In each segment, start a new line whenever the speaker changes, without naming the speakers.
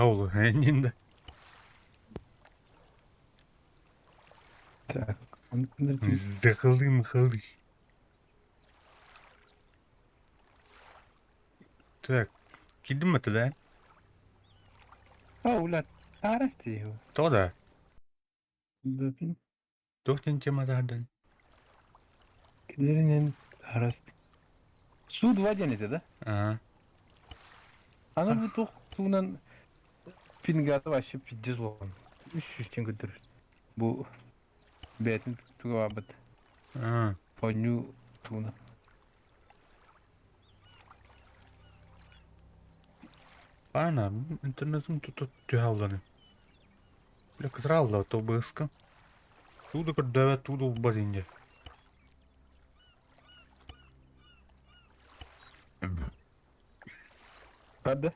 Ол эннин да.
Так.
Сдахалы-мхалы. Так, киирдим это да?
А, уля, тарасти его.
То да.
Да,
Туох диэн тема таһырдан?
Кинилэринэн тараст. Су-2 диэн этэ да?
Аа.
Аны бу туох тугунан пингата вообще пиздец буолан. 300 тен көрдөрөр. Бу бэйэтин туга барбыт.
Аа.
Оонньуу тугунан.
Ана, интернетим тут түһэ Бля, кытыраалла тобыска. Тууда көрдөөбөт, тууда булбат инде.
Правда?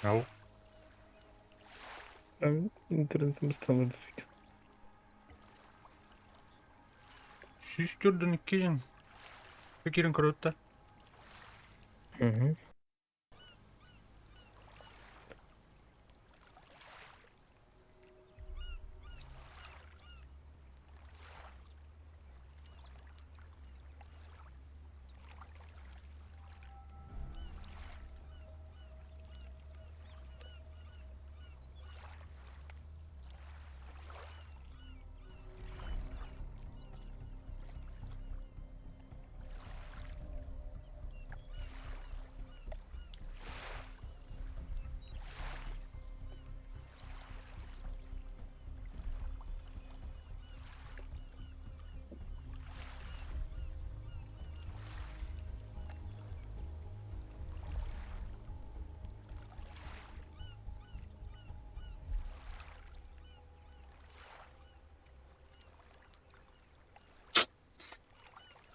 Ау.
Интернетим стало дофига.
104 иккиэн. Кирин көрөттө.
Угу.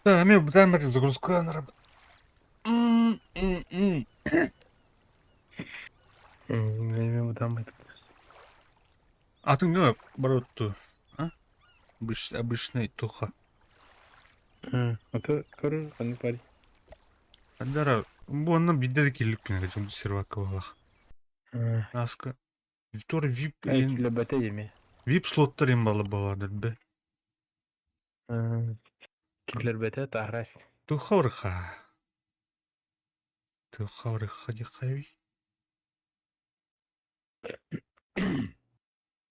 Да, мен бутан загрузка на М-м-м.
Мен бутан
Атың баротту? А? Обычный туха.
Аты көрөр ханнык пари.
Андара, бу онно бидде да кирлик күнэ жум сервакка балах. Аска. Виктор VIP
Эй, килебете еме.
VIP слоттар им бала баладыр бе.
Килербете тахрас.
Тухорха. Тухорха дихави.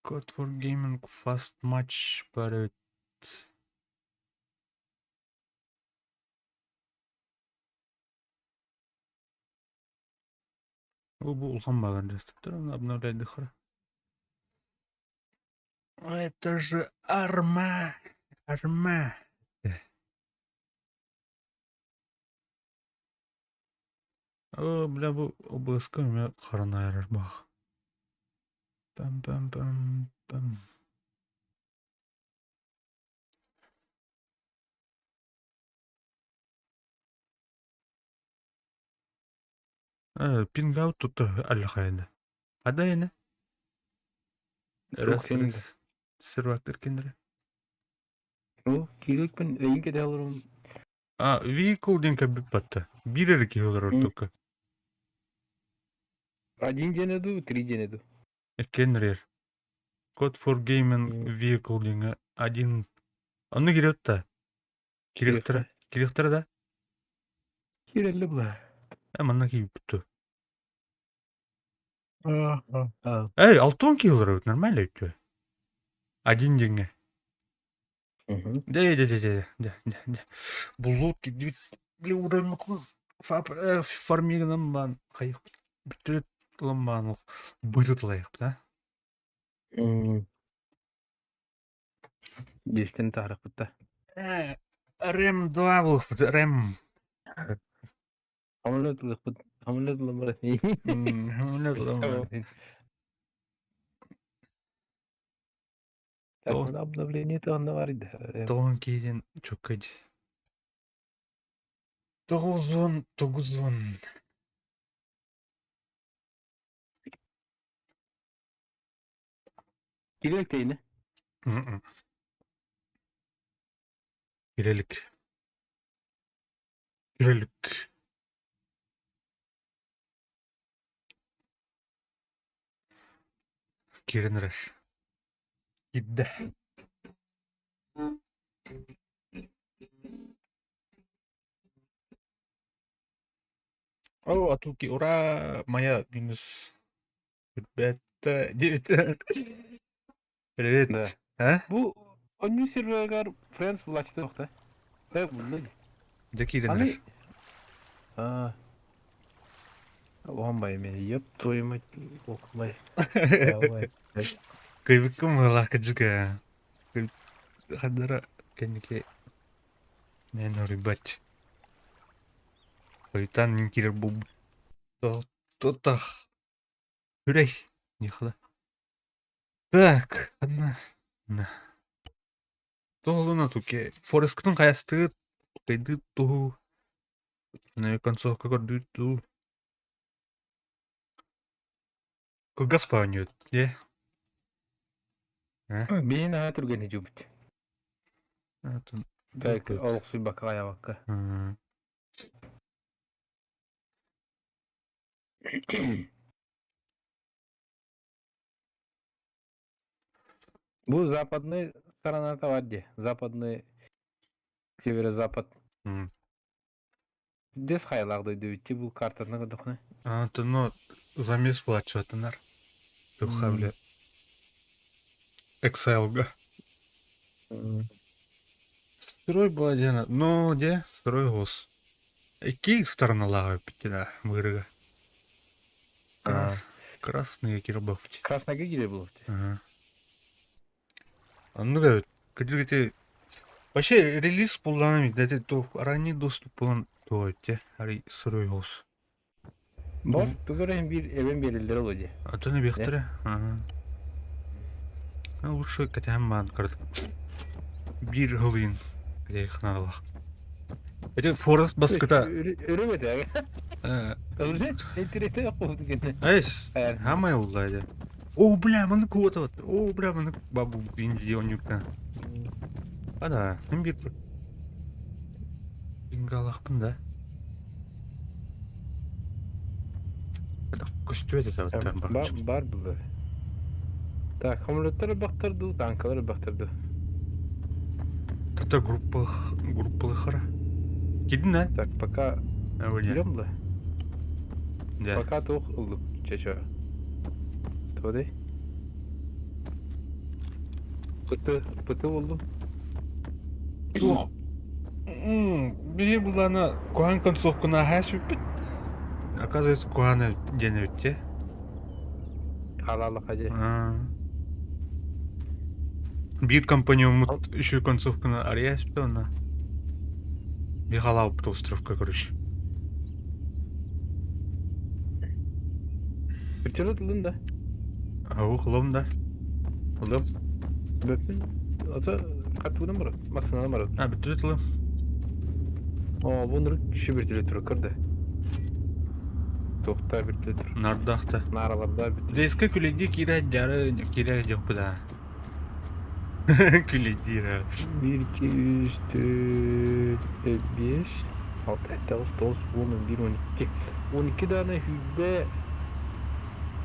Code for Gaming Fast Match барыт. Бу улахан баҕар обновляй. Это же арма! Арма! О, бля, бу ОБС-ка эмиэ харанайарар бах. Пам-пам-пам-пам. Пингаут тут аллахайда. Адайна?
Туох кеминде?
Сервактер киндере.
О, киирикпин эйин кэтэһэ олорон.
А, vehicle диэн кэлбит батта. Биир эрэ киһи олорор только.
Один диэн дуу, три диэн дуу?
Эккеннерер. Code for Gaming Vehicle диэҥҥэ один. Онно кириэт да? Кириэхтэрэ. Кириэхтэрэ да?
Киирэллэ була.
Манна киирбит. Эй, алтон киһи олорор нормально өттүө. Один диэҥҥэ. Дэ, дэ, дэ, дэ, дэ, дэ, дэ. Буллуут кирдибит. Били ураммыкын фармигынан баан хайыхпыт. Бүтүрүт ылан баан быытытылайыхпыт, а?
Дьиэстэн таарыппыт да.
Рэм 2 булухпут, рэм.
Хамлет ылыахпыт, хамлет ылан баран.
Хамлет ылан баран.
Так, обновление туһанна бар да.
Тоҕон киһитин чоккай. 99.
Кирилик тейне.
Кирилик. Кирилик. Киирэн эрэр. Киирдэ. О, Атуки, ура! Моя минус Ребята, Привет.
Да.
А?
Бу онньуу серверыгар Friends булааччыта суох да? Э, булла дии.
Дьэ киирэн
Аны
эрэр.
Аа. Оһон бай мен, ёб твою мать, окмай.
Кыйбыккым быһыылаах кыдьык Хадара кэнники мен оруйбат. Хойутаан мин киирэр буолбут. Тотах. Үрэй, нихла. Так, одна. На. Туолуна туке. Форескытын хайастыгыт, кыйдыт туһу. Концовка көрдүүт дуу. Кылгас пааньыт, е.
Биһин аһа түргэн ижубут. Так, олохсуйбакка аябакка. Бу западный стороната бар дии. Западный северо-запад. Дес хайалаах дойду ити бу картатына көрдөххүнэ.
А, то ну замес плачатынар. Туха, бля. Excel-га. Строй была диэн, ну де строй гос. Икки стороналааҕа эппиттэрэ мыырыга. Красные кирбахти.
Красныйга киирэр буолуохтар.
Оннук эбит. Кырдьык ити вообще релиз буллаҕына эти туох ранний доступ буолан туох эбит арый сырой голос.
Бор тугу эрэ биир эбэн биэрэллэр ол дии.
Атын эбиэхтэрэ. Лучше кэтэһэн баан кырдык. Биир ылыйын наадалаах. Эти Форест баскыта
Өрө бэтэ.
Эс, хамай уллайды. О, бля, маны куота О, бля, маны бабу инди онюкта. Ада, мен бир Ингалахпын да. Көстүбэт этэ
Бар бар было. Так, самолеттар бахтар дуу, танкалар бахтар дуу.
Тата группа группалыхара. Кидин а?
Так, пока
Берем
да?
Да.
Пока туох ыллык чечо. Туодай? Пыты, пыты болдум.
Туох биһи булана куһаан концовканы аһаа сүппүт. Оказывается, куһааны диэн эбит дии.
Халаалаха дьэ.
Биир компаньоммут үчүгэй концовканы арыйа сүптэ онно. Биир халаабыт островка короче.
Вертолет ылын да.
Аух ылым да. Ылым.
Бөппүн. Ото хатыынан барат. Массыынан барат.
А, вертолет ылым.
О, бу нырык киши вертолет турар көрдө. Туохта вертолет турар.
Нардахта.
Наараларда вертолет.
Деске күлэйдии киирэ дьары киирэ дьохпута. Күлэйдиир.
1, 2, 3, 4, 5, 6, 7, 8, 9, 10, 11, 12. 12 дааны сүүрбэ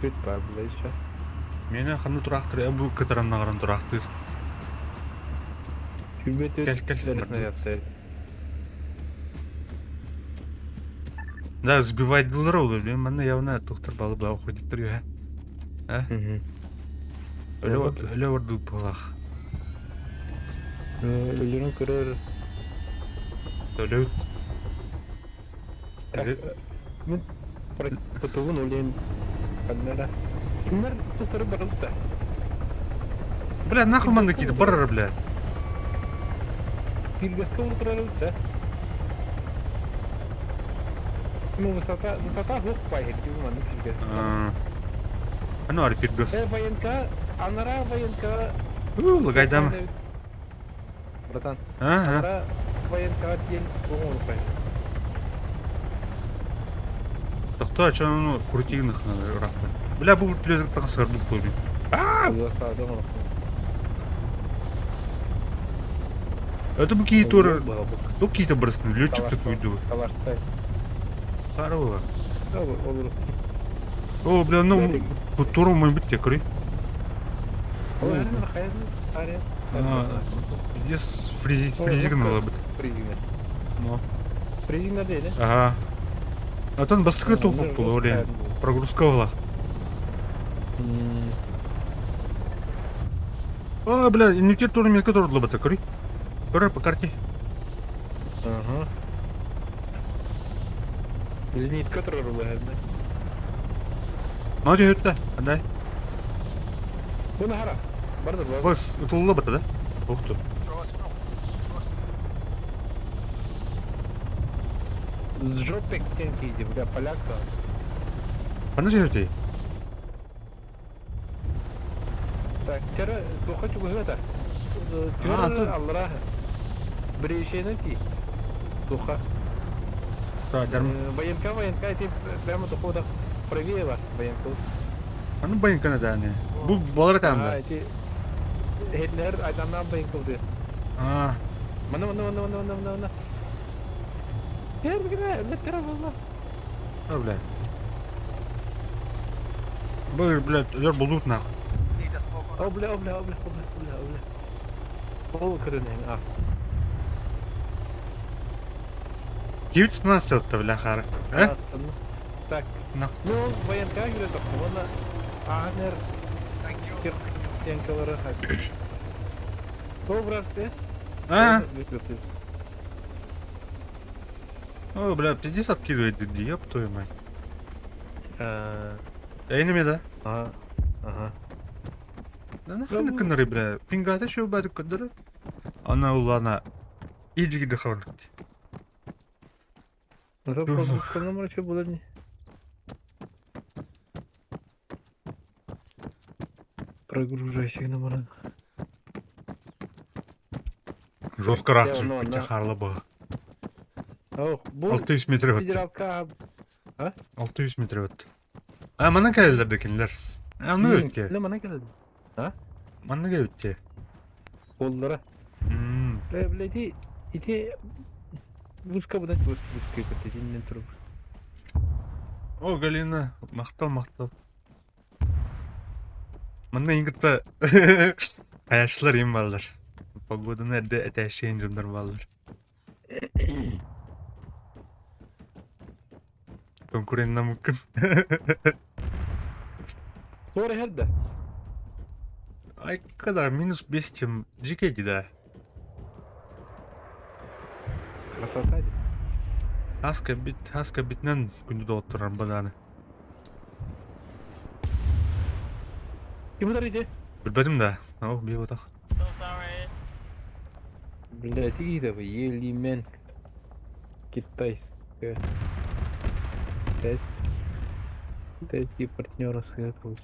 Бүт баар була еще.
Миэнэ ханна тураахтыр бу кытараннаҕаран тураахтыыр.
Сүүрбэ
Кэл
төрт
кэл.
снарядтар.
Да, сбивайдылар ол блин, манна явно тухтар балы баа уходиттар үһэ. А? Өлө өлө ордук буолах.
Өлөрүн көрөр.
Өлө
Мин потугун олен ханнара. Кимнер тутары барылта.
Бля, нахуй манна киирэ барар, бля.
Пиргэскэ утурарыбыт Ну, высота, высота суох бай, маннык сиргэ.
Аны ары пиргэс.
Э, военка, анара военка.
Лагайдама.
Братан, анара военка диэн оҥоруппай.
Тохтоо, чону крутигных надо ырахпын. Бля, бу түле тахсар бу көрүн. Это бу кии тур бу киите барысын летчик такой ду. Сарыла. О, бля, ну, бу туру мой бит көрүй. Пиздец, фризигин ылабыт.
Но. Фризинг дейdi.
Ага. Отон бастакы туох буолуо олен. Прогрузка була. О, бля, инники туру метка турулубата, көрүй. Көрөр по карте.
Ага. Зенитка турулубата.
Ма түһүттэ, адай.
Буну хара. Бардыр бар.
Бас, ытыллыбата да? Ух ты.
Жопек тенки бля, поляка.
Ханна түһүтүй?
Так, тера, туха чугуһута. Тера аллара. Брешена ти. Туха. Военка, военка, эти прямо тухуда правее вас, военка.
Аны военканы да не. Бу балар там да.
Эти Хедлер айданнан военка ды.
А.
Мана, мана, мана, мана, мана, мана. Тер генә, летера булла.
А, бля. Бля, блядь, өлөр булдут нах.
О, бля, о, бля, о, бля, о, бля, о, бля, о, бля. Ол көрүнэн, а.
Кибит 17 бля, хары. Э?
Так.
На.
Ну, ол военка кире тохто. Онна Агнер Киркенкалары хак. Сол братты.
А? О, бля, пиздец откидывает, ёб твою мать. Эйнеме да?
Ага. Ага.
Да нахрен кыныры, бля. Пингата шоу бады кыдыры. Она улана. Иджиги дыхалык.
Прогружайся на маран.
Жестко рахчы, харлы бу. 600 метр өтті. 600 метр өтті. А, манна кэлэллэр да кинилэр. Аны өтте.
Манна кэлэллэр. А?
Манна өтте.
Боллара. Бля, бля, ити ити вышка будан вышка өтте, иннен туруп.
О, Галина, махтал, махтал. Манна ингитта аяшлар им баллар. Погоданы эрдэ этээшиэн дьоннор баллар. Конкуреннамыккын.
Sonra herhalde.
Ай kadar минус 5 чем GK да.
Красота.
Хаска бит, хаска битнен күндү доҕотторор бадааны.
Ким удар иди?
Билбэтим да. О, бие отах.
So sorry.
Блядь, иди елемен. Китайская. Тест. Китайские партнеры советуют.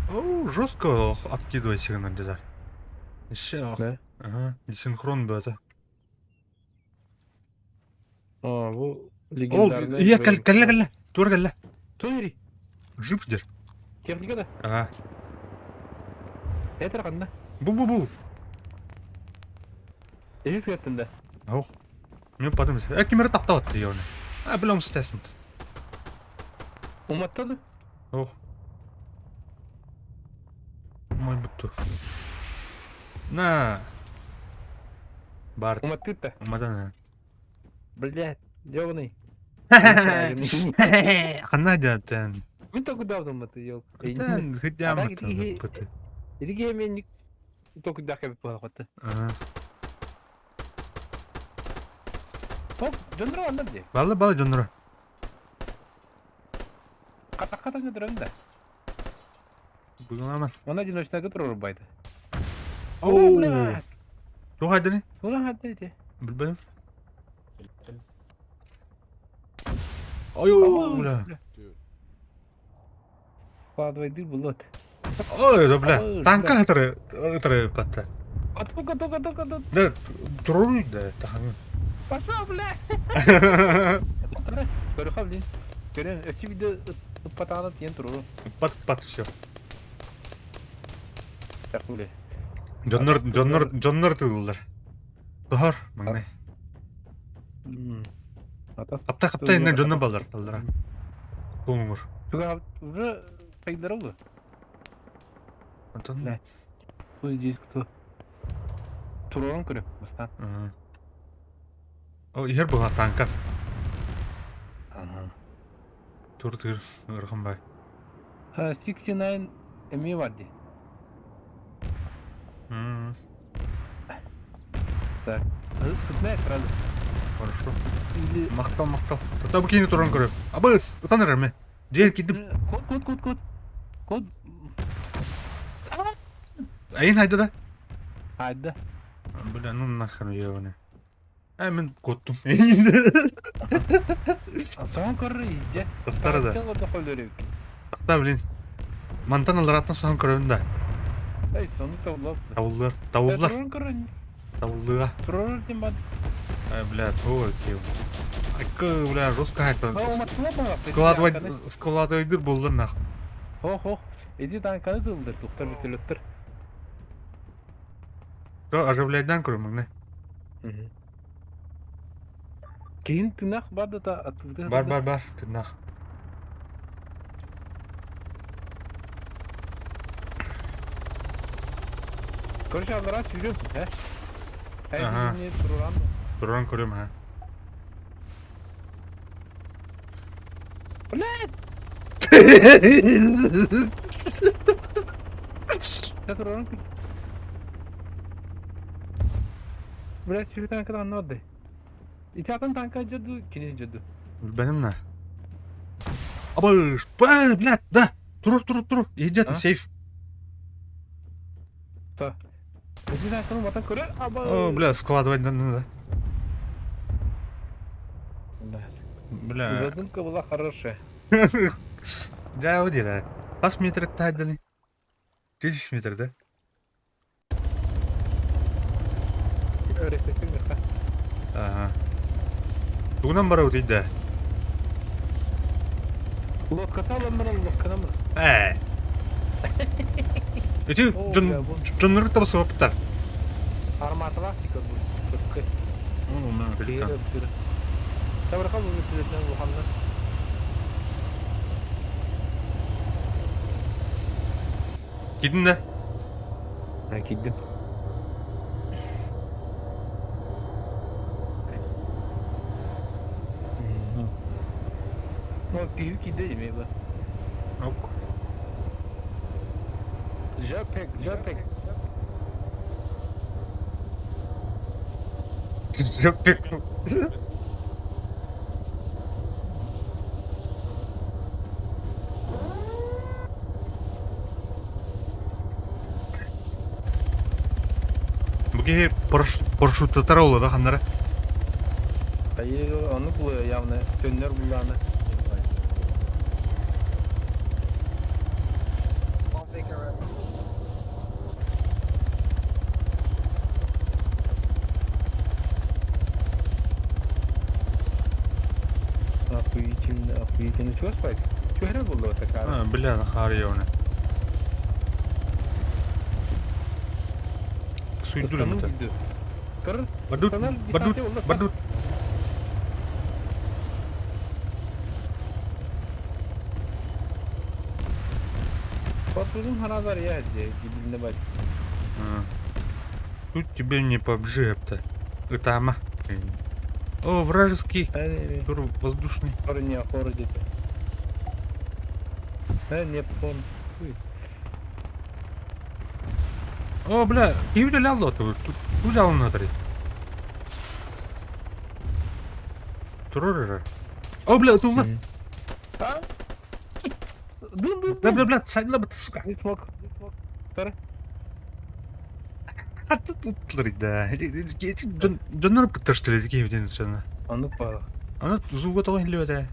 О, жестко откидывай сигнал да. Еще.
Да?
Ага, десинхрон бы это.
А, бу
Ол,
легендарный.
иә, кәл, кәллә, кәллә. Тур кәллә.
Тури.
Джип дер.
Техника да.
Ага.
Это қанда?
Бу, бу, бу.
Эфир фиятында.
Ох. Мен потом... Ә, кемері таптап атты оны. А, білем сытасың.
Уматтады.
Ох. Мой бутту. На. Барт.
Уматтыта.
Умадан.
Блядь, ёбаный.
Ханна дятен.
Мен только давно уматы, ёлка.
Тен, хидям.
Иди мен только даха бит
Ага.
Хоп, дьонро анна бди.
Балы балы дьонро.
Ката ката дьонро да.
Бүгін аман.
Он одиночный который рубайт.
Оу. Тух айдыны?
Туна хадды
Билбейм. Ой, бля.
Кладывай дыр булот.
Ой, да бля. Танка хатыры, хатыры патта.
Откуда только только только.
Да, туру да, таханы.
Пошел, бля. Көрөхө блин. Көрө, өсү видео патана тиен туру.
Пат пат все.
Так, бля.
Дьоннор, дьоннор, дьоннор тыллар. Тохор, маңнай. Апта капта иннен дьоннор баллар, баллара. Туңур.
Туга уже пайдарылды.
Онтон
Бля. Кто здесь кто? Туророн көрө, бастаан.
Ага. О, иһэр була танка.
Ага.
Тур тыр ыарахан бай.
69 эмиэ бар дии.
М,
Так. Сытная сразу.
Хорошо.
Или...
Махтал, махтал. Тата бу киини туран көрөм. Абыс, ытан эрэр ме. Дьиэ киирдим.
Код, код, код, код. Код.
Айын хайда да?
Хайда.
Бля, ну нахер ебаный. Ә, мин куоттум.
Соң көрөр иде.
Тахтара да.
Сен көрдө холлөрүк.
Тахта, блин. Мантан алараттан соһон көрөбүн да.
Эй, сону табылап.
Табыллар, табыллар,
Турорун көрөр.
табыллыга.
Турорун дем бад.
Ай, бля, то кем. Айка, бля, жестко хайта.
Складывай.
Складывай, складывайдыр булды нах.
Хо, хо. Иди танканы тылдыр, туктар вертолеттер.
То оживляйдан көрөм міне.
Кейін тынах бар да та атылды.
Бар, бар, бар, тынах.
Короче, аллара сүйрөм, he?
Ага.
Her туруран.
Туран көрөм, ха.
Блядь! Туруран. Блядь, сүйрө танкадан аннады. Ити атын танка жаду, кини жаду.
Билбеним на. Абыш, блядь, да. Турур, турур, турур. Иди
А?
сейф.
Та. Ити танканы ватан көрөр, аба.
О, бля, складывать надо. Бля.
Задумка была хорошая.
Дьэ, да. Хас метр таайданы? 10 метр, да?
Рефлекс меха.
Ага. Тугунан барабыт да.
Лодката аламмын, лодканамын.
Ээ. Эти
О,
дьон
бля, бу.
дьоннору табасыппыттар.
Арматалаах тикер бу. Көккө.
Ну, мына
Киһи өлтүрэ. Табырка бу бүтүннэн улаханна.
Кидин да?
Ha киддим. Ну, киһи кидде деме бу.
Ок.
Жапек, жапек.
Жапек. Бу киһи парашюттатар олла да ханнара.
Айы, ону бу явно төннөр булланы. Охуительно, охуительно. Чего спать? Чего хрен было такая?
А, бля, нахар явно. Суйдулем это.
Кыр,
Бадут, бадут, бадут.
Басудун харазар я гибилне бат.
А. Тут тебе не PUBG, это. Это ама. О, вражеский тур воздушный.
Не хор дети. Не пон.
О, бля, киһи лялло тут. Тут жалынатары. Турор. О, бля, тулла.
А? Дун дун.
Бля, бля, бля, сайдла, сука.
Не смог, не смог. Тар.
А тут да. Дьоннор пытташтылы киһи ден сана.
Аны па.
Аны зуга тоҕо иһиллибэтэ.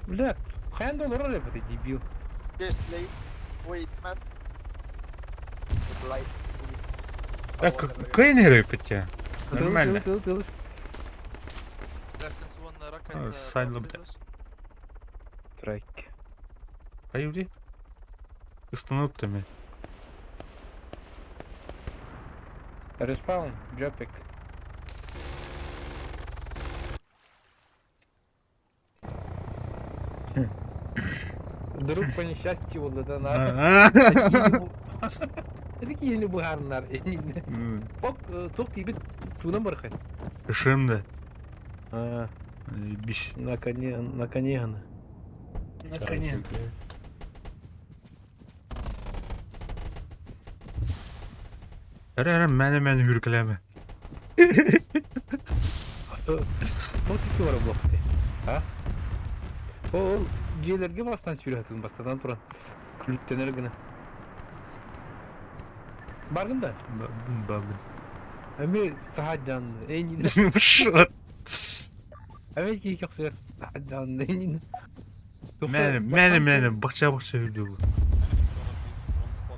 Бля, хаян доллар это дебил.
Just late. Wait, man. With life.
Так, кайын эрэ Нормально.
Тыл, тыл, тыл.
Сайдла бит.
Трек.
Хайури. Установками.
Респаун, джопик. Друг по несчастью буолла да наар. Это киһини быһаарыннар. Ок, туох тиийбит туунан барыхай.
Ышым да. Биш.
На коне, на коне гана.
На коне. Эрэ эрэ мээнэ мээнэ үүркэлээмэ.
Туох икки бара буолуохтай? А? Ол дьиэлэргэ бастаан сүүрэ бастатан туран күлүктэнэр гына. Баргын да?
Бабын.
Эми саһаджан эйнин. Эми кии көхсүөр саһаджан эйнин.
Мээнэ мээнэ мээнэ бахча бахча үрдү.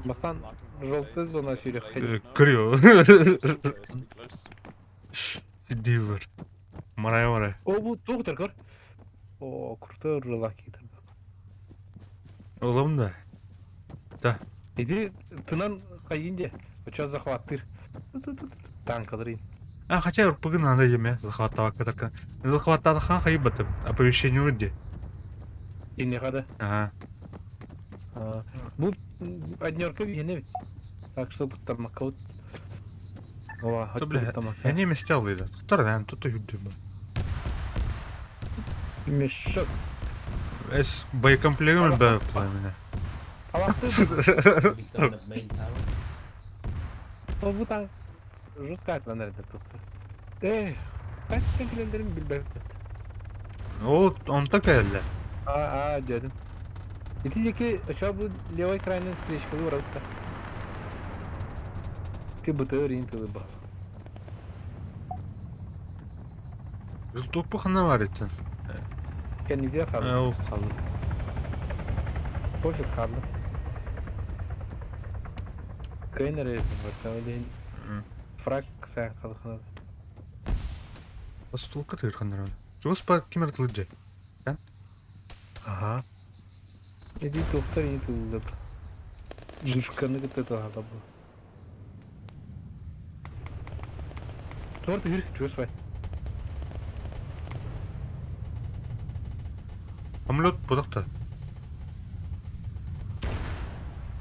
Бастан желтый зона сүүрэх.
Көрүө. Сиддиир. Марай марай.
О бу туох көр. О, крутой рылаки.
Олом да. Да.
Иди тынан хайын де. Оча захваттыр. Танкаларын.
А хотя РПГ надо еме захваттавакка тарка. Захваттадахан хайбатым. Оповещение де.
Иннеха
Ага.
да. Бу однерка биһине. Так что буттармакка вот. Ова,
То бля, я не местел да. Туттар да, тут үрдү.
Мешок.
Эс боекомплектом б пламена.
Алахты.
Become the main tower.
Бу танк жутко атланар это тут. Э, kaç килендерин билбеппин.
Ол онто кэллэ.
А, а, дедим. Ити диэки очоо бу левой крайнын встречкалы барабыт Ты БТР ин тылы ба.
Жолтук хана бар итен.
Кэнниге хаалла.
Ол халы.
Пофиг хаалла. Кыайын эрэ бар. Фраг саан халыхына.
Стулка тыырханнар. Чугас па кимер тылыджы.
Ага. Иди доктор ин тылы. Душканы кытта тахала бу. Торт үрүк чугас бай.
Самолет будакта.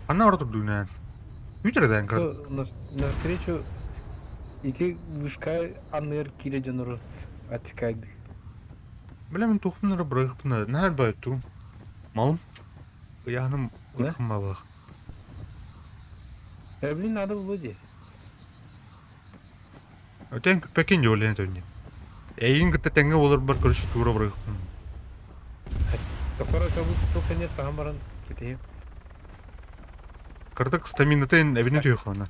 Анна бара турдугунан. Үтерден кыр.
На встречу ити вышка анныр кире дьонору аттикайды.
Бля мен тухпынара бырыхпына. Наар байту. Малым. Яхным
Да?
ырхымалах.
Э, блин, надо было здесь.
Өтен күппәкен жолен төне. Эйин кытта теңге болор бар көрүшү туура бырыхпын.
Токора чобу токене сахан баран кетейм.
Кырдык стаминатын эбине түйхана.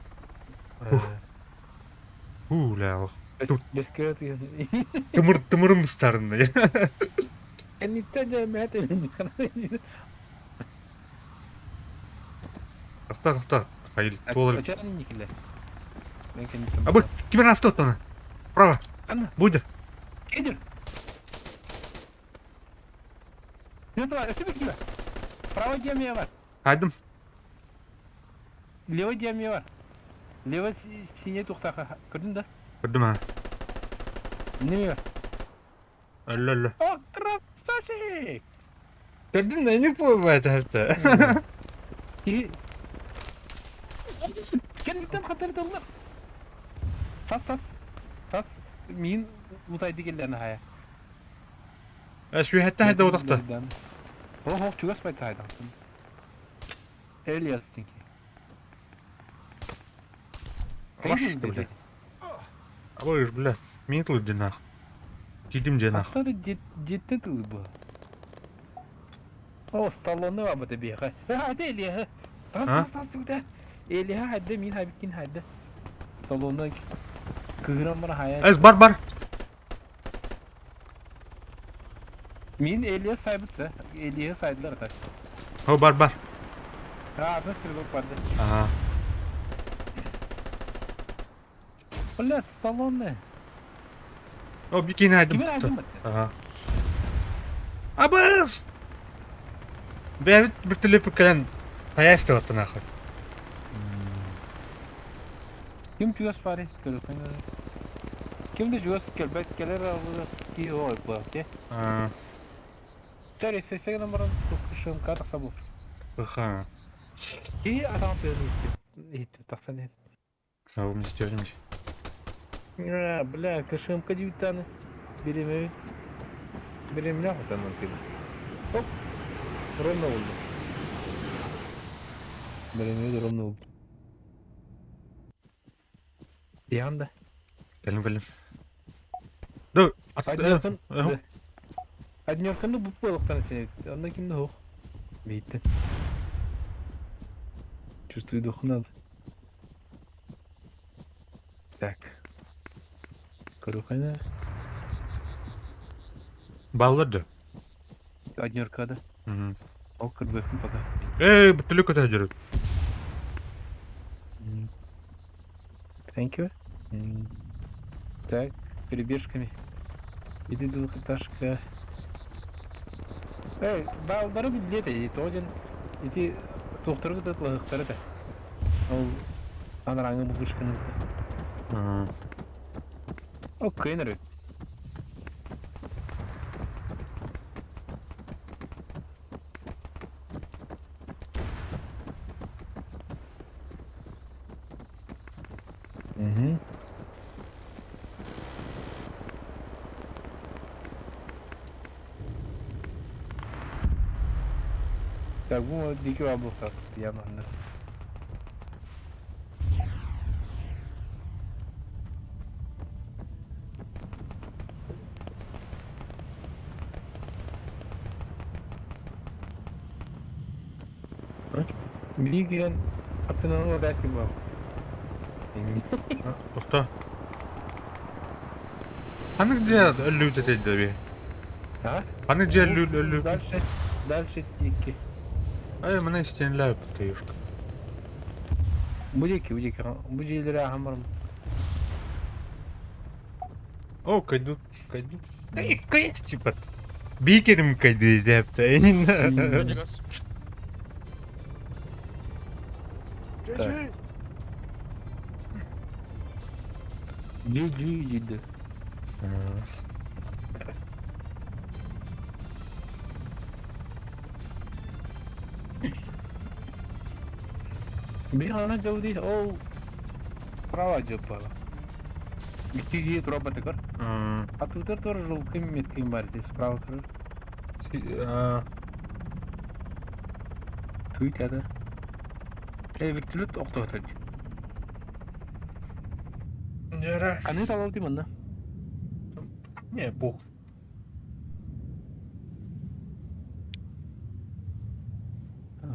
Ух. Ху ля. Тут.
Беске
Тымыр тымырым старында.
Энниттен же мәт.
Тохта тохта. Хайыл туолар.
Ачан никеле.
А бу кимер асты оттона. Право.
Анна,
Будет.
идер. Нет, өсүбүт киба. Право диаме бар.
Хайдым.
Лево диаме бар. Лево сине тухтаха. Көрдүң да?
Көрдүм а.
Неме бар?
Алла алла.
О, красавчик!
Көрдүн да не болбайт хапта.
И Кенниттен хатар тылла. Сас сас. Сас. Мин утайды келден хая.
Эс хатта хадда утакта.
О, чугас байт хайда. Элиас тинки.
Баш бля. Абыш бля. Мин тыл динах. Кидим динах.
Астары жетти тылы бу. О, Сталлоне бар бу беха. Хады Элиха.
А?
Тас тас тас үтә. Элиха хадда мин хабикин хадда. Сталлоне кыгыран бара хая.
Эс бар бар.
Мин Элиха сайбытса. Элиха сайдылар та.
О бар бар.
Ha, атын стрелок барды.
Ага.
Блядь, Сталлоне.
О бикин хайдым.
Кимин айдым бат?
Ага. Абыз! Бэбит биртелеп кэлэн хаясты батты нахуй.
Ким чугас бары? Көрөкөн. Ким де чугас келбет келер алды ки ой бу. Те.
Аа,
Чари сесеген баран тукшым катак сабы.
Ха.
Киһи атаҕын тыаһын иһиттим тахсан иһэн.
А вы мне
Бля, бля, кышымка диэбиттааны бириэмэбин бириэмэлээх отоннон тыыбын. Оп, ровно булдум. Бириэмэбит ровно булдум. Диан да.
Кэлим кэлим. Да,
Однеркан, однерканы бу буолуохтан этинэбит. Онно ким да суох. Бииттэн. Чувствую дух надо. Так. Көрүөххэ
Баллар да.
Однерка да. Ол көрбөппүн пока.
Эй, бутылек көтө
Thank you. Так, перебежками. Иди двухэтажка. Эй, баалдары билиэт эй, тоҕо диэн ити туохтары кытта лаһыктар этэ. Ол анарааҥы букушканы. Ол кыайан эрэ. Угу. Так, бу диэки баар буолуохтаах явно. Билии киирэн аттынан ылар ким баар?
Тохто. Ханнык дьиэ өллүүт этэй би?
А?
Ханнык дьиэ өллүүт өллүүт?
Дальше, дальше диэки.
Ай, мана истиэнлээбит каюшка.
Бу диэки, бу диэки. Бу дьиэлэри ааһан баран.
О, кайду, кайду. Эй, кайс типа. Бикерим кайды депті.
Газ. GG!
GG диде. Bir ana дьыл ол права дьыл буола. Икки киһи тура Атыытар тура жолкин меткин бар дии справа турар. Туй это. Э, вертолет охтоотор дии.
Дьара.
Ханыы талал дии манна?
Не, бог.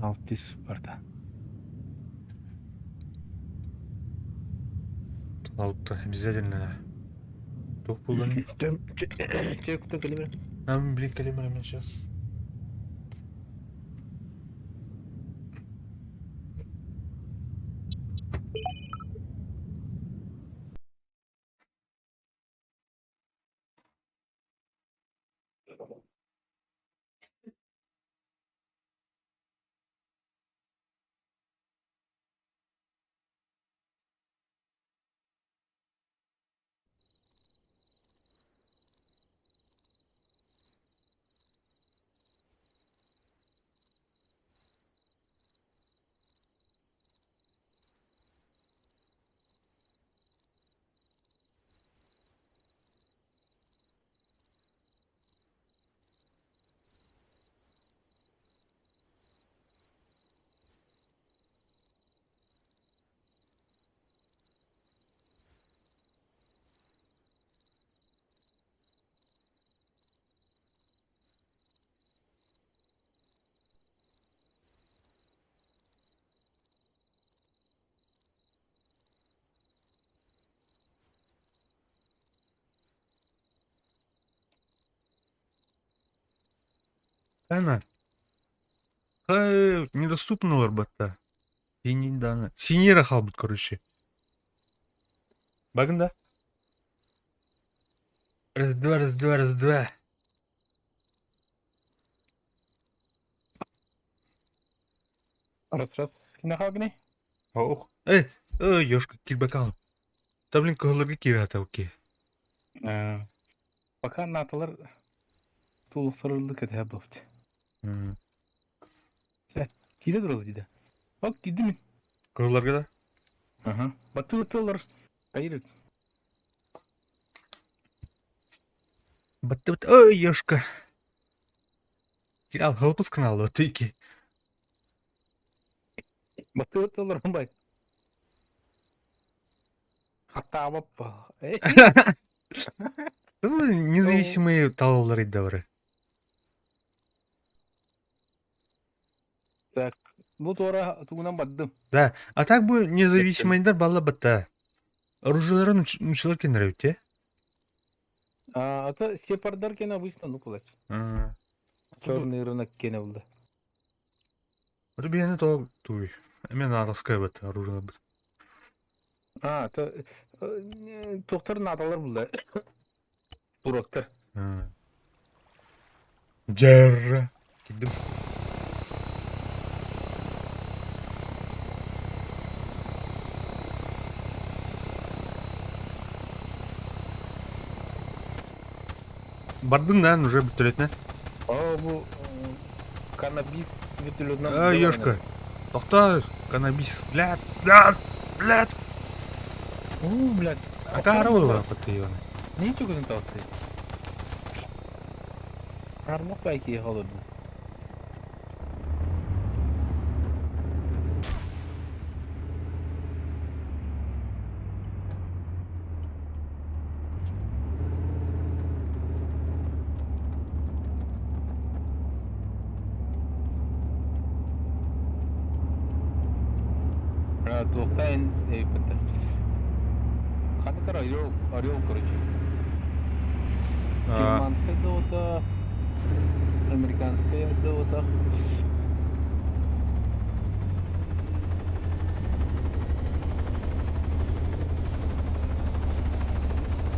Алтыс барда.
Алта, обязательно. Туох буоллун?
Чэ, кто кэлимэр?
Нам, блин, кэлимэр мен сейчас. Ана. Недоступно батта. Синий Синира халбыт, короче. Багын да? Раз, два, раз, два, раз, два.
Раз, раз. Кимнэхэ
Ох. Эй, эй, ёшка, килбакал. Да, блин, кыһылларга киирэ окей.
Пока наталар тулуктарылды кэтэһэ буолбут. Киирэ тураллар диде. Ок, киирдим.
Кыһылларга да?
Ага. Баттыы-баттыы Поедет.
Баттыбыт. Ой, ёшка. Ал хылпыс каналы тыки.
Баттыы-баттыы олорон бай. Хаттаабаппа.
Независимые талалар иддалары.
Так, бу туора тугунан бардым.
Да, а так бу независимыйдар балла батта. Оружиеларын нучылар кеннер те.
А, а то сепардар кене обычно ну кулач. Черный рынок кене булды.
Это биһиэни то туй. Эме наадалскай бат оружие бит.
А, то туохтар наадалар булды. Туроктар.
Дьэр. Кирдим. Бардын да уже бүтүлетне.
О, бу каннабис вертолетынан.
Эй, ёшка. Тохто, каннабис. Блядь, блядь, блядь.
Уу, блядь.
Ата арабыл паттыйбаны.
Не чугузун таҕысты? Армах байки холодно. Туохтаан эбиппиттэр. Ханнык орел, орел, короче. Германская золото, американское золото.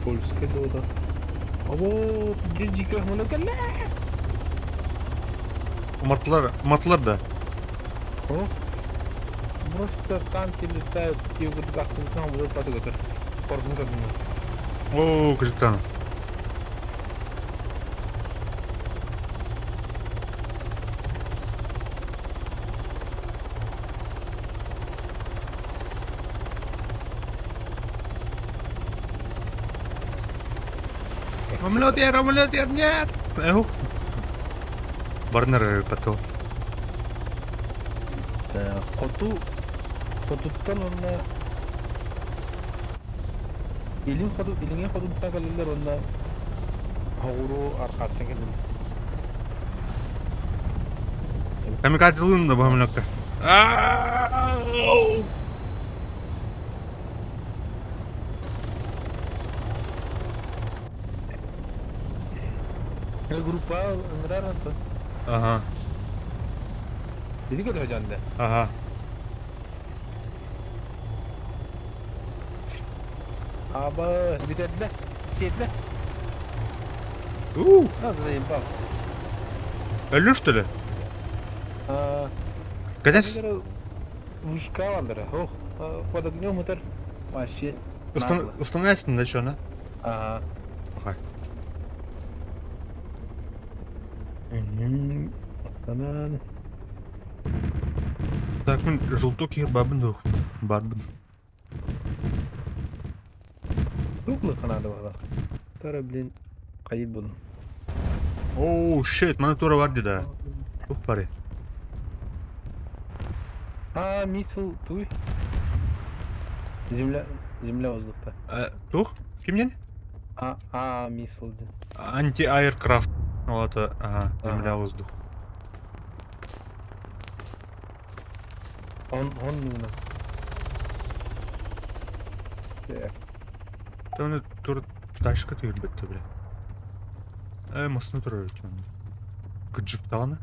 Польское золото. Ого, дикая много.
Умартылар, умартылар да.
О, просто танки летают, те вот как там вот это
О, кажется. Самолет, самолет, нет! Эх. Барнер потом.
Хоту, хотуттан онно илин хоту, илиҥҥэ хотуттан кэлэллэр уонна соҕуруу арҕааттан кэлэллэр.
Камикадзе да бахамлякта.
Группа ыҥырар онтон.
Ага.
Иди көтө дьонда.
Ага.
Аба бүтэрдэ. Сиэтэ.
У,
А, заебал.
Өллө что ли?
А,
Когда
Вышка бандыра. Ох, под огнем это вообще.
устанавливается на что, на?
Ага.
Ага.
Останан.
Так, мен желток ер бабын дух. Барбын.
Туклы надо было. Тара, блин, кайып будун.
Оу, shit, мана тура бар да. Ух, пари.
А, мисл, туй. Земля, земля воздухта.
Тух? Кимнен?
А, мисл, да.
Anti-aircraft. Вот, ага, земля, воздух.
Он нужно. Так.
Там тур ташка тыгыр бітті, бля. Масны тура өткен. Кыджыктағаны.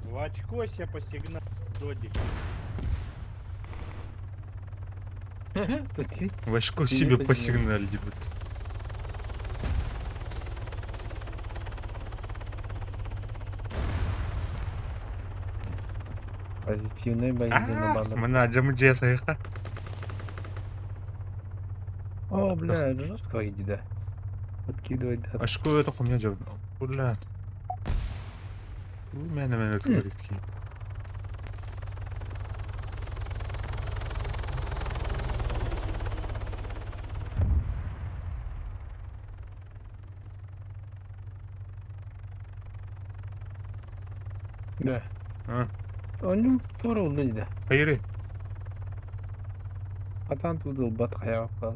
В очко себе посигнал, додик.
В очко себе посигналили, бит.
Позитивный позитивный банда.
Мына жамы же сайықта.
О, бля, жестко иди, да. Подкидывать, да.
Очко это у меня жабы. Бля. Мәне мәне түгәрек.
Да.
А,
Онньум туора улла дии.
Хайыры.
Хатаан туудулбат хайаҕа.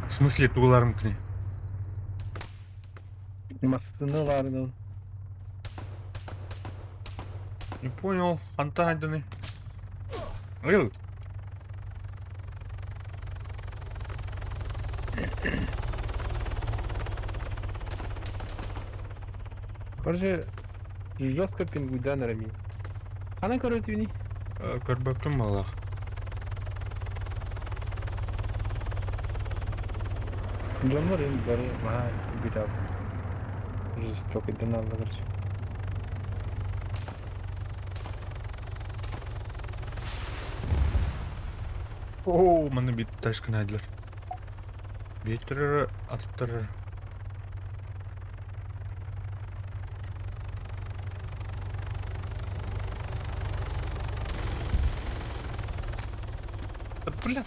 В смысле тугуларым кини?
Массыына ылаарынан.
Не понял, ханта хайданы. Ыл.
Короче, жестко пингуйдан рами. Хана көрөтүнүй?
Көрбөккүн буоллах.
Дьоннор им бары маһаа бүтап. Жестокойдан алла короче.
Оо, манна биир ташкын айдылар. Биэттэр атыттар. Да, бля.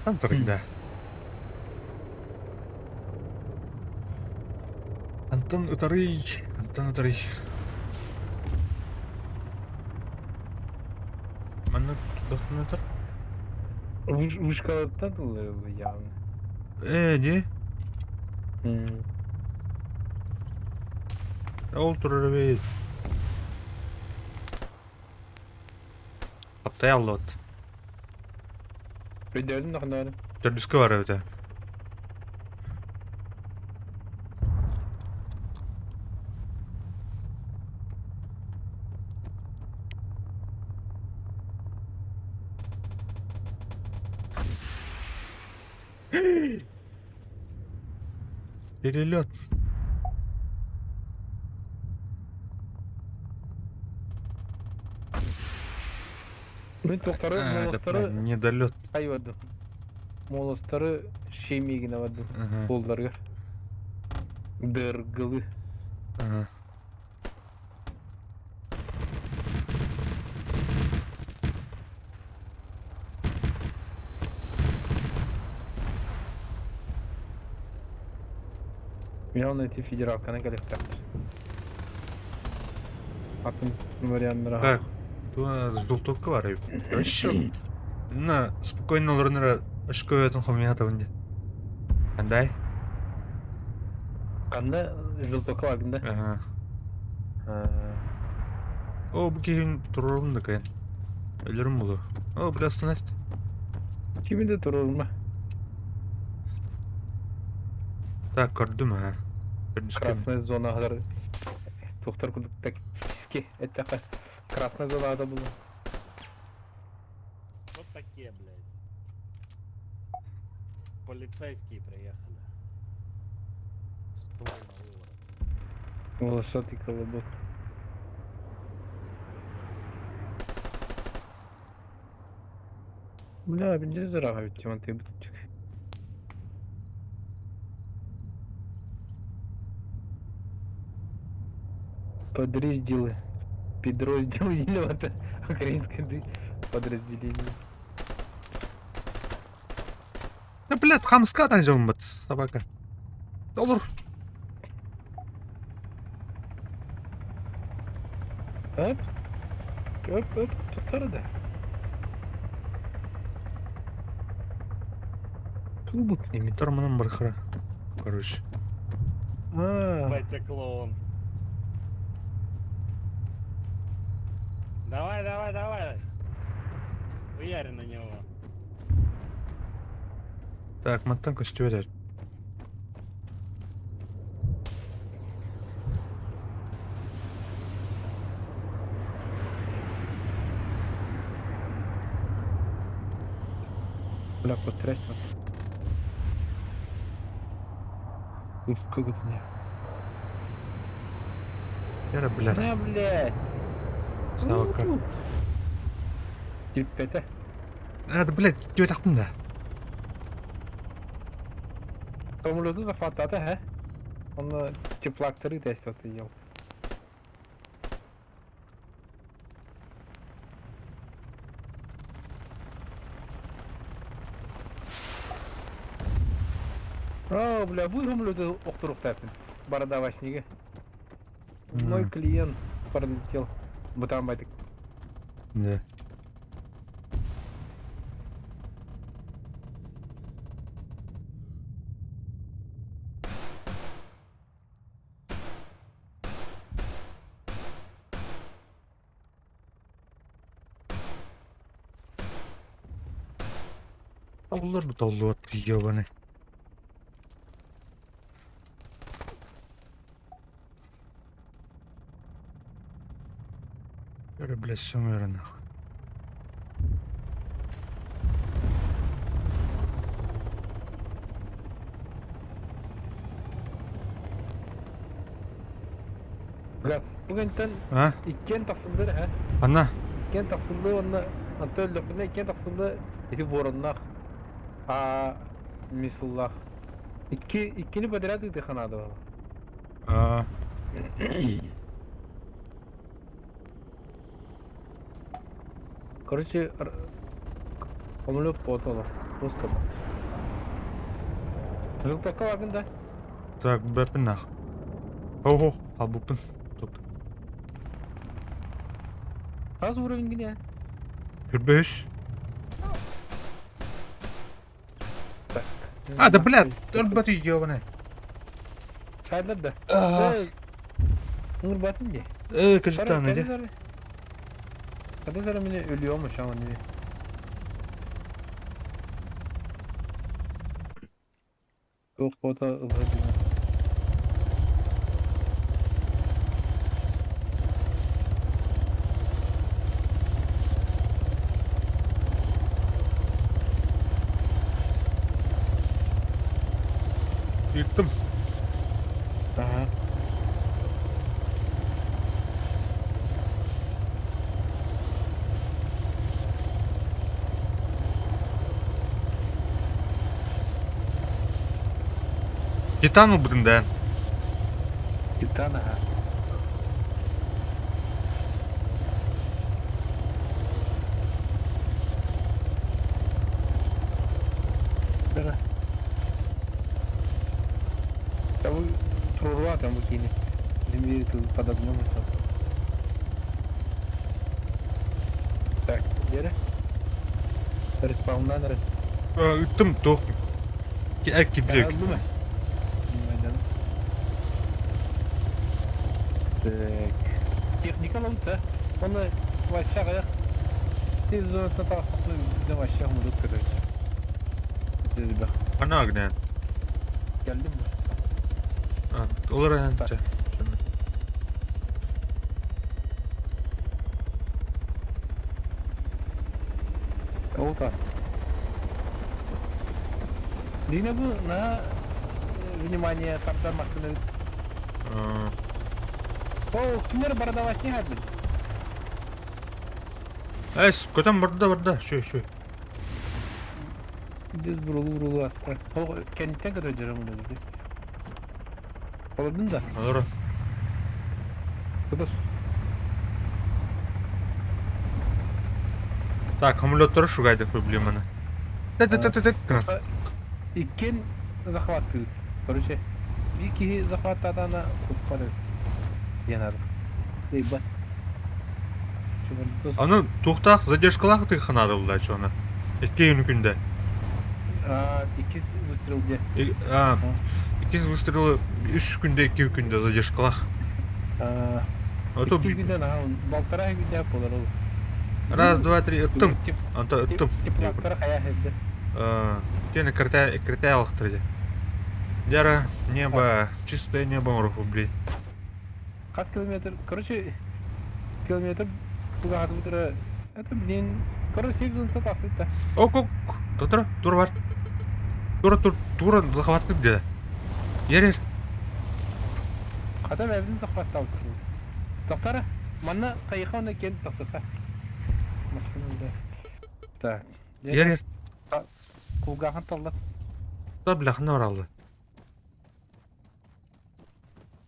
Антарыгда. Антон ытарый, Антон ытарый. Манна тохтон ытар?
Вышкалаттан тулларылы явно.
Ээ, не? Ол турар эбит. Аптай аллот.
Өйдөдүм нахнары.
Төрдүскө бар эбит. Перелет.
Мен тохтары,
А, да,
молостары
бля, недолет.
айбадым. Молостары шемигине бардым.
Ага,
Колларга. Дыргылы.
ага.
Мен эти федералканы калектактыр. Атын варианттара.
Так, туа желтокка бар эбит. Вообще. На, спокойно олорнора ашкоятын хомята бинде. Андай?
Канда желтока багында.
Ага. О, бу киһин турорум да кайын. Өлөрүм болу. О, бля, остановись.
Кимде турурма?
Так, көрдүм, ага. Көрдүскө.
Красная зона хазар. Тухтар кудук так киске этака. Красная зона ада было.
Кто такие, блядь? Полицейские приехали. Ствол на выворот.
Волосатый колобок. Бля, бенде зарага ведь ты бутчик. Подразделы. Підрозділ или українське подразделение.
Да, блядь, хамска там бат, собака. Олор.
Оп. Оп, оп, туктар да. Тубок неме.
Тормоном бархара. Короче.
А,
Батя клоун. Давай, давай, давай. Хуярь на него.
Так, мантан костюм.
Бля, потрясти. Уф, как это не.
Яра, блядь,
На, блядь.
собака.
Типпете.
А, да, блядь, тебе так да.
Самолету захвататы, ха? Он теплакторы тест вот ел. А, бля, выгомлю охторуктааппын. Бородавочнига. Мой клиент пролетел. Бытаан байтык.
Да. Толлор бу толлуот ёбаный. Бля, блядь, сөҥүөрэ нахуй.
Газ. Бүгүнтэн
А?
иккиэн тахсыллар эһэ.
Ханна?
Иккиэн тахсыллыы уонна онто өллөхпүнэ иккиэн тахсыллыы ити вороннаах а мисыллаах. Икки иккини подряд ыытыахха наада буолла.
А,
Короче, Омлет потолок. Пусто. Рюкзакка бардын да?
Так, бэппин нах. Ох, албуппун. Тут.
Хас уровень гине?
Хүрбөһүс.
Так.
А, да блядь, өлбөт ёбаный.
Сайдар да. Ыңырбатын дии.
Э, кыжыктаан иди.
Хата сара мини өлүөм ошоҥон ини. Туох буота ылла диэн.
Ыыттым.
Аха.
Титан ылбытын да.
Титан аха. Бера. Да вы туруруа там букини. Земли тут под огнем и там. Так, Вера. Респауннан
Ыттым туох. Кибек.
Так. Техника ломта. Он вообще аҕыйах. Тез зонаттан таҕыстахпына билдим вообще мудут короче. Элбэх.
Хана огнян.
Кэллим бу.
Олор чэ.
Ол та. Дина бу на внимание тардар массыына О, кимнер бородавать не хадбит.
Эс, көтөн барда барда, шө шө.
Без бурулу бурулу аста. Ол кэнниттэн көтө дьөрөм dedi. Олордун да.
Олорон.
Кудус.
Так, самолеттары шугайдык проблеманы. Тет-тет-тет-тет.
Иккиэн захваттыыр. Короче, биир киһи захваттаатаана куппар диэн аата. Ебать.
Аны туохтаах задержкалаах тыханаады булдаачы оны. Икки күндэ.
А, иккис выстрел где?
А, иккис выстрелы үс күндэ икки күндэ задержкалаах.
А,
А то
икки күндэ наһаа балтараа күндэ болар ол.
Раз, два, три, ыттым. Анта ыттым.
Теплактара хайа хедде.
Тени кыртай кыртай алықтыр Дяра, небо, чистое небо руку, блин.
Хас километр, короче, километр тугаатыбытыра это, блин, короче, 8 тахсытта.
Ок, ок, тура, тура бар. Тура, тур, тура захватты где. Ер, ер.
Хата бэйбитин захваттаабыт. Тохтара, манна хайыха уонна киэн тахсыха. Массыына да. Так.
Ер, ер.
Кулгаахан талла.
Да, бляхна оралды.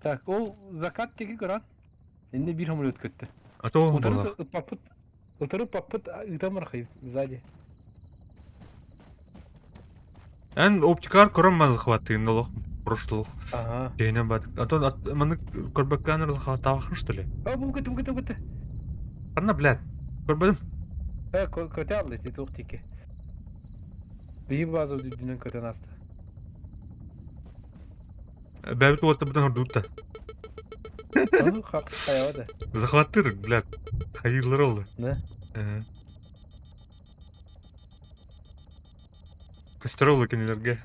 Так, ол закат диэки көрөн. Инне биир самолет көттө.
А то он
Утары
буолла.
ыппаппыт. Утары ыппаппыт ыытан барахайбыт сзади.
Эн оптикаар көрөн маны захваттыгын олох прошлых.
Ага.
Кейинен бат. А то маны көрбөккән захваттаабахын что ли?
А бу көтө көтө көтө.
Ханна, блядь? Көрбөдүм.
Э, көтө алды ти туох тики. Биир база үрдүнэн көтөн аста.
Бэбит уолта бутан хордуутта.
Ону хайаба да.
Захваттыр, блядь. Хайыылар олду.
Да?
Көстөр олду кинилерге.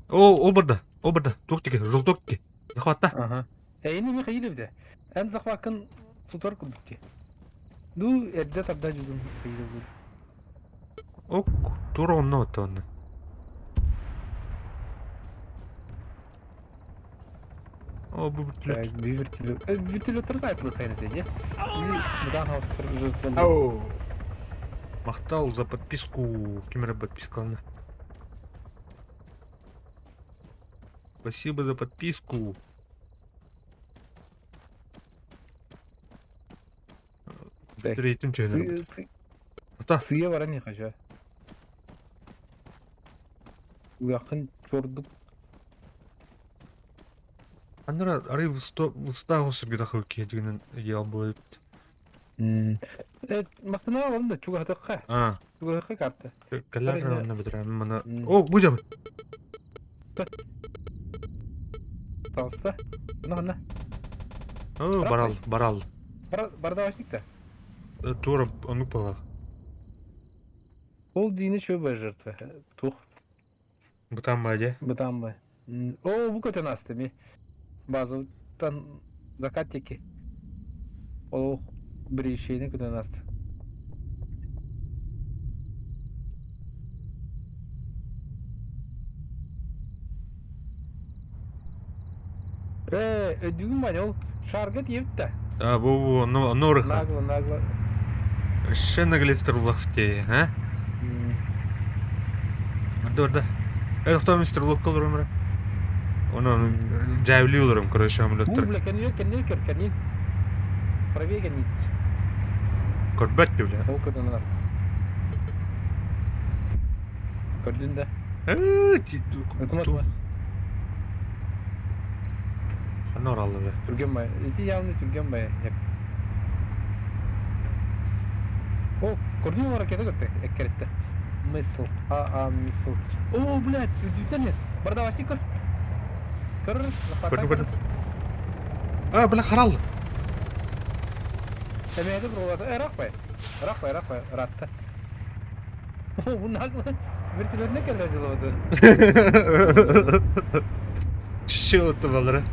О, ол барда. Ол барда. Туох тики, желток тики. Захватта.
Ага. Эйини ми хайыыр эбитэ. Эн захваккын сутар курдук дии. Ну, эрдэ тарда дьудун хайыыр буолуо.
Ок, тура онно отто онно. О, бу вертолет.
Так, би вертолет. Вертолеттар хайпылы хайын этэ дии. Мыдаан хаустар уже
Ау. Махтал за подписку. Ким эрэ подпискалана. Спасибо за подписку.
Так.
Рейтинг түһэн Ата.
Сыйа баран не хочу. Улахан чордук.
Аннара арай выстаа хосургитах киһитигинэн ел будет.
Масына алам да чугаһатыкка.
А,
Чугаһатыкка карта.
кэлэр онно битирэн мана. О, бу жабы.
Таҕыста. На на.
О, барал, барал.
Бардавашник да.
Тура онук балах.
Ол диини чөбө жертва. Тух.
Бутан баje.
Бытан бай. О, бу көтөн асты ми. Базовтан закат теки. Ол брешени көтөн асты. Э, өдүгүн бань ол шарга тиепти да.
А, бу бу онно онно ырыха.
Нагло, нагло.
Өссө наглецтер улахте, а? Барда барда. Э, тохтоо мистер Локко олором эрэ. Ону дьээбилии олором, короче,
Бу,
амулеттар.
бля, кэнниэ, кэнниэ көр, кэнниэ. Правее кэнниэ.
Көрбөт бля.
Ол көтөн ас. Көрдүн да.
Э,
Өкүмөт
ту. Ханна оралла бля.
Түргэн бай. Ити явно түргэн бай. О, көрдүн олар ракета көттө, эккеретте. Мисл, а, а, мисл. О, блядь, үрдүттэн нет. Бардавашник көр. Көр,
Көрдүм, көрдүм. А, бля, харалды.
Эмээди бұрылады. Э, рахпай. Рахпай, рахпай, ратта. О, бу нагло. Вертолетне келе жылыбыды.
Шо балары.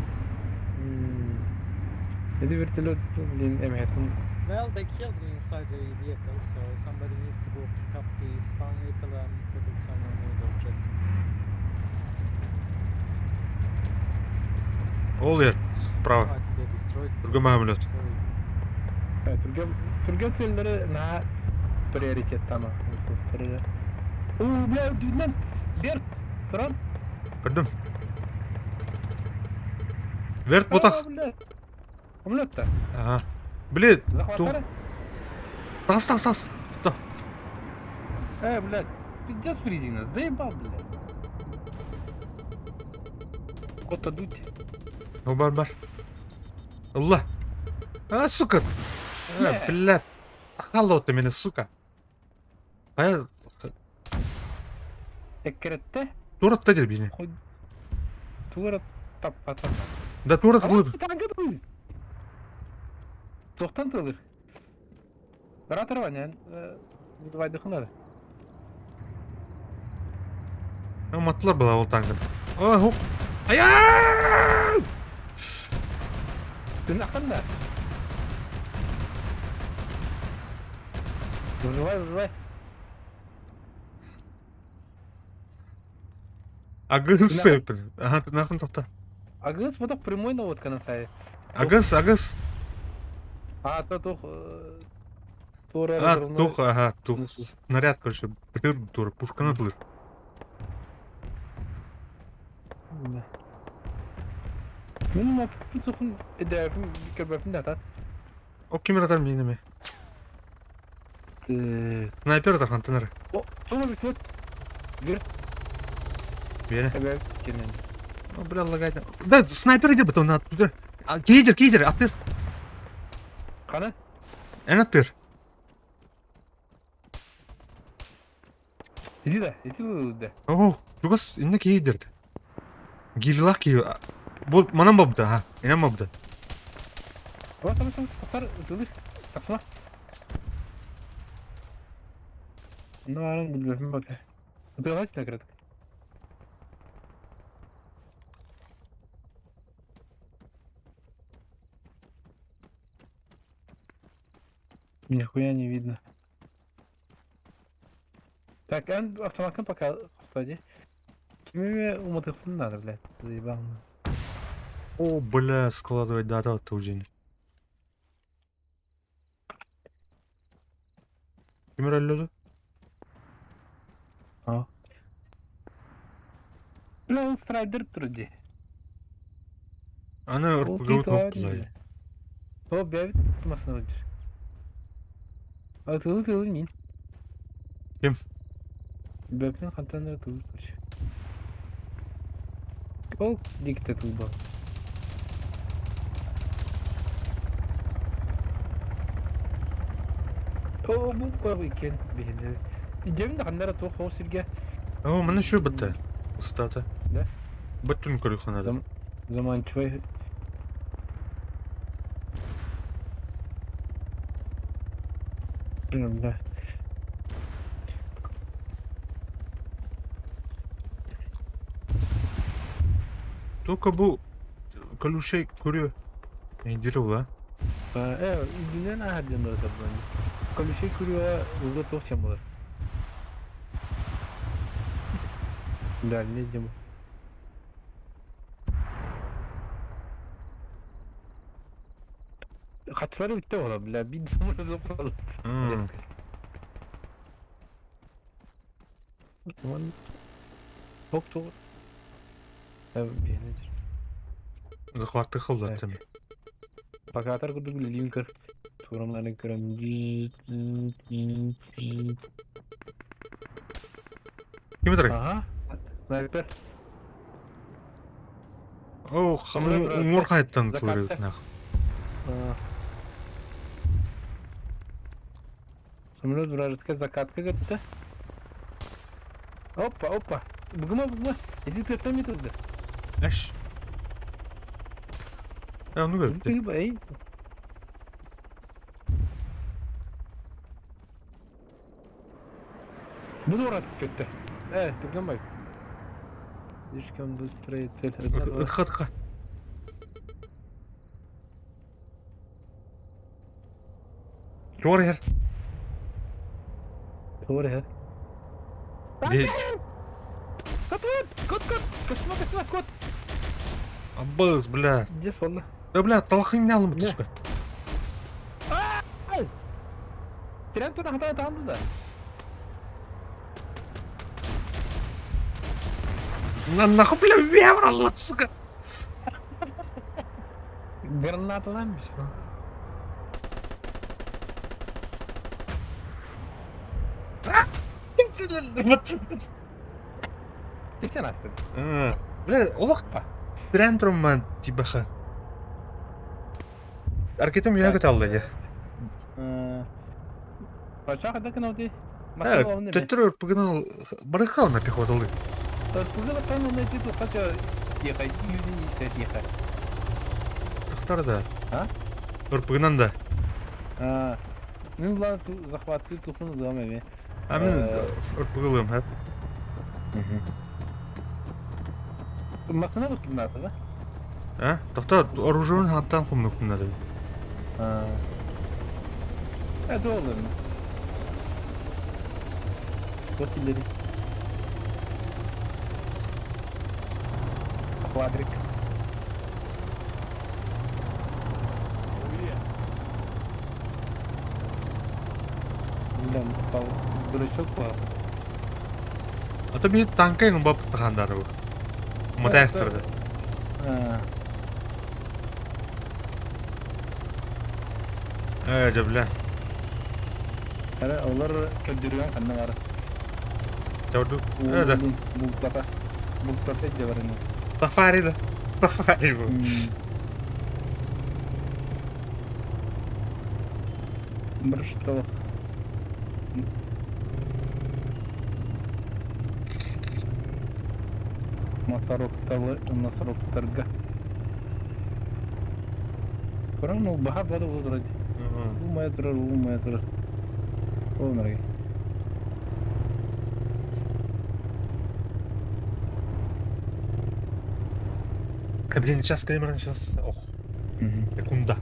Эди вертолет, блин, эмээтин.
Well, they killed me inside the vehicle, so somebody needs to go pick up the spawn vehicle and put it somewhere near the objective.
Ол ер, справа.
Oh, I think they destroyed it.
Другой самолет.
Sorry.
Түргэн түргэн целлери на приоритет тама. О, бля, дүннен. Бер. Туран.
Көрдүм. Верт ботах.
Самолетта.
Ага. Блин,
Захватары?
тас тас тас. Тутта.
Э, блядь, пиздец впереди нас, заебал, блядь. Кот дуть.
Ну бар бар. Алла. А, сука. А, блядь. Халло ты меня, сука. А,
Эккеретте.
тура дер бини.
Тура таппата.
Да тура тылып.
Танка тылыр. Тоқтан тылыр. Оператор ваня, вайдыхынады.
Матлар была ол танкын. О, хоп. Ая!
Түн ақында. Выживай, выживай.
Агыс сэпин. Ага, ты нахуй тоқта.
Агыс поток прямой наводка на сай.
Агыс, агыс.
А, то тух... Тура
А, тух, ага, тух. Снаряд, короче, бытыр тура, пушканы тылыр.
Мен моппун сухун эдээпин көрбөпүн да тат.
О, ким атар минеме? Снайпер атар хантанар.
О, тура битет. Бир.
Бери.
Эбэ кенен.
О, бля, лагает. Да, снайпер идет, потом на оттуда. Кейдер, кейдер, атыр.
Хана?
Эн атыр.
Иди да, иди да.
О, чугас, инне кейдер. Гиллах ки. Бу манан бабда, ha. Инен бабда.
Вот, вот, вот, тахтар, ытылы. Тахсыма. Ну, арын билбеппин пока. Ытыалач да кыратык. Нихуя не видно. Так, эн автоматын пока кстати. Кими уматыхпын надо, блядь, заебал.
О, бля, складывать дата тужин. Ким өллөдү?
А. Бля, ол страйдер турди.
Аны
Ол
РПГ
кит
топтулай.
О, бэбит масына өлдүр. Атылы тылы мин.
Ким?
Бэбитин хантан атылы короче. Ол дикте тылба. О, бу кой кен бихинде. Дебин да ханнара туох хоос сирге.
О, мана şu бітті. Устата.
Да?
Бүттін көріханада.
Заманчивый. Блин, да.
Только bu Kaluşay көрү. Эйдир ула.
Үндүнэн аһардын бара табылан. Колючей күрүө ылга туох чем болар. Да, не дем. Хатсары битте ола, бля, бит замыр қалды. Aman. Çok çok. Бенедир.
Захватты хылдаттым.
Покатар курдук билин көр. Тураманы көрөм.
Ким өтөр?
Ага. Снайпер.
О, умур хайттан
Закатта.
көрү.
Самолет вражеская закатка кетти. Опа, опа. Бугума, бугума. Иди ты там не туда.
Эш. Оны көрүптү.
Ты эй. Bu doğru atıp gitti. Evet, tıklan bak. Слишком быстрее цель.
Ытка ытка. Чуар хер.
Doğru ya.
Де
Кот, кот, кот, косма, косма, кот.
Абыз, бля.
Здесь валла.
Да, бля, талахын не алым
Не.
түскі.
Tren turuna hata tandı da.
На нахуй, бля, вевра, сука.
Гранаталанmış. Тексен астын.
Бля, олох Трен турман тибаха. Аркетем яга талла я.
Бача хада кынауды.
Төттөр пыгын барыхал на пехоталы.
Пыгын там на титул хотя ехать, юзин не ехать.
Тахтар да.
А?
Ырпыгынан да.
А, мен булар захватты тухун ылам эми.
А мен ырпыгылым, ха.
Масына бутун да?
А? Тахта оружиен хаттан хумнуктун надо.
А. Это olur. Вот ileri. Квадрик.
Oh yeah.
Блин, дурачок по.
А то би танкайын бап тахандары бу. Матаястырды. Э, бля.
Ара, олар көдүргөн ханна бар.
Чорду. Да.
Бултата. Бултата дьэ барыны.
Сафари да. Сафари бу.
Быршталах. Носорогталы, носорогтарга. Көрөн ол баһа бары олорор. Уумая турар, уумая турар. Ол нарга.
Блин, сейчас камера сейчас. Ох, секунда.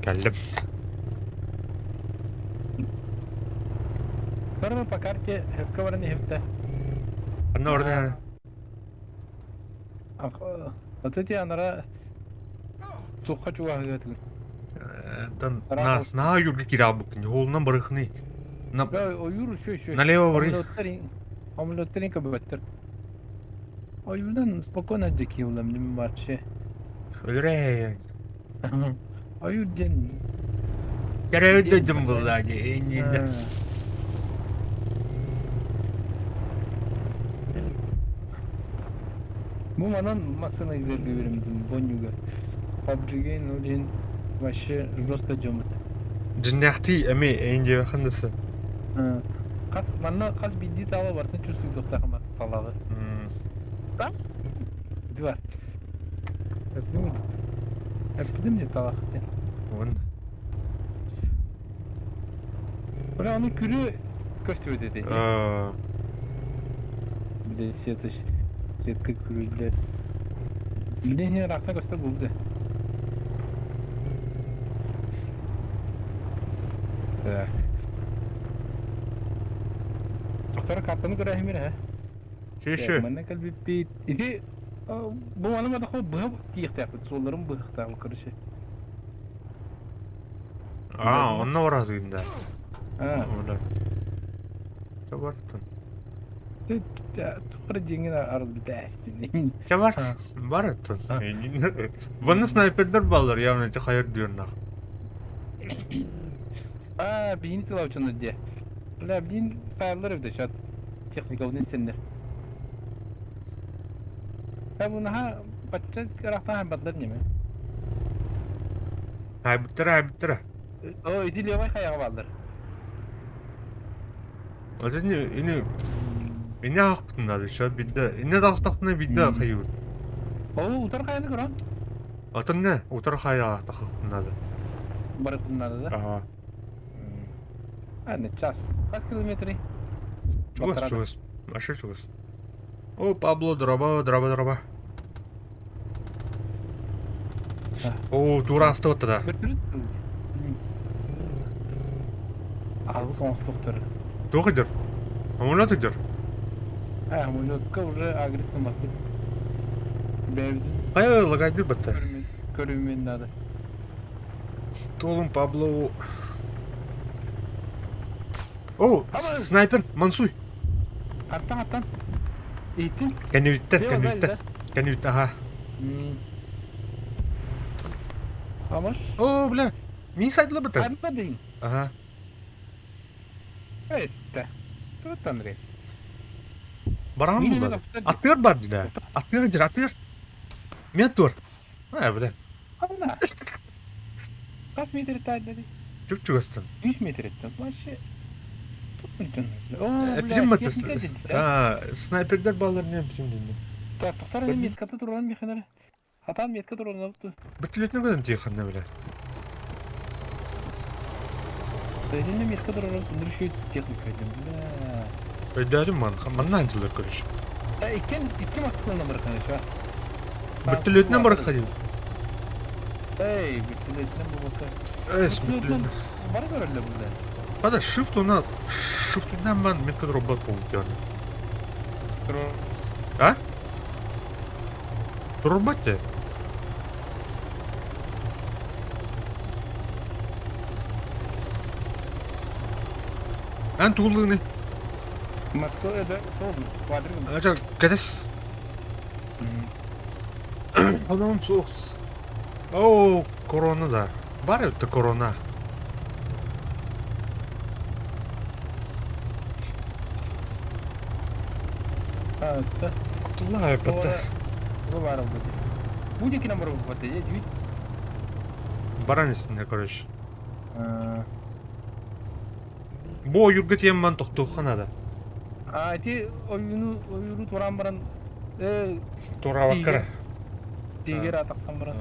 Кэллим.
Көрө по карте сөпкө баран иһипте.
Анна орда.
Вот эти анара туохха чугаһыгатын.
Тан на на юрга кирабыкын. Холунан барыхны. На
Ойур еще еще.
налево бары.
Омлеттер кабаттер. Ойурдан спокойно дики улам ним вообще.
Өлөрэ.
Ойур ден.
Керебит булла ди.
Бу манан машина изерге берем Бонюга. PUBG ну вообще жестко жомут.
Дьиннээхтии эмиэ эйин хандысы.
Хас манна хас бидди тала бартын чувствую доктахама талабы. Два. Эпидем не талах.
Вон.
Бля, оны күрү көстүбөт эти. Биле сетыш. Сетка күрүлөр. Биле не ракта көстөр булду. Так. Доктор картаны көрө химир ха.
Шү.
Манна калбиппит. Ити бу аны мада хо быһып тиехтээхпит суолларын быһыктаах короче.
Аа, онно барасыгын да.
Аа.
Ола. Чабартын.
Тухар деңин арылды.
Чабар. Баратын. Бұны снайпердер балдар, явно те хайыр дүйөрнах.
Аа, бийин тилаучуну де. Бля, бийин файлар өбдө шат. Техника унын сеннер. Та бунаха бачча рахтан бадлар неме.
Хайбыттара, хайбыттара.
О, иди левай хаяга балдар.
Атын ини ини ахпытын ады, ша бидде. Ини дагыстактына бидде хайыр.
О, утар хаяны көрөн.
Атын не? Утар хая тахыптын ады.
Барытын да.
Ага.
А, не час. Кас километри?
Чугас, чугас. Маша чугас. О, Пабло, дроба, дроба, дроба. О, тура асты да.
Алып оңстуктар.
Туох идер? Амулет идер.
А, амулетка уже агрессивно басып. Бэбдин
Кая лагайды батта.
көрүнмөн надо.
Толум Пабло. О, снайпер, мансуй.
Аттан, аттан. Иттин.
Кэнүттер, кэнүттер. Кэнүт, ага.
Амаш.
О, бля. Мин сайдла бата.
Армадын.
Ага.
Эсте. Тут Андрей.
Баран булды. Атыр бар диде. Атыр дир, атыр. Мен тур. А, бля.
Ана. Кас метр тайдады?
Чүп чүгөстөн.
3 метр еттен. Вообще. Тут О,
Бля, А, снайпердер баллар не битим динде.
Так, тоқтар меткаты туран механер. Хатан метка туран алыпты.
Бүтлетне көдөн тиеханна бля.
Дайден метка туран үндүрүшү техника дем. Бля.
Өйдөдүм ман, маннан жылдар көрүш.
Иккен икки максимум бар конечно.
Бүтлетне бар ходил.
Эй, бүтлетне бу болса.
Эс, бүтлетне.
Бар көрөлө бунда.
Пада shift уна shift унан ман метка робот болуп А? Турбат те? Эн тугуллыгыный?
Москва это квадрик.
Ача, кэтэс. Онон суох. Оо, корона да. Бар это корона.
А, это.
Кутулла эппетте.
Бу баар буолбут. Бу диэки номер буолбут, дьэ,
Баран истинэ, короче. Бу ойуурга тиийэн баран тохтуохха наада.
А ити ойууну ойууру туораан баран э
Туораабакка эрэ.
Тиигэр атахсан баран.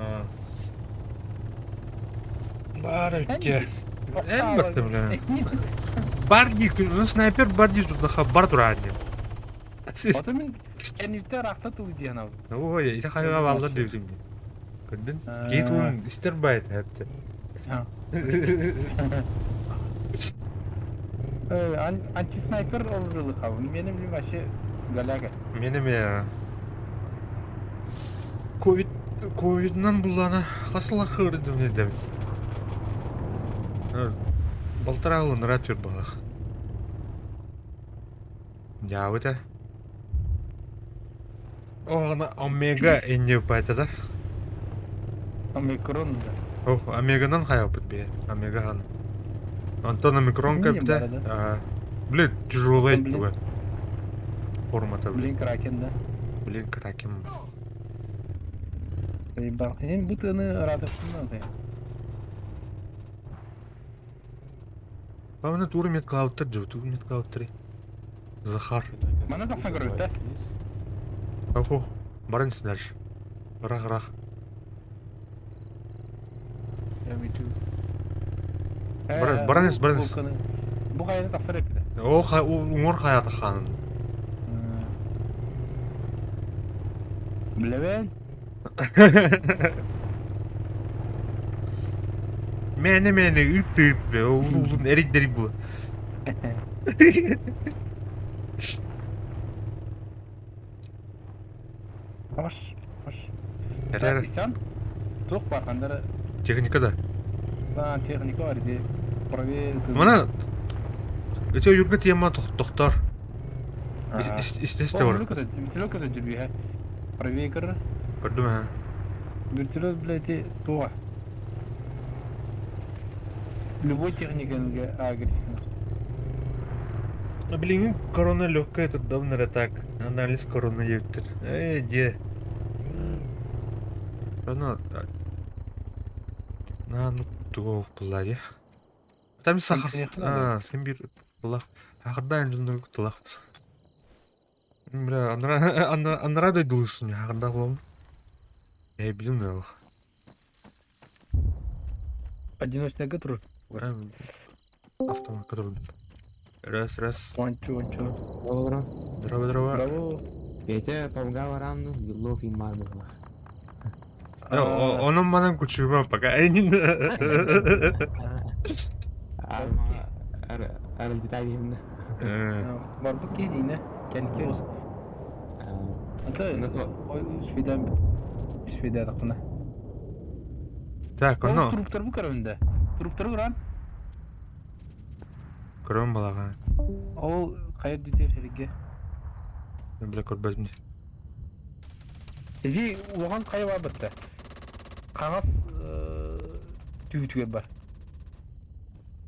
Баар эбит Эн баттым бля. Бар дии, снайпер бар дии турдаха бар тураар дии.
Ото мин кэнниттэн арахта тыл диэн абыт.
Ой, ити хайаҕа бааллар диэбитим дии. Көрдүн? Киһи тугун истэр баайт эпти.
Антиснайпер оружие Менем ли вообще голяга.
Менем я. Ковид ковидынан буллана хасла хырдым дедим. Балтаралын ратюр балах. Дьаабыта. Оҕону Омега инньэ да?
Омикрон да.
Ох, Омеганан хайаппыт бие. Омега хана. Онтон омикрон кэлбитэ. Блин, тяжелый туга. Формата,
блин. Блин, кракен, да?
Блин, кракен.
Эн бу тыаны ыраатыппын да.
Павна тур медклауттар дьэ, тур медклауттары. Захар.
Мана тахсан көрбүттэ.
Охо, баран дальше. Рах, рах.
Yeah, me too.
Баран баран.
Бу хайаны тахсар эппитэ.
О, уҥуор хайата хаанын.
Билэбин.
Мээнэ мээнэ ыт ыт бе улун эриддери бу.
Хош, хош.
Эрэр.
Туох бар хандара?
Техника да.
А, техника бар ди. Правее.
Мана Эти юрга тема тохтор. Истесте бар.
Вертолет көтө жүрбүһэ. Правее көр.
Көрдүм ha.
Вертолет, блядь, туа. Любой техниканы агрессивно.
Блин, корона легкая, это давно так. Анализ корона ептер. Эй, где? Ана, на, ну, туох булла Там сахар. А, сен бир булла. Ахырдан жындыр тулах. Бля, анра анра дойдулуsun ахырда булам. Эй, билим да.
Одиночная тур.
Автомат который. Раз, раз.
Ончу, ончу.
Добро.
Здорово, здорово.
Браво.
Петя помогал рамну, лов и мармур.
Онон манан кучума пока.
Аралдитагимна.
Барбыт киһинине кэнки ос. Ата ой үспеден үспеден тахына.
Так, оно.
Труптар бу көрөндө. Труптар уран.
Көрөн балаға.
Ол хайыр дитер херге.
Бля көрбөтүм.
Эги уган кайы бар битте. Кагаз түүтүгөр бар.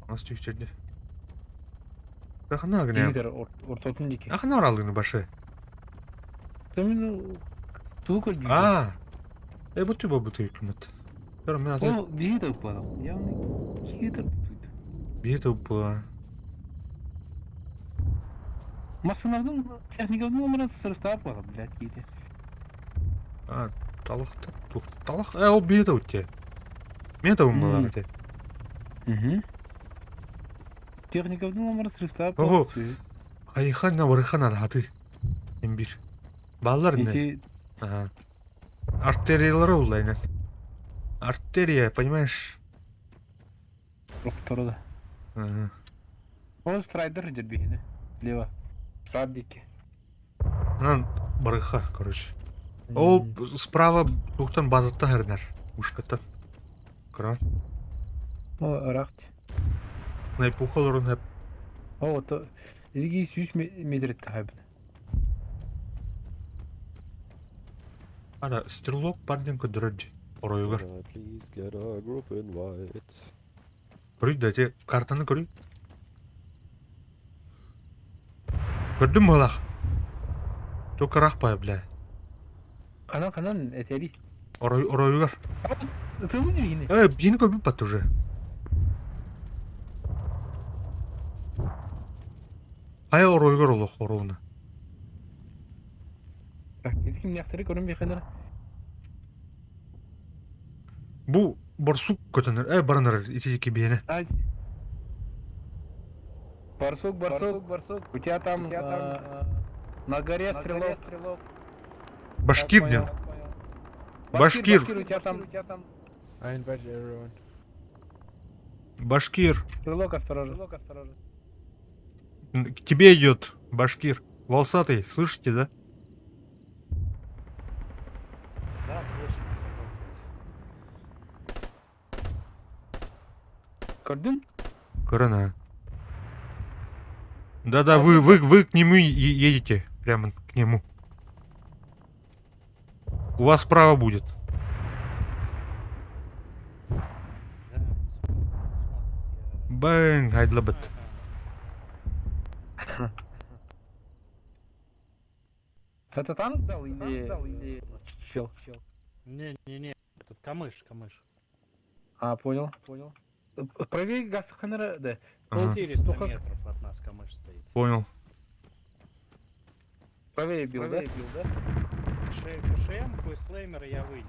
Кагаз түүтүгөр. Ахна гне.
Ортотун дики.
Ахна оралыгны башы.
Төмүн туу көрдү.
А. Э бу түбө бу түкүмөт. Бер мен аты.
Ол бии да уппадым. Яғни кие да
Бии да уппа.
Машиналардын техникалардын номерин сырыктаап калган, блядь, кейде.
А, талах талах э ол бии да утте. Мен да умбалар те.
Мгм. Техникалардын номерин сырыктаап
Ого. Хайхан на барыхан архаты. Эмбир. Баллар не? Ага. Артериялары улайнан. Артерия, понимаешь?
Роктору да.
Ага.
Ол страйдер жербихине. Лево. Радики.
Анан барыха, короче. Ол справа туктан базаттан хернер. Ушкаттан. Кран.
О, рахт.
Найпухалорун хеп.
О, ото илги сүүс метр таһабын.
Ара, стрелок барден көдөрөр дии. Оройугар.
Can I please get a group invite?
Көрүй да, те картаны көрүй. Көрдүм быһылаах. Только рахпай, бля.
Ханан ханан этери.
Орой, оройугар.
Ытылын дигини.
Э, биһини көрбүт бат уже. Хайа оройугар олох оруна.
Так, ким яхтары көрөн бихенер.
Бу борсук көтөнөр, э баранар ити биһине.
Ай. Барсук, барсук, барсук. У тебя там, на горе стрелок.
Башкир диэн. Башкир.
Башкир, у тебя там
I invite everyone.
Башкир.
стрелок, осторожно. Стрелок, осторожно.
К тебе идет башкир. Волосатый, слышите, да?
Да, слышим.
Көрдүн?
Корона. Да-да, вы к нему едете. Прямо к нему. У вас справа будет.
Да, смотрит.
Бэнг, айдлабат.
Ага.
Это танк дал или чел?
Не-не-не, этот камыш, камыш.
А, понял, понял. Правее газ ханера, да.
Ага,
400
Ну как?
метров от нас камыш стоит.
понял.
Правее бил, да?
КШМ-ку и слеймера я вынесу.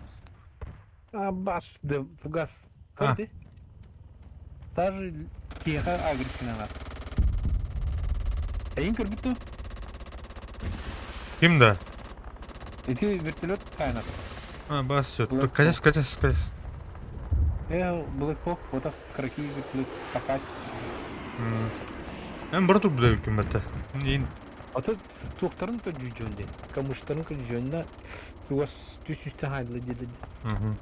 А, баш, да, фугас.
А.
Көрдү? Даже кеха агрессивно нас. Эйин көрбүттү?
Ким да?
Эти вертолет кайнат.
А, бас, все.
Black
Катяс, катяс, катяс.
Black Hawk, вот так краки вертолет такать.
Эм брату буду ким бата. Ин
А тут туохтарын то жүжөнде. Камыштарын ко жүжөнде. Тугас түс үстө хайлы деди.
Мгм.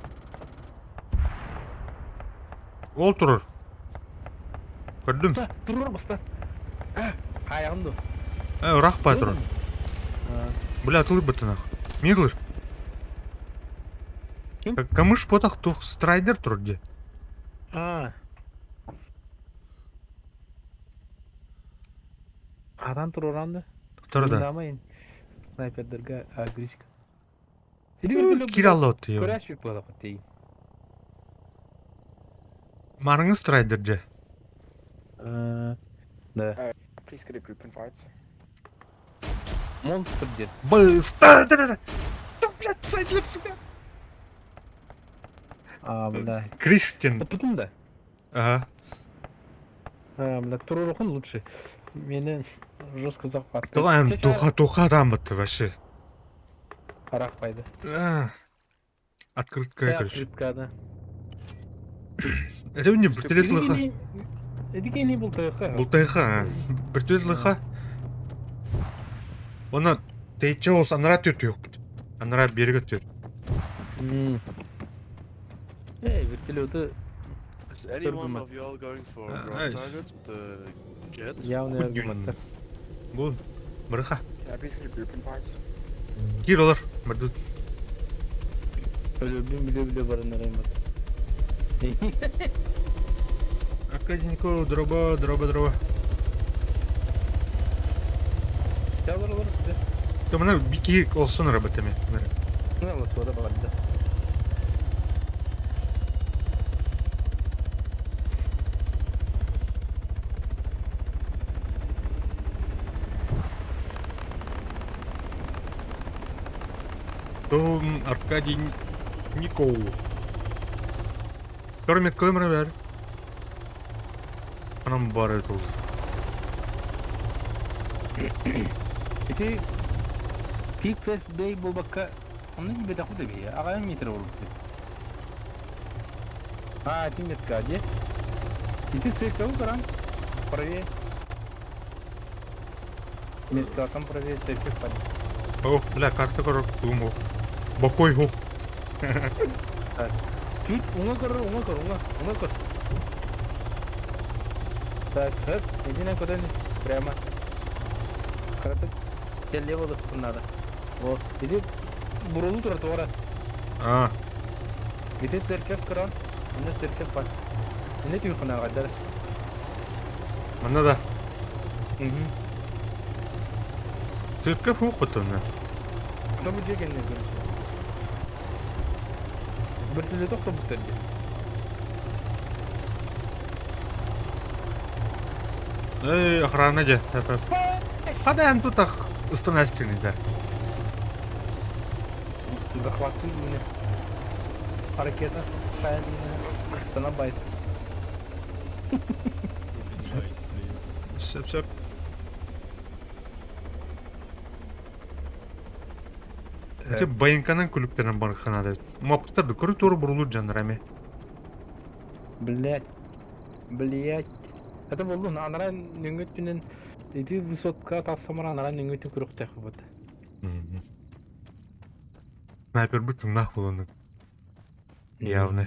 Ол турар. Көрдүм.
Та, турар баста. А, хаягынды.
Э, рахпай турар. Бля, тылыр бытынах. Миглыр.
Ким?
Камыш потах тух страйдер турар де.
А. Адан туруранды.
Турар да.
Дамайын. Снайпердерге агришка.
Киралла отты.
Көрәш бит була кутей.
Марыңы страйдер де.
Да.
Please get a group invite.
Монстр дед.
Быстро. Да, блядь, сайдлер, сука.
А, бля.
Кристин.
Потом да.
Ага.
А, бля, турурухун лучше. Мени жестко захват.
Туған туха туха там бытты вообще.
Арахпайды.
А, Открытка, короче.
Открытка, да.
Это не вертолет лыха.
Эдике не был тайха.
Бултайха. Вертолет лыха. Оны тейчоус анра төт yok. Анра берге төт.
Эй, вертолеты
Is anyone
Turbo.
of y'all going for ground
nice.
targets with the jet?
явный
Хуй
аргумент.
Бул. Бырха.
Can I please get a group invite?
Кир олар. Бырдут.
Өлөбүн биле биле барынарайм бат.
Акаденико, дроба, дроба, дроба.
Ялар олар.
Томана бики олсын работами.
Ne var sonra bardı.
Том Аркадий Никол. Кормит клымыр бер. Анам бар это уже.
Ити Peak Fest Bay болбакка оны gibi de худа бия. Ага метр болуп. А, ти метка де. Ити церковь каран. Правее. Метка там правее церковь под.
Ох, бля, карта корок, тугум ох. Бокой ох.
Чуть уңа көр, уңа көр, уңа, уңа көр. Так, хэп, иди на куда не. Прямо. Кыратык лево ылыахпын наада. Вот. Ити бурулу турар туора.
А.
Ити церковь кыра. Онно церковь бар. Инне түүхүнааҕайдар.
Манна да.
Угу.
Церковь уох бутунна.
Кто бу дьиэ кэннэ көрүстэ? Бөртөлөтө охтобуттар дии.
Эй, охрана дьэ. Хадаан тутах ыстан да.
Захватывай меня. Ракета Страна байт.
Сөп сөп. Ити байынканан күлүктэрин барыхханаада. Маппыттар да көрү туору бурулуур дьоннор эми.
Блять. Блять. Это болду анара нөҥүөттүнэн ити высотка тахсамар анара нөҥүөттүн көрүөхтээх бут.
Снайпербыт тыҥнаах буолан явно.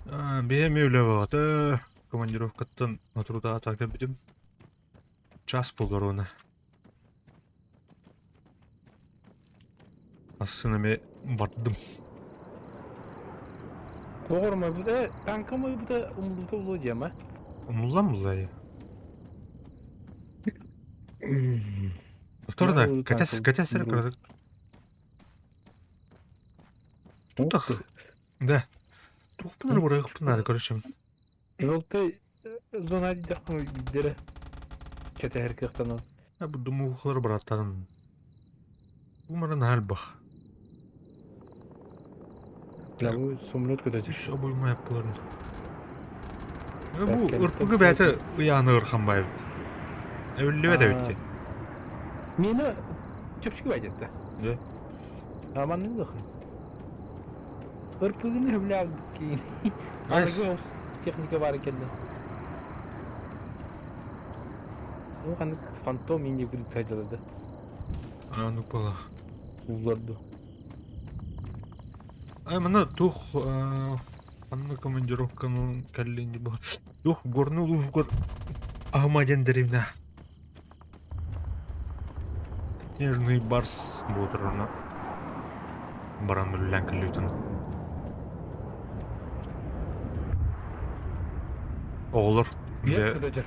Бэйэм үлэ бөҕөтө. Командировкаттан отрутаата кэлбитим. Час буолар Ассына эми бардым.
Оҕормо бу танкам бута умулута улуу диэма.
Умуллан буллай. Повтор да, кэтес кэтес эрэ кыратык. Тутах. Да. Туохпун эрэ бырайыахпын наада короче.
Желтый зона диэххэ биирдэрэ кэтэһэр кыахтанан.
Бу думуухалар быраттан. Бу мара наһаа элбэх.
Бля, бу самолет көтөтүр.
Үс обойма yapпыларын. Бу ырпыгы бэйэтэ ыйааны ырхан байбыт. Эбиллибэт эбит дии.
Миэнэ чэпчэки байдетта.
Да.
Аманнык дохын. Ырпыгыны хөблэбит киин.
Ай.
Техника бар кэллэ. Ну ханнык фантом инде күлүп сайдалады.
А, ну палах.
Улларду.
Ай, мана тух анна командировканы кэллин бу. Тух горну лугор Ахма диэн дэриэбинэ. Снежный барс буотурuna баран үллээн кэллибитин. Оҕолор дьэ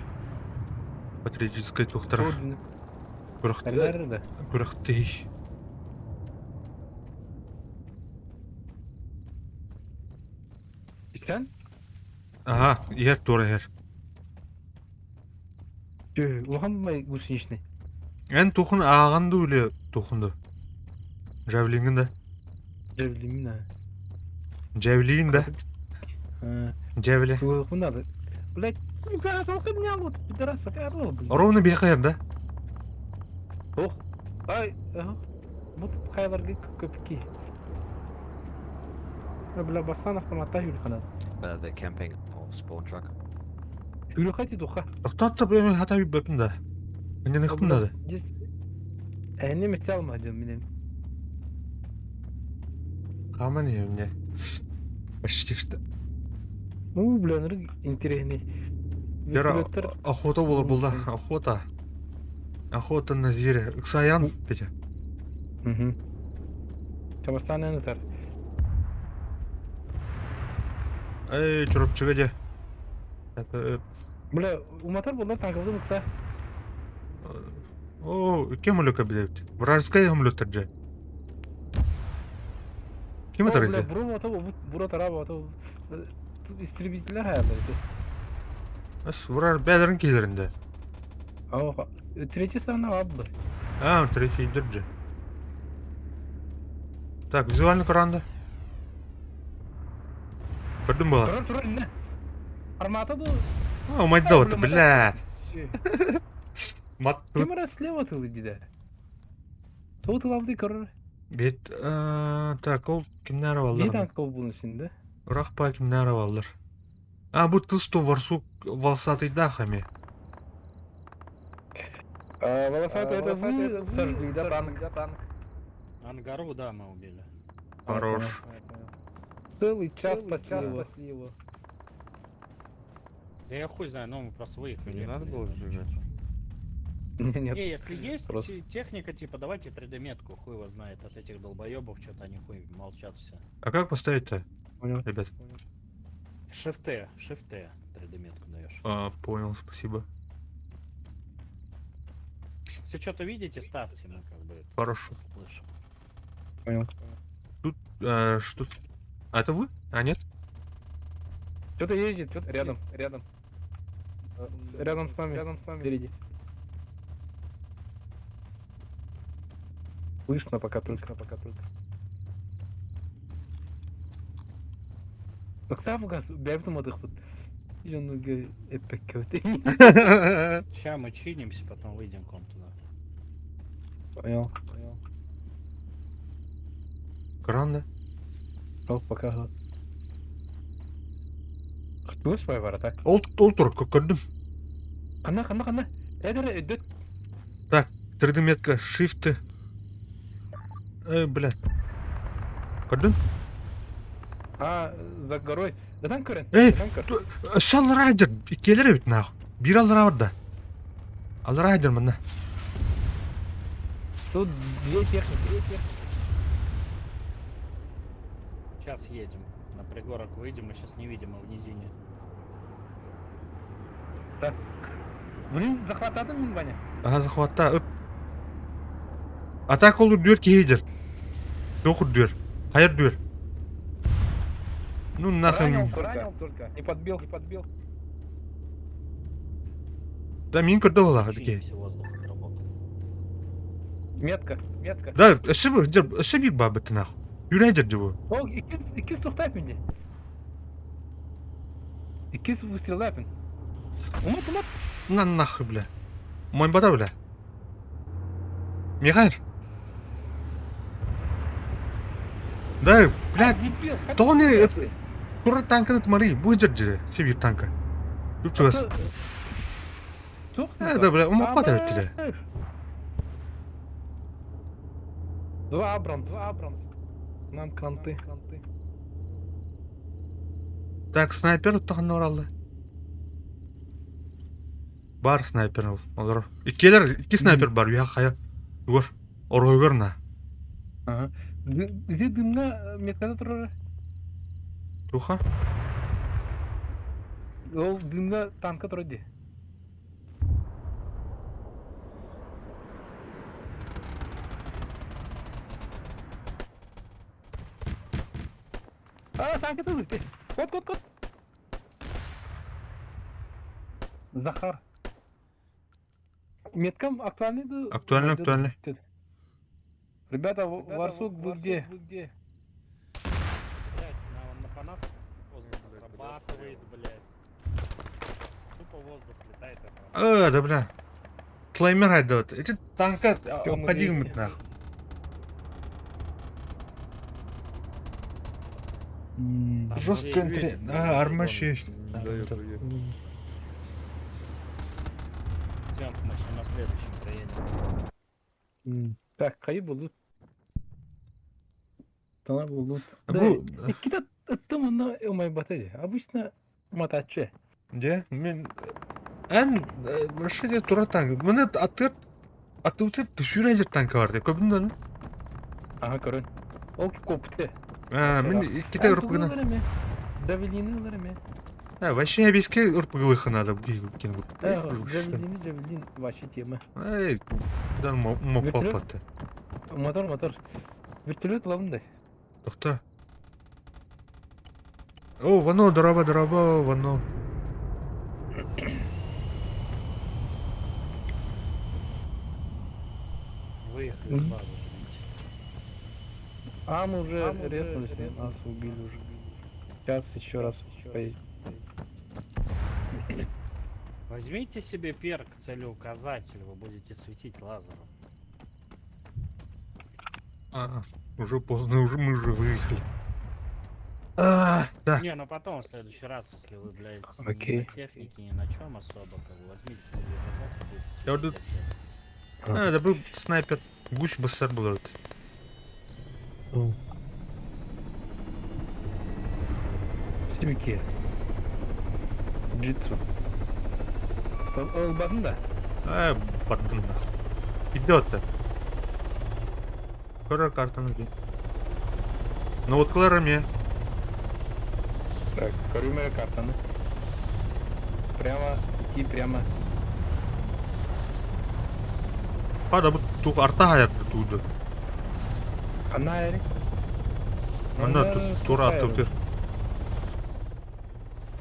патриотическай туохтара күрэхтэһии.
Иккэн?
Аха, иһэр туора иһэр.
Улахан май гусеничный.
Эн тухун ааҕан дуу или тухун дуу? Джавелиҥҥин да?
Джавелин да.
Джавелин да? Джавели.
надо. Блять, сука, толкай меня вот, пидорас, орол, блин.
Ровно биэхэ да?
Ох, ай, ага. Вот хайларга көпки. Бля, бастан автоматта жүрхана.
They're camping off spawn truck.
Жүрхати духа.
Тоқтатты мен хата үйбеппин да. Мен ыхпын да.
Эне мете алмадым менен.
Каман не. Почти что.
Ну, бля, ну интересный.
Вера, охота буолар булда. Охота. Охота на зверя. Ыксаян, Петя.
Угу. Чабастан ытар.
Эй, чурапчыга дьэ.
Бля, уматар буолла танкабытын ыкса.
О, кем өлөкө билэбит? Вражеская самолеттар дьэ. Ким ытар
Бля,
ити?
бура ата бура тарап ата. Тут истребителлер хаялар ити.
Ас, враж бэдэрин киһилэринде.
Ага, третья сторона бабы.
А, третий дьэ. Так, визуально көранда. Көрдүм буолар.
Турар турар инне. Армата ду.
А, умайда вот, блядь. Мат
Ким раз слева тыл иди Сол тылавды көрөр.
Бет, так, ол кимнәр
Bir
алалар?
танк болбун içinde.
Урах па кимнәр алалар? А, бу тысту варсук волосатый хами.
Волосатый это вы сожгли, да, танк?
Ангару, да, мы убили.
Хорош.
Целый час пасли его.
Да я хуй знаю, но мы просто выехали.
Не надо было сжигать?
Нет.
Не, если есть
просто-
техника, типа, давайте 3D-метку, хуй его знает, от этих долбоебов что-то они хуй молчат все.
А как поставить-то,
Понял.
ребят?
Shift-T, Shift-T 3D-метку даешь.
А, понял, спасибо.
Если что-то видите, ставьте, мы как бы это
Хорошо.
слышим.
Понял.
Тут что? А это вы? А нет?
Что-то ездит, что-то рядом, рядом. Рядом с нами, рядом с нами. Впереди. Слышно пока только, пока только. Октавгаз, бэбдум одыхпыт.
Сейчас мы чинимся, потом выйдем к вам туда.
Понял, понял.
Кран, да?
Ол пока. Кто свой ворота?
Ол, ол тур, көрдүм.
Ханна, ханна, ханна. Это идет.
Так, 3D метка, shift. Эй, бля. Көрдүм?
А, за горой. Да там көрен.
Эй,
Там көр.
Сал райдер, келер бит нахуй. Бир аллара бар да. Аллара райдер мына.
Тут две техники. Две техники.
Сейчас едем. На пригорок выйдем, мы сейчас не видим, мы в низине.
Так. Блин, захватадым мин, Ваня.
Ага, захватта. Ыт. Атака ол дүр кейдер. Доқыр дүр. Хайыр дүр. Ну нахуй.
Ранил только. Ранил только. Не подбил, не подбил.
Да мин көрді ол аға деке.
Чинимся, воздух отработал.
Метка, метка.
Да, өсі бір ба бітті нахуй. Юрайдер деп.
Ол икиз тоқтап менде. Икиз выстрелапин. Умат, умат.
На нахуй, бля. Мой бата, бля. Михаил. Да, бля, Тони, это... Тура танканы тмари, бу жерде, все бир танка. Күп чыгас. Э, да, бля, умаппат өттүле.
Два Абрамс, два Абрамс. Нам кранты.
Так, снайпер тахны оралды. Бар снайпер олар. Иккелер, икки снайпер бар, я хая. Угор. Оройгор на.
Ага. Где дымна меткада турар?
Туха.
Ол дымна танка турар ди. А, танка турар. Кот, кот, кот. Захар. Меткам актуальный? да?
Актуальный, актуальный.
Ребята, Варсук, вы где?
Блядь, на, по нас воздух отрабатывает, блядь. Тупо воздух летает.
Э, да бля. Тлаймер айдат. Эти танка
Тёмный
обходим
день.
нахуй.
Там
Жестко
ветер,
А, арма еще есть.
Дает другие.
Идем, мы сейчас на следующем проедем.
Так, кайы булут. Тана булут.
Бу
Кита ыттым онно умайбаты. Обычно матачы.
Де, мен Эн машине тура танк. Мене атыр атып түсүрәҗер танка бар деп көбүндөн.
Ага, көрөн. Ол копты.
А, мен икките ырпыгына.
Давелины ларме.
А, вообще обеске ырпыгылыхы надо кен
Джавелины, джавелин, вообще тема.
Эй, дан мог
Вертолет?
попаты.
Мотор, мотор. Вертолет лавындай.
Тохта. О, вано, дораба, дораба, вано.
Выехали с базы, блядь.
А, мы уже резнулись, нас убили уже. Сейчас еще раз поедем.
Возьмите себе перк целеуказатель, вы будете светить лазером.
А, уже поздно, уже мы уже выехали. А, да.
Не, ну потом, в следующий раз, если вы, блядь, ни
Окей.
на технике, ни на чем особо, как бы возьмите целеуказатель, будете светить.
Я вот
для всех.
А, да был снайпер. Гусь бассар был.
Семики. Джитсу. Ылбатын да?
Э, бардым да. Идет. Көрөр картаны дии. Наводкалар эмиэ.
Так, көрүм эрэ картаны. Прямо, идти прямо.
Пада бу тух арта хайар тууду.
Ханна хайарый?
Манна тура аттыбытыр.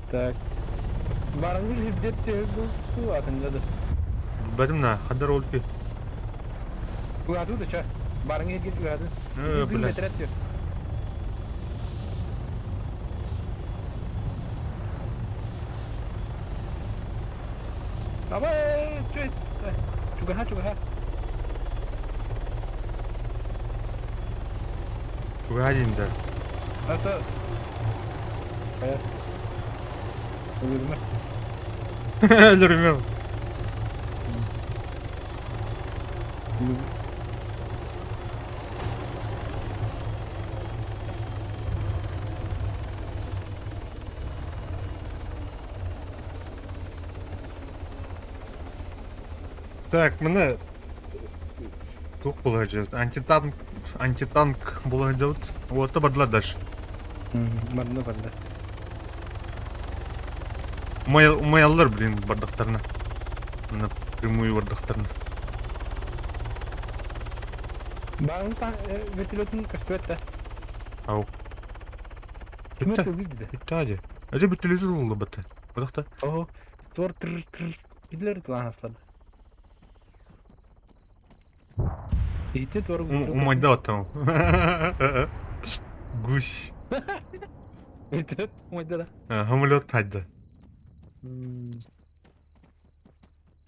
Так. Барыңгыр сирдет туу атында да.
Билбэтим на, хандар ол ки.
Угаду да ча. Барыңгыр сирдет угаду.
Э, бля.
Давай, чуть. Чугаха, чугаха.
Чугаха диин да.
Это... Хайа. Өлөрүмэ.
Өлөрүмэ. Так, мына туох буола сылдьабыт? Антитанк, антитанк буола сылдьабыт. Уотта бардылар дальше.
Барда барда.
Умайаллар, блин, бардахтарына. Мына прямую бардахтарына.
Баҕын вертолетун көстүбэт да.
Ау. Бүттэ. Бүттэ ади. Эти вертолеты ылла бытты. Быдахта.
Ого. Туор тыр тыр Билер туанаслар. Ити туор
Умайда там. Гусь.
Ити умайда да.
Самолет тайда.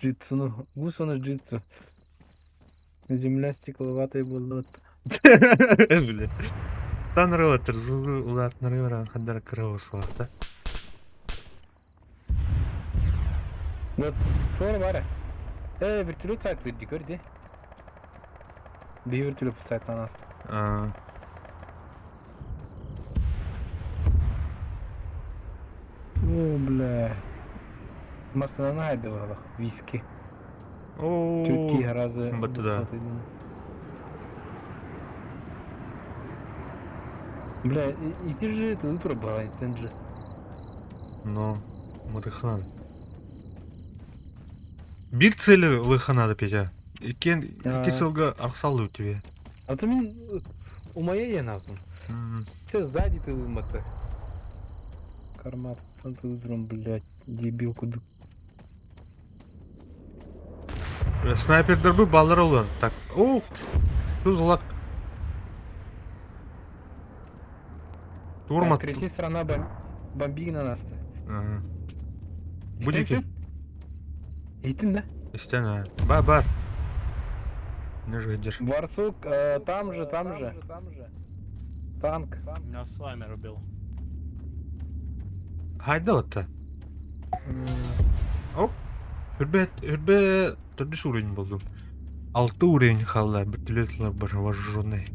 Джитсуну. Гусь он джитсу. Земля стекловатой болот.
Бля. Танрылатыр зылгы улаатнары хандар кыра
Вот, туор бара. Э, вертолет сайт выйди, көрди. Би вертолет сайт анаст. О, бля. Масына хайды баралах, виски.
О,
Түркия разы.
да.
Бля, ити же это утро было, это же.
Но, мадыханады. Бир цели лыханады, Петя. Иккен, ики сылга арсалы у тебя.
А то мин у моей я нахуй. Все сзади ты вымата. Кармат, там ты утром, блядь, дебил куда.
Снайпердер бу баллар олар. Так, ух, тузлак. Турма.
Третья страна бомби на нас-то.
Будете?
Итин, да?
Истина. Бар, бар. Не же идешь.
Барсук, там же, там же. Танк.
Меня с вами рубил.
Хайда вот-то. Оп. Үрбе, үрбе, төрдүс уровень болдум. Алты уровень халла, вертолетлар бар вооруженный.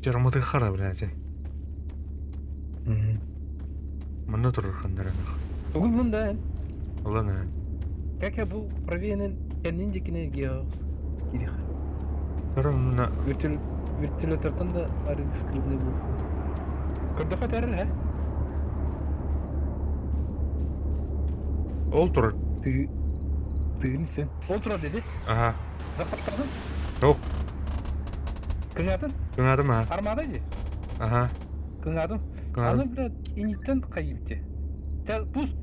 Терматыхара, блядь. Манна турар хандаранах.
Угулун да.
Ладно.
Как я был проверен, кэннин дикине геос. Кирих.
Втором на...
Вертолеттан да арыдискрибный был. Когда хотер, ха?
Ол турар.
Ты... Ты не сен. Ол турар деди.
Ага.
Захаттадın?
Yok.
Кыңадın?
Кыңадым, а.
Армада ди?
Ага.
Кыңадым.
Кыңадым.
Аны, блядь, иниттен кайыпты. Пуст.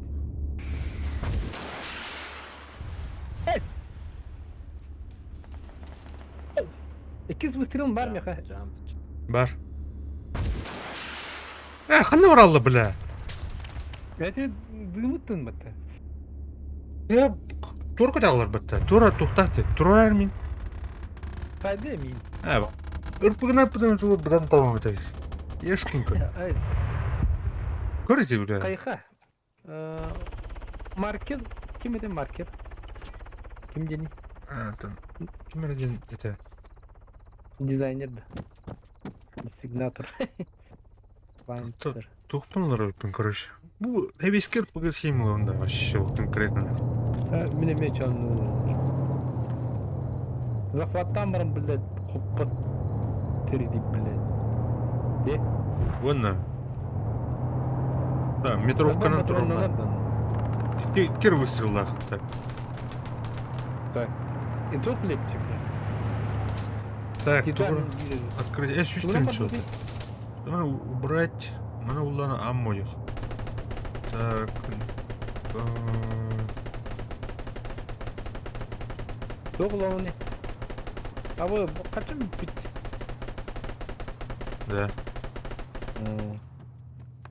Иккис выстрелын бар меха.
Бар. Э, ханна баралла, бля.
Это дымыттын бытты.
Э, тур кадалар бытты. Тура тухтаты. Турар мин.
Хайде мин.
Э, Үрпігін аппыдан жылы бұдан табам бітей. Ешкін көр.
Ай,
Көрете, бля.
Кайха. Маркер. Ким это маркер? Ким дени?
А, там. Ким один это?
Дизайнер да. Сигнатор. Вайнтер.
Туохпун олорорбун, короче. Бу эбискер ПГ 7 да вообще конкретно.
Мин эмиэ чоннуулар. Захваттаан баран, блядь, хоппот теридип, блядь. Де?
Уонна. Да, метровканан тураллар. Кир выстреллаах. Так.
Так. И тут лепчик.
Так, тугу открыть. Сүүстэн что-то. Маны убрать. Маны уллана аммойох. Так.
Туох улаҕыный? А вы хачым бүт?
Да.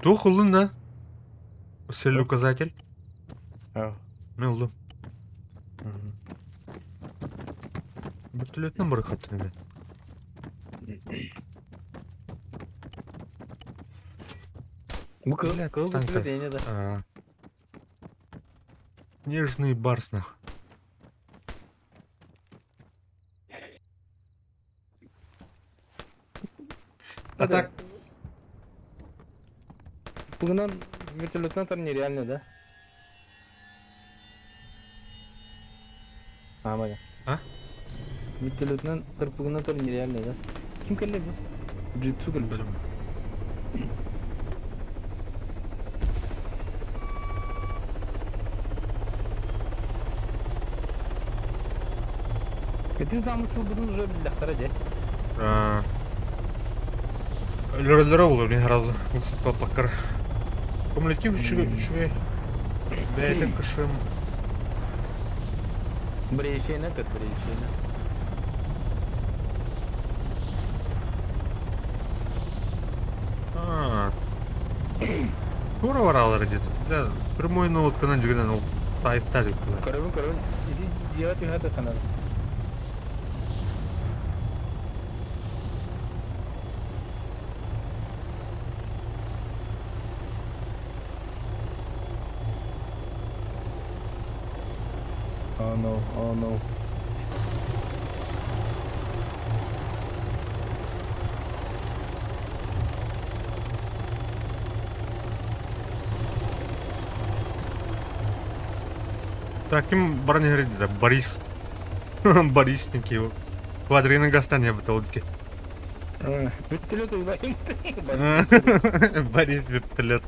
Туох ыллын да? Целеуказатель. Мен ыллым. Вертолетнан бырахаттын эме.
Бу кыл кыл да.
А. Нежный барс нах. А так...
Пугнан вертолетнан там нереально, да? А, моя.
А?
Вертолетнан кырпыгынан тор нереально, да? Ким кэллэ бу? Джитсу кэлбит. Ити замысылбытын уже биллэхтэрэ дьэ.
Өлөрөллөрө буолуо мин хараллы папаккар. Кумулятив үчүгэй үчүгэй. Бэйэтин кышым.
Брешена как брешена.
А. Тура баралар где-то. Бля, прямой наводканан дьүгэнэн ол таайыптар эбит.
Көрөбүн көрөбүн. Ити дьиэҕэ түһэ да санаатым. Oh no, oh no.
Так, ким баран иһэр да Борис. Борис его. Квадрины гастан я быталдики.
Вертолет уйбайым.
Борис вертолет.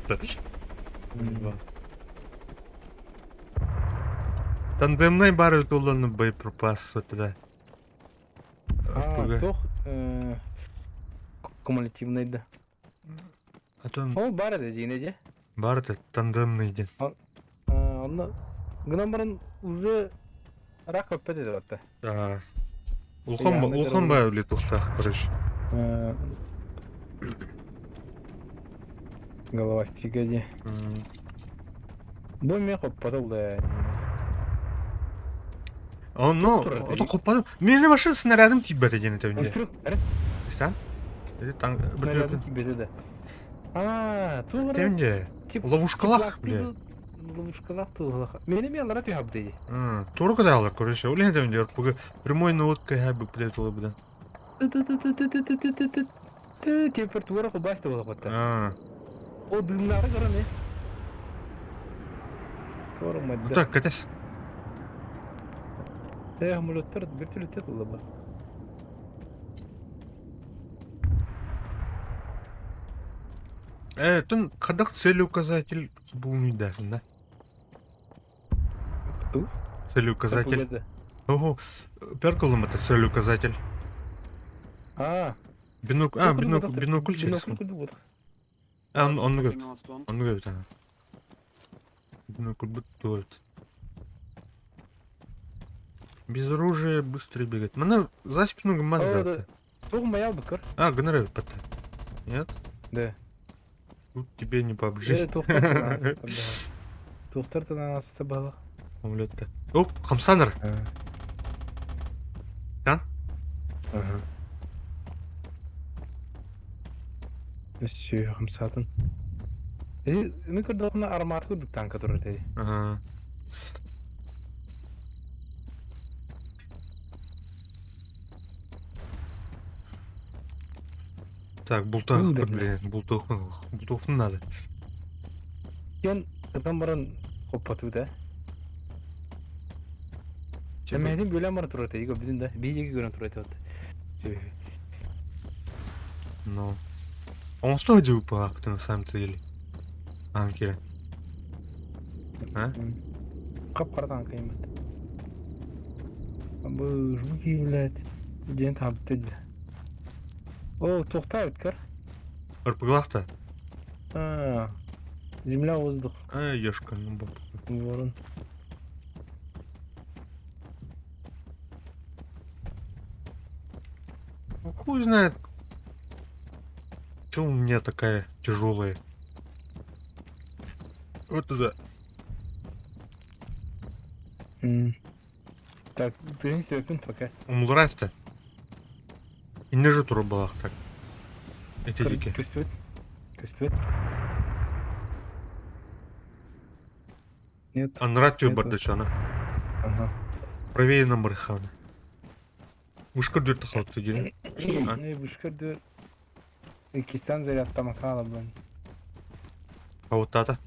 Тандемный бар туланы боеприпас тогда.
А, туох кумулятивный да.
А то
Ол бар edi дьиҥэ дьэ.
Бар это тандемный день.
Онно гынан баран уже рак өппөт этэ батта.
Да. Улахан улахан баа үлэ короче.
Головастига дии. Бу эмиэ хоппото булаа.
Онно ото хоппады. Мене машина снарядым тиийбэтэ диэн этэбин дии. Истан? Танк
Снарядым тиийбэтэ да. А, туох
Тэбин дии. Ловушкалах, бля.
Ловушкалах туох. Мени эмиэ аллара түһэ дии.
Тура кыдаалар, короче. Ол иһин этэбин дии. Прямой наводка һэ блядь ол быдан.
Теперь туора кубасты буолуохта. О, дымнары көрөн э. Туора мадда.
Так, катас.
Э, самолеттар вертолеттер булла.
Тон хадах целеуказатель булнуй да, да? Целеуказатель. Ого, перкалым это целеуказатель.
А.
Бинок, а, бинок, бинокль через. А, он, он говорит. Он говорит, ага. Бинокль будет. Без оружия быстро бегать. Мана за спину гман.
Туох моя быкыр.
А, гонорар пата. Нет?
Да.
Тут тебе не PUBG.
Тухтар тана бала.
Омлетта. О, хамсанер. Да?
Ага. Өссө хамсатын. Ми көрдөҕүнэ армаат курдук танка турар дии.
Ага. Так, бултаахпыт, блин, бултуохпун надо.
Кен ытан баран хоппоту да. Эмэһин бүлэн баран турар этэ, бүтүн да, биир диэки көрөн турар этэ.
Ну. Оҥосто сылдьыбыппыт на самом-то деле. Аан киирэн. А?
Хап-хара таҥка иҥмит. Бу жуки, блядь, диэн таабытта дии. О, туохтаабыт көр.
Ырпыглаах-то?
А, земля, воздух.
А, ёшка, ну боб.
Ворон.
Ну, хуй знает, чем у меня такая тяжелая. Вот туда.
Так, принеси пока.
Умулраста. Инне же турбалах так. Эти дики.
Көстүбүт. Көстүбүт. Нет.
Анратию бардачана.
Ага.
Правее нам бархана. Вышка дүр тахалты дирин.
Не, вышка дүр. Иккистэн зарядтамака алабын.
А вот тата.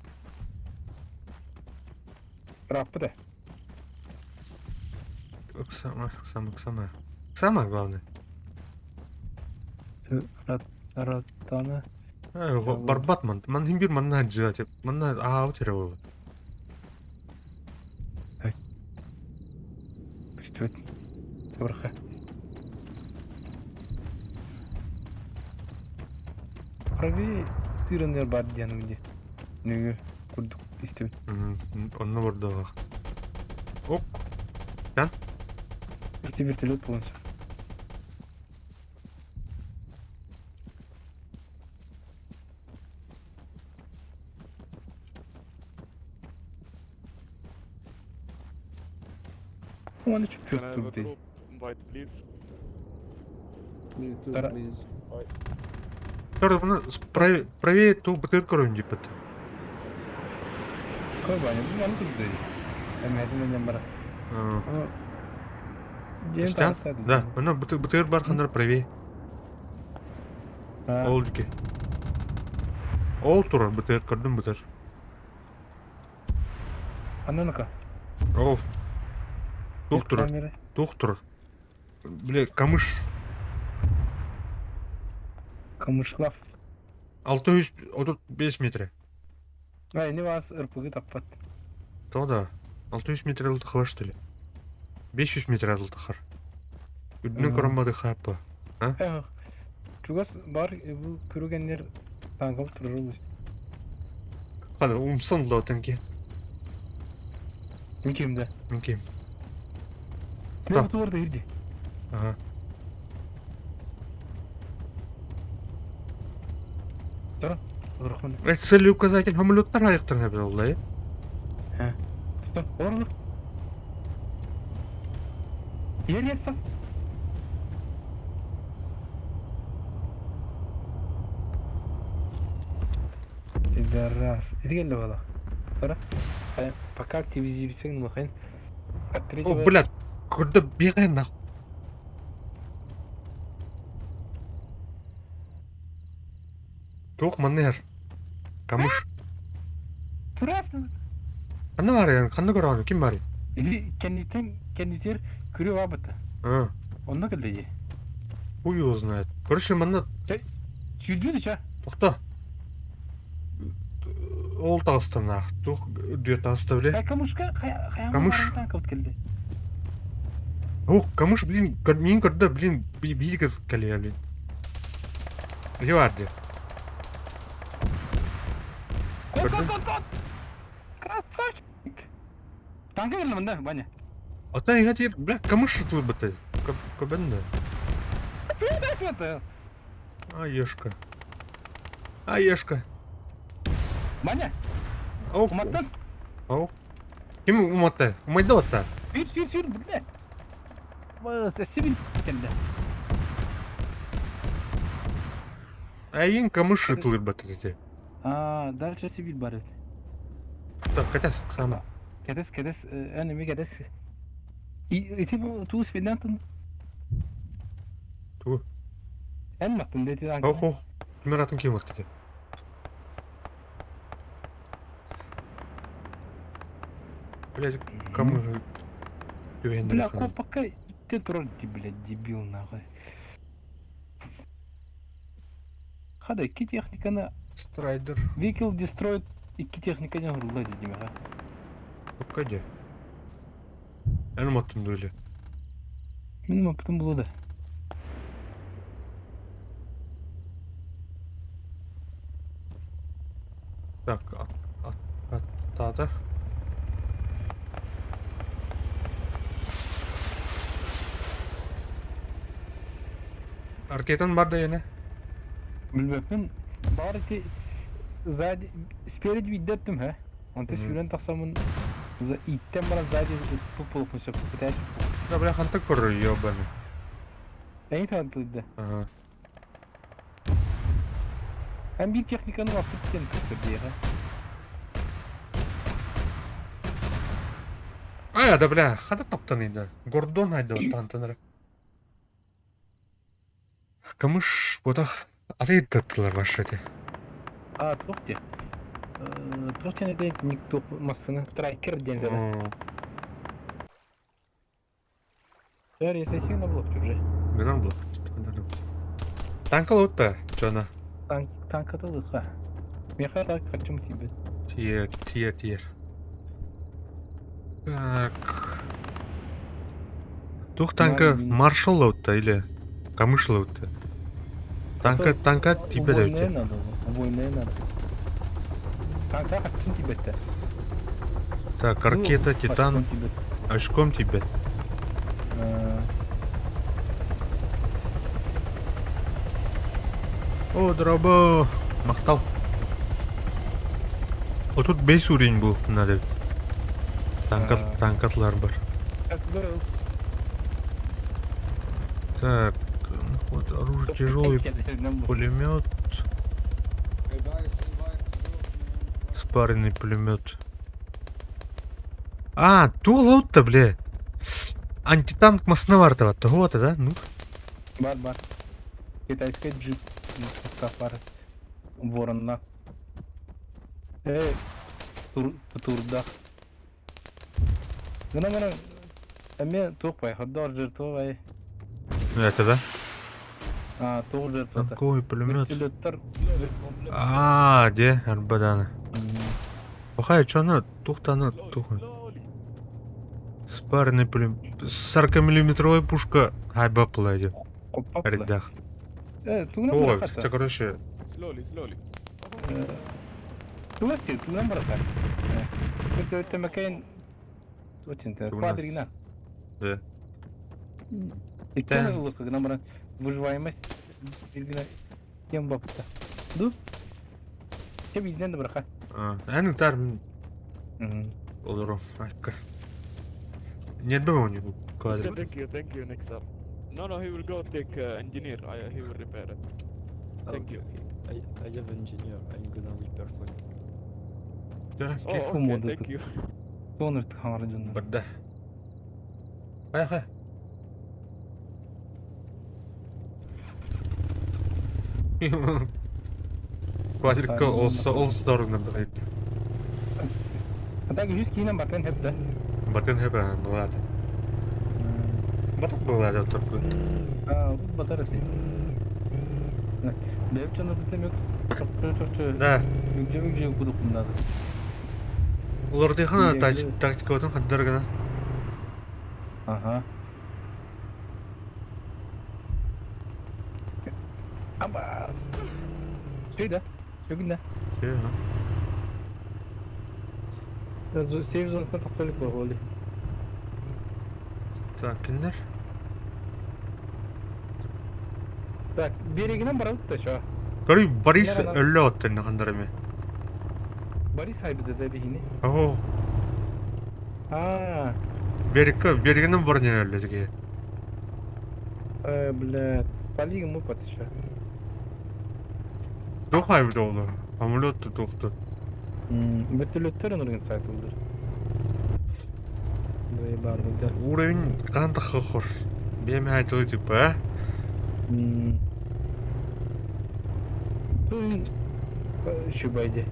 Раппы да.
Самое, самое, самое. Самое главное.
Раттаны.
Барбат ман. Ман химбир манна джати. Манна аау теревол.
Көстүбүт. Сабырха. Правее сырынер бар диэн уди. Нүгү курдук истибит.
Онно бордоох. Оп. Тан?
Ити вертолет полностью. Он еще
Can I have a
чувствует.
group invite, please?
Me too,
Тара-
please.
Правее ту бутырку депет.
Какой баня? Ну, он тут дает. Эмэһин мен бар.
Стян? Да, она бутыр бар хандар правее. Ол дики. Ол турар бутыр көрдүм бутыр.
Аннаныка.
Ол. Тух турар. Тух турар. Бля, камыш.
Камышлав.
635 метр.
А, не вас РПГ таппат.
То да. 600 метр ылтыхар что ли? 500 метр ылтыхар. Үрдүнэн короммады хааппа. А?
Эх. Чугас бар бу көрүгеннер таңгып турар
Хана умсан лотенки.
Мин кимде?
Мин ким.
Мен туорда ирди.
Ага.
Тора. Рахман.
Целеуказатель самолеттар аяқтан әбі олай.
Стоп, олар. Ер ер сас. Пидорас. Иди кэллэ буолла. Тора. Пока активизируйся, махайн. От
О,
третьего...
блядь, куда бегай нахуй. Туох маннер. Камыш.
Турасын.
Ханна бар ханна көрөҕүн ким бар?
Или кэннитен кэннитер күрү бабыта.
А,
Онно кэллэ
хуй его знает. Короче, манна
Сүүрдүү ча.
тохто. Ол таҕыстан туох дүө таҕыста биле.
Хай камышка хай
Камыш.
кэллэ.
О, камыш, блин, мин көрдө, блин, биир кэлиэ, блин. Где бар де?
Кот кот кот кот. Красавчик. Танка кэллэ мында, Ваня.
Оттон иһэ тиир, бля, камыш тылбыта. Көбөн да.
Это.
А, ешка. А, ешка.
Ваня,
О,
уматтан.
О. Ким уматта? Умайда отта.
Сүүр сүүр сүүр бля. Бас, сибил кэллэ.
Айын камыш тылырбата дете.
А, дальше сибил бар.
Так, катас сама.
Кэтэс кэтэс, эн эми кэтэс. Ити бу туус финантын.
Ту.
Эн маттын дети
Ох, ох. Кимер атын ким отты? Блядь, кому
Бля, копака ты турар ди, блядь, дебил нахуй. Хада, икки техниканы
Страйдер.
Vehicle destroyed икки техниканы оҥорулла дии
Пока де. Эн маттын дуэле.
Мин маппытым булу да.
Так, аттаата. Аркетан бар да ене.
Билбэппин. Баар ити сзади спереди виддеттим һэ. Онто сүүрэн тахсаммын ииттэн баран сзади туппулукпун сөп пытаюсь.
Да бля ханта көрөр ёбаный.
Эйин хантылыйда.
Ага.
Эн биир техниканы аппыт диэн көрсөр диэхэ.
А, да бля, хата таптаныйда. Гордон айда тантанара. Камыш ботах атайыттаттылар ваши эти.
А, туох диэ? Туох диэн этэй никто массыына трайкер диэн кэлэ. Сэр, если сильно блок уже.
Гынан блок. Танкалутта, чона.
Танк танкатылыха. Меха так хочу тебе.
Тиер, тиер, тиер. Так. Тух танка маршал лаутта или камыш лаутта? Танка, танка тебе
дают. надо, убойная надо. Танка хочу тебе.
Так, ракета, титан. Очком тебе. О, дорабо. Махтал. О, тут бейс уровень был надо. Танкат, танкатлар бар. Так, ну вот оружие тяжелый пулемет. Спаренный пулемет. А, тулаут-то, бля. Антитанк масновартова. Вот, да? Ну.
Бар, бар. Китайский джип. Сафар. Воронна. Э, тур, турдах. Гына гына эмиэ туох бай, ходоор жертвовай.
Это да?
А, туох жертвата.
Танковый пулемет.
Вертолеттар.
А, где Арбадана? Пахай, чё она? Тухта она, туха. Спаренный пулемет. 40-миллиметровая пушка. Ай, бапла идет. Рядах.
Э,
О, это, короче...
Slowly, slowly.
Тугasti, туган барата. Это макаин очень квадрина.
Да.
Иккен улука гына выживаемость билгина кем бапта. Ду? Кем изден да браха.
А, ну тар олору. Айка. Не думаю, не квадрик.
Thank you, Nexar. No, no, he will go take engineer. I, he will repair it. Thank you.
I have engineer. I'm gonna repair for you.
Oh, okay, thank you.
Тонер хаңар
Барда. Хай, хай. Квадрикка олса олса дорогна бирайт.
А так жүз кийинен батын хеп да.
Батын хеп былады. Батак былады турду.
А, батар эси. Бэп чаны битем yok.
Да.
Үгже үгже кудукумдады.
Улардыхана тактикатын хандаргана.
Ага. Абас. Сюда. Сюда.
Сюда.
Сейв зонасына тоқталып бар
Так, киндер?
Так, берегинен барабыт да чо.
Короче, Борис өллө оттын хандарами.
Борис хайбыды да бихини.
О.
А.
Берекке, берегинен бар не өллө деге.
Э, бля, полигон мы патыша.
Тух хайбыды олар. Самолет тухту.
Вертолеттер оныргын сайтылдыр. Да.
Уровень кантах хор. Беме айтылы типа, а?
Үчүгэй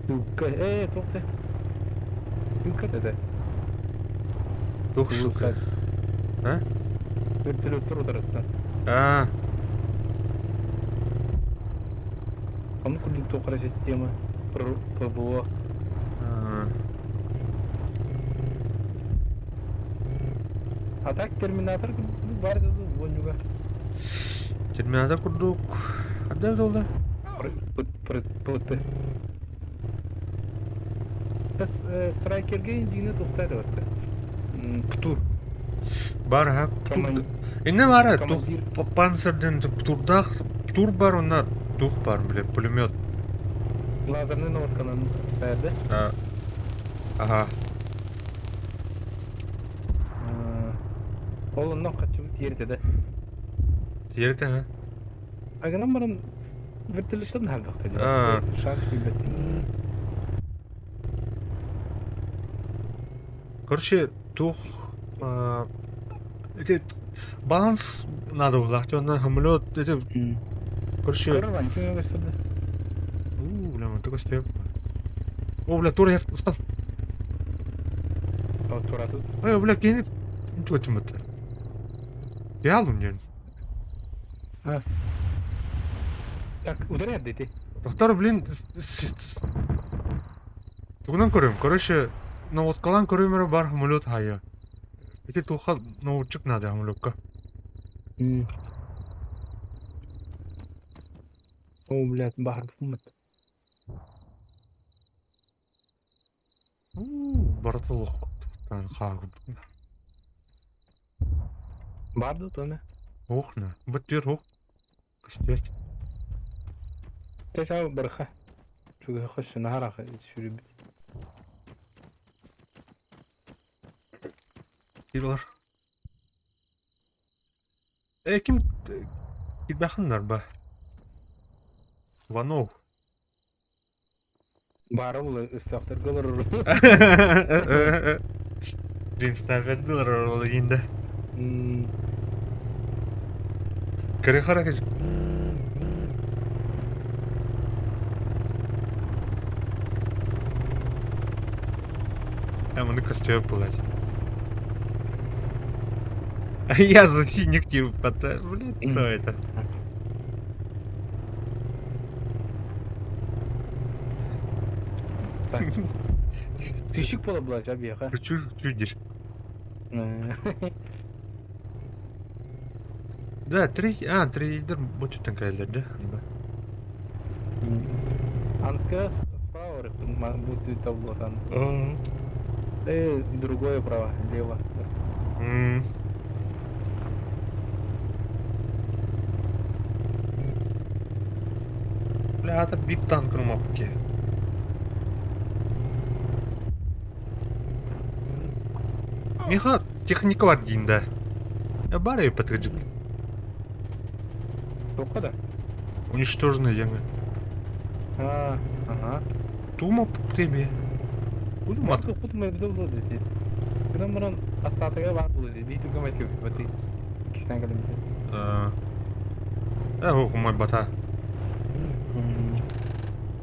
Ссылка ээ туох да ссылка да
Туох ссылка? А?
Вертолеттар утарыттан.
А.
Ону курдук туох эрэ система ПВО. А так Терминатор курдук баар да уонньуга.
Терминатор курдук ханна буолла?
Пыты. Страйкерге индиини тухтар барта. Птур.
Бар ха. Инне бара тух панцирден птурдах птур бар онна тух бар бле пулемет.
Лазерный наводканан бәрді.
Ага.
Ол онно хачыбыт тиэрдэ.
Тиэрдэ ха.
Агынан баран вертолеттан хаалбахта Шанс билбэт.
Короче, туох эти баланс надо было, онно самолет эти короче. У, бля, мы только степ. О, бля, тур я устав. Ой, бля, кини туотим это. Я мне.
Так, ударяй ты.
Доктор, блин, тугунан көрөм. Короче, наводкалан көрөмөрө бар самолет хайа. Ити туха наводчик надо самолетка.
О, блядь, бахар фумат.
Баратылық хаагы.
Барды тоне.
Охна. Бут бер ох. Костет.
Тэсаа барха. Чуга хош нахара сүрүбүт.
Кирлар. Э, ким кирбахыннар ба? Ванов.
Бары бұл үстақтар голор.
Джинс ол енді. Кірі қара кез. А мы костер блядь. А я за синих типа, блин, кто это?
Түшік бола бұла жабияға.
Чудишь. Да, три, а, трейдер будет такая, да?
Анка справа будет табло там. Другое право, лево.
Бля, это бит танк на мапке. Миха, техника бар дейін да. Я бары подходит.
Тоққа да?
Уничтоженный яңы.
А, ага.
Тума премия. Удумат.
Кутума бдол деді. Гынан мұрын астатыға бар бұл деді. Бей түгім айтып баты. Кистен кәлім.
Э, оқымай бата.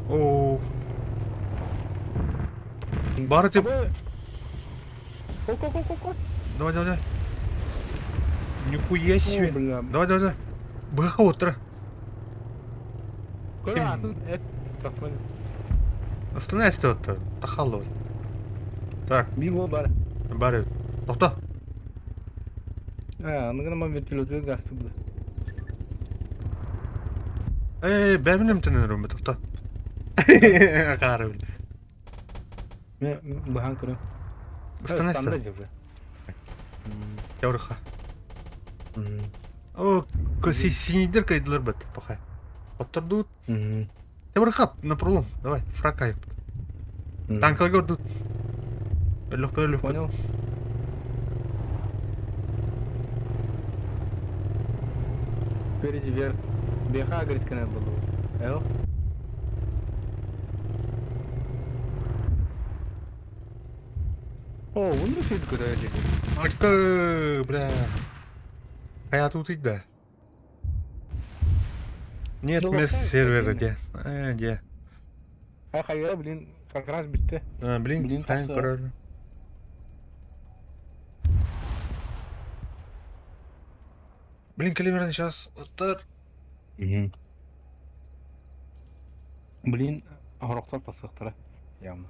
О. Бары деп.
Ко, ко, ко, ко, ко.
Давай, давай, давай. Нихуя себе. Давай, давай, давай. БХ утро. Остановись тут, тахало. Так.
Биго бар.
Бары. Тоқта.
А, аны гына вертолет гасты булды.
Эй, бәминем тенерім, тоқта. Қары.
Мен бахан көрем.
Остановись. Яврыха. О, синидер кайдылар бат, пахай. Оттырдут. Яврыха, на пролом. Давай, фракай. Танкалар көрдүт. Өлөк өлөк.
Понял. Впереди вверх. Беха, говорит, канал был. Эл? О, он решит куда идти.
Акы, бля. А я тут иди. Нет, мест сервера де. Э, де.
А хайа, блин, как раз битте.
А, блин,
Блин,
сайн
тахса.
король. Блин, Калимеран сейчас.
Блин, хорохтор тасыктара. Явно.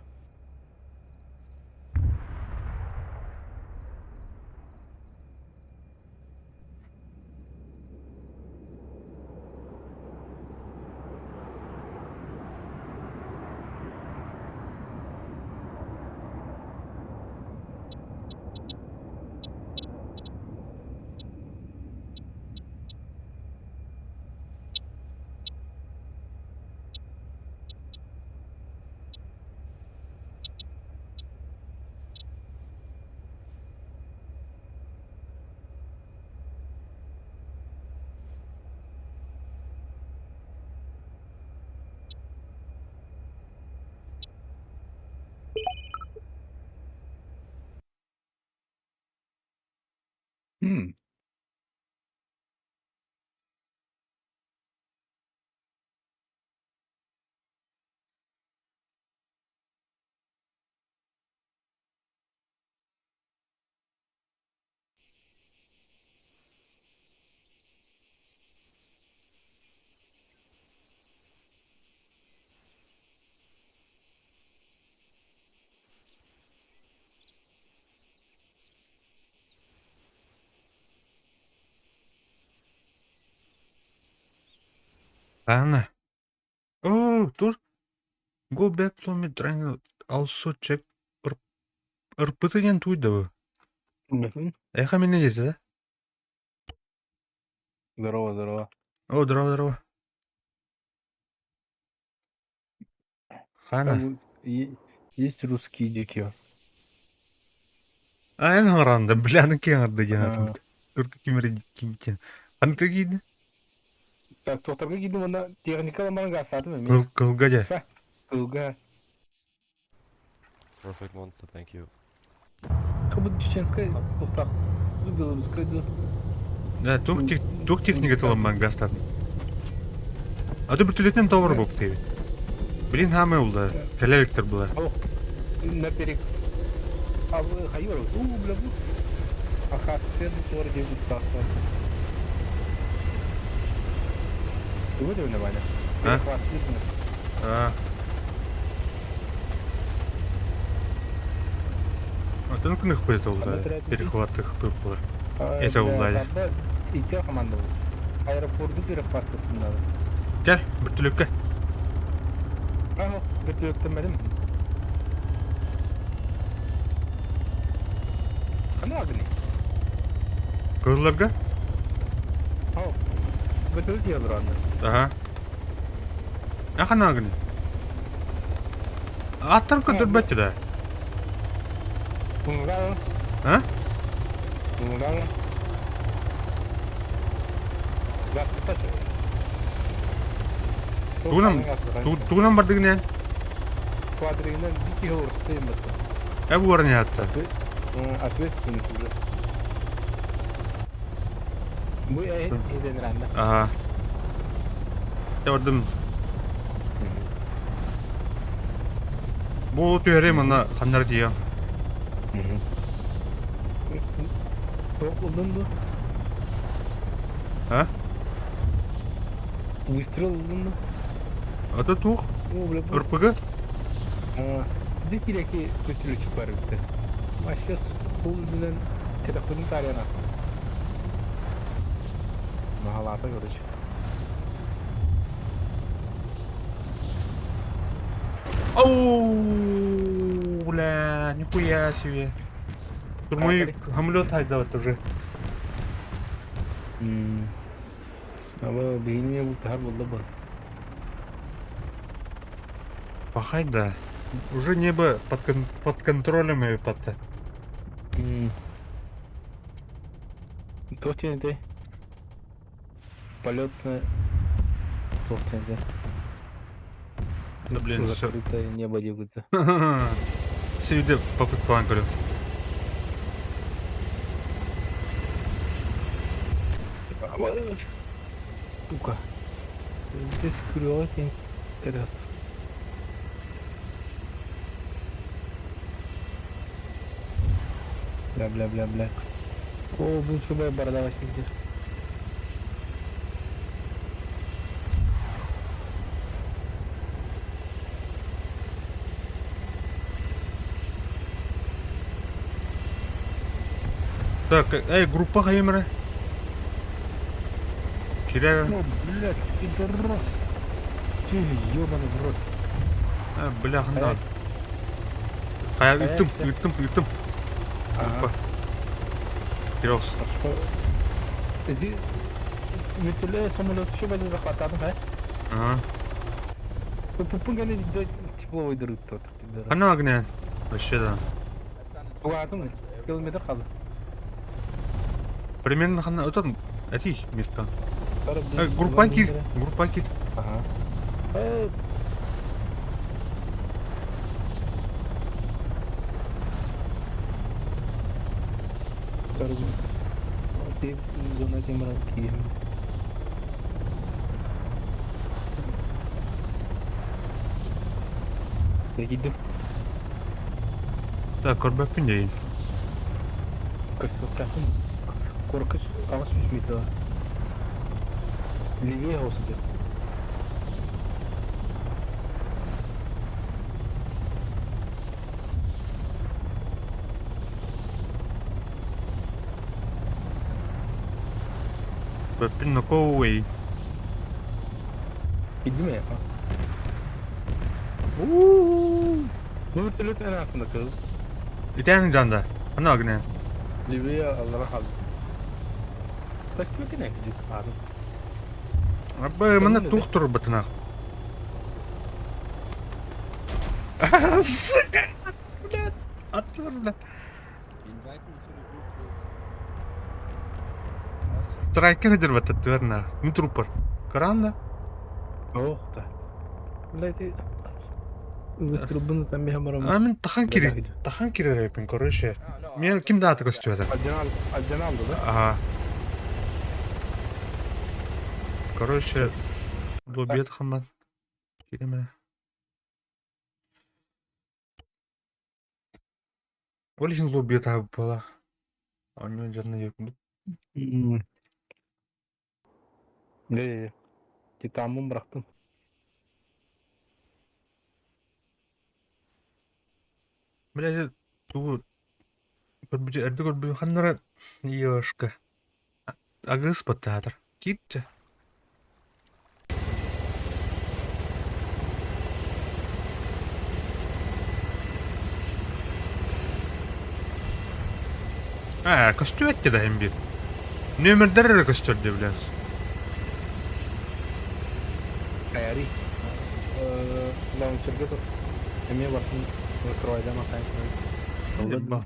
М.
Ладно. О, тур. Go back to me triangle. Also check. РПТ диэн туй да бу?
Мгм.
Эхо меня здесь, да?
Здорово, здорово.
О, здорово, здорово. Хана.
Там есть русские дикие.
А, эн харанды, бля, ну кеңарды
А.
диэн. Турка кимери кимкен. Аны кигиди?
Так, тоқтарға кидім онда техникала маған гасады мен.
Кыл кылга же.
Кылга.
Perfect monster, thank you.
Как будто чеченская тоқтақ. Белорусская да.
Да, тух тех тух техника тылыман гастат. А то бүтүлетнен товар боп дейби. Блин, хамы улда. Кэлеликтер була.
На берег. А вы хайор, у, бля, бу. Аха, сен туар деп тастан. Ты выдал на Ваня?
А?
Перехват, видно.
А. Атын күнүх бөт улда. Перехват хп була. Это улда.
Икки команда был. Аэропорту перехват надо.
Кел, бүтүлөккө.
Ага, бөтүлөктемедим. Кана агни?
Кылларга?
Ау. Бөтүлөк ядыр аны.
Ага. Ахана агни. Аттар көтөр бөттү да.
Куңгал.
А?
Куңгал.
Тугунан тугунан бардыгын
Квадригинен бики horstayım бата.
Э бу барны атта.
Ответственность уже. Бу эден ранда.
Ага. Көрдүм. Бу түһәрем ана ханнар дия.
Тоқ улдун
А?
Выстрел улдун
Ата тух.
О, бля, бу.
РПГ?
Ди киреки көтүрүчү бар битте. А сейчас бул менен телефонун таряна. Махалата, короче.
Оу, бля, нихуя себе. Турмой хамлет айдават уже.
Аба бейниме бул тар болду бу.
Пахай да. Уже небо под, кон под контролем и под...
Тохтенде. Полетная. Тохтенде.
Да блин, все.
Закрытое небо делается.
Сюда попытку говорю.
Сука. Здесь крыло интересно. Бля, бля, бля, бля. О, бұл сюда бардава сидит.
Так, эй, группа хайымра. Киря.
О, блядь, пидорас. Ты ёбаный в рот.
А, бля, ханда. Хая, ыттым, ыттым, ыттым. Группа. Кирос.
Иди. Вертолет, самолет, все будет захватано, да?
Ага.
Пупунганы тепловой дыры тот.
Хана огня. Вообще да.
Угадым, километр қалды.
Примерно хана өтөн эти миркан. Группа кир, группа кир.
Ага. Зона темран кием. Кидим.
Так, корбапын дейін.
Коркыш ағаш 3 метр. Левее olsun.
Бапын накоуэй.
Gitti mi ya? Bu вертолет en altında kız.
Итәнің жанда. Хана огня.
Левее Allah'a kaldı. Kaç kilometre gidiyor abi?
Абы, мына тух тур бытынақ. Сука! Блядь! Аттыр, блядь.
Invite me to the group, please.
Страйкер дер баттыр на. Не трупер. Каранда?
Oh да. Блядь, Выстрелбын там бихамарам.
А мен тахан кири. Тахан кири рэпин, короче. Мен ким даты көстүөтө?
Алджан алды да?
Ага. Короче, лобет хаман. Киреме. Ол хин лобет была. Онун жанна юк.
Не, Титанмын бырақтым.
Бля, ту көрбү эрди көрбү ханнара ёшка. Агыс паттаатар. Китче. А, көстүөтте да хем бир. Нөмірдер көстөрдү билес.
Аяри. Лаунчерге тут. Эме бартын закрывайда макай.
Ба.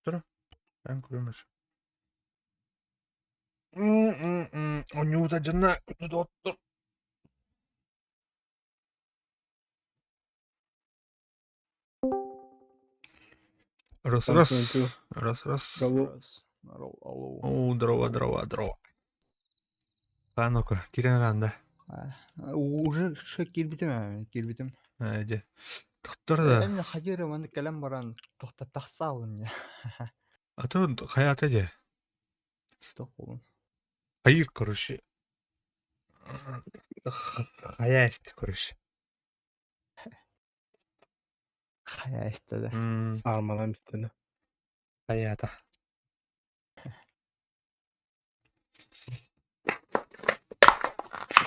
Тура. Эн көрөмөш. Онюта жана доттор. Раз, раз. Раз, раз.
Раз. Алло.
О, дрова, дрова, дрова. А ну-ка, кирен ранда.
Уже кирбитим, кирбитим.
Эде. Тохтор да.
Эми хадир маны калам баран тохта тахсалын я.
А то хаят эде.
Тохолун.
Хайыр, короче. Хаяст, короче.
Хаяст да.
Армалам истені.
Хаята.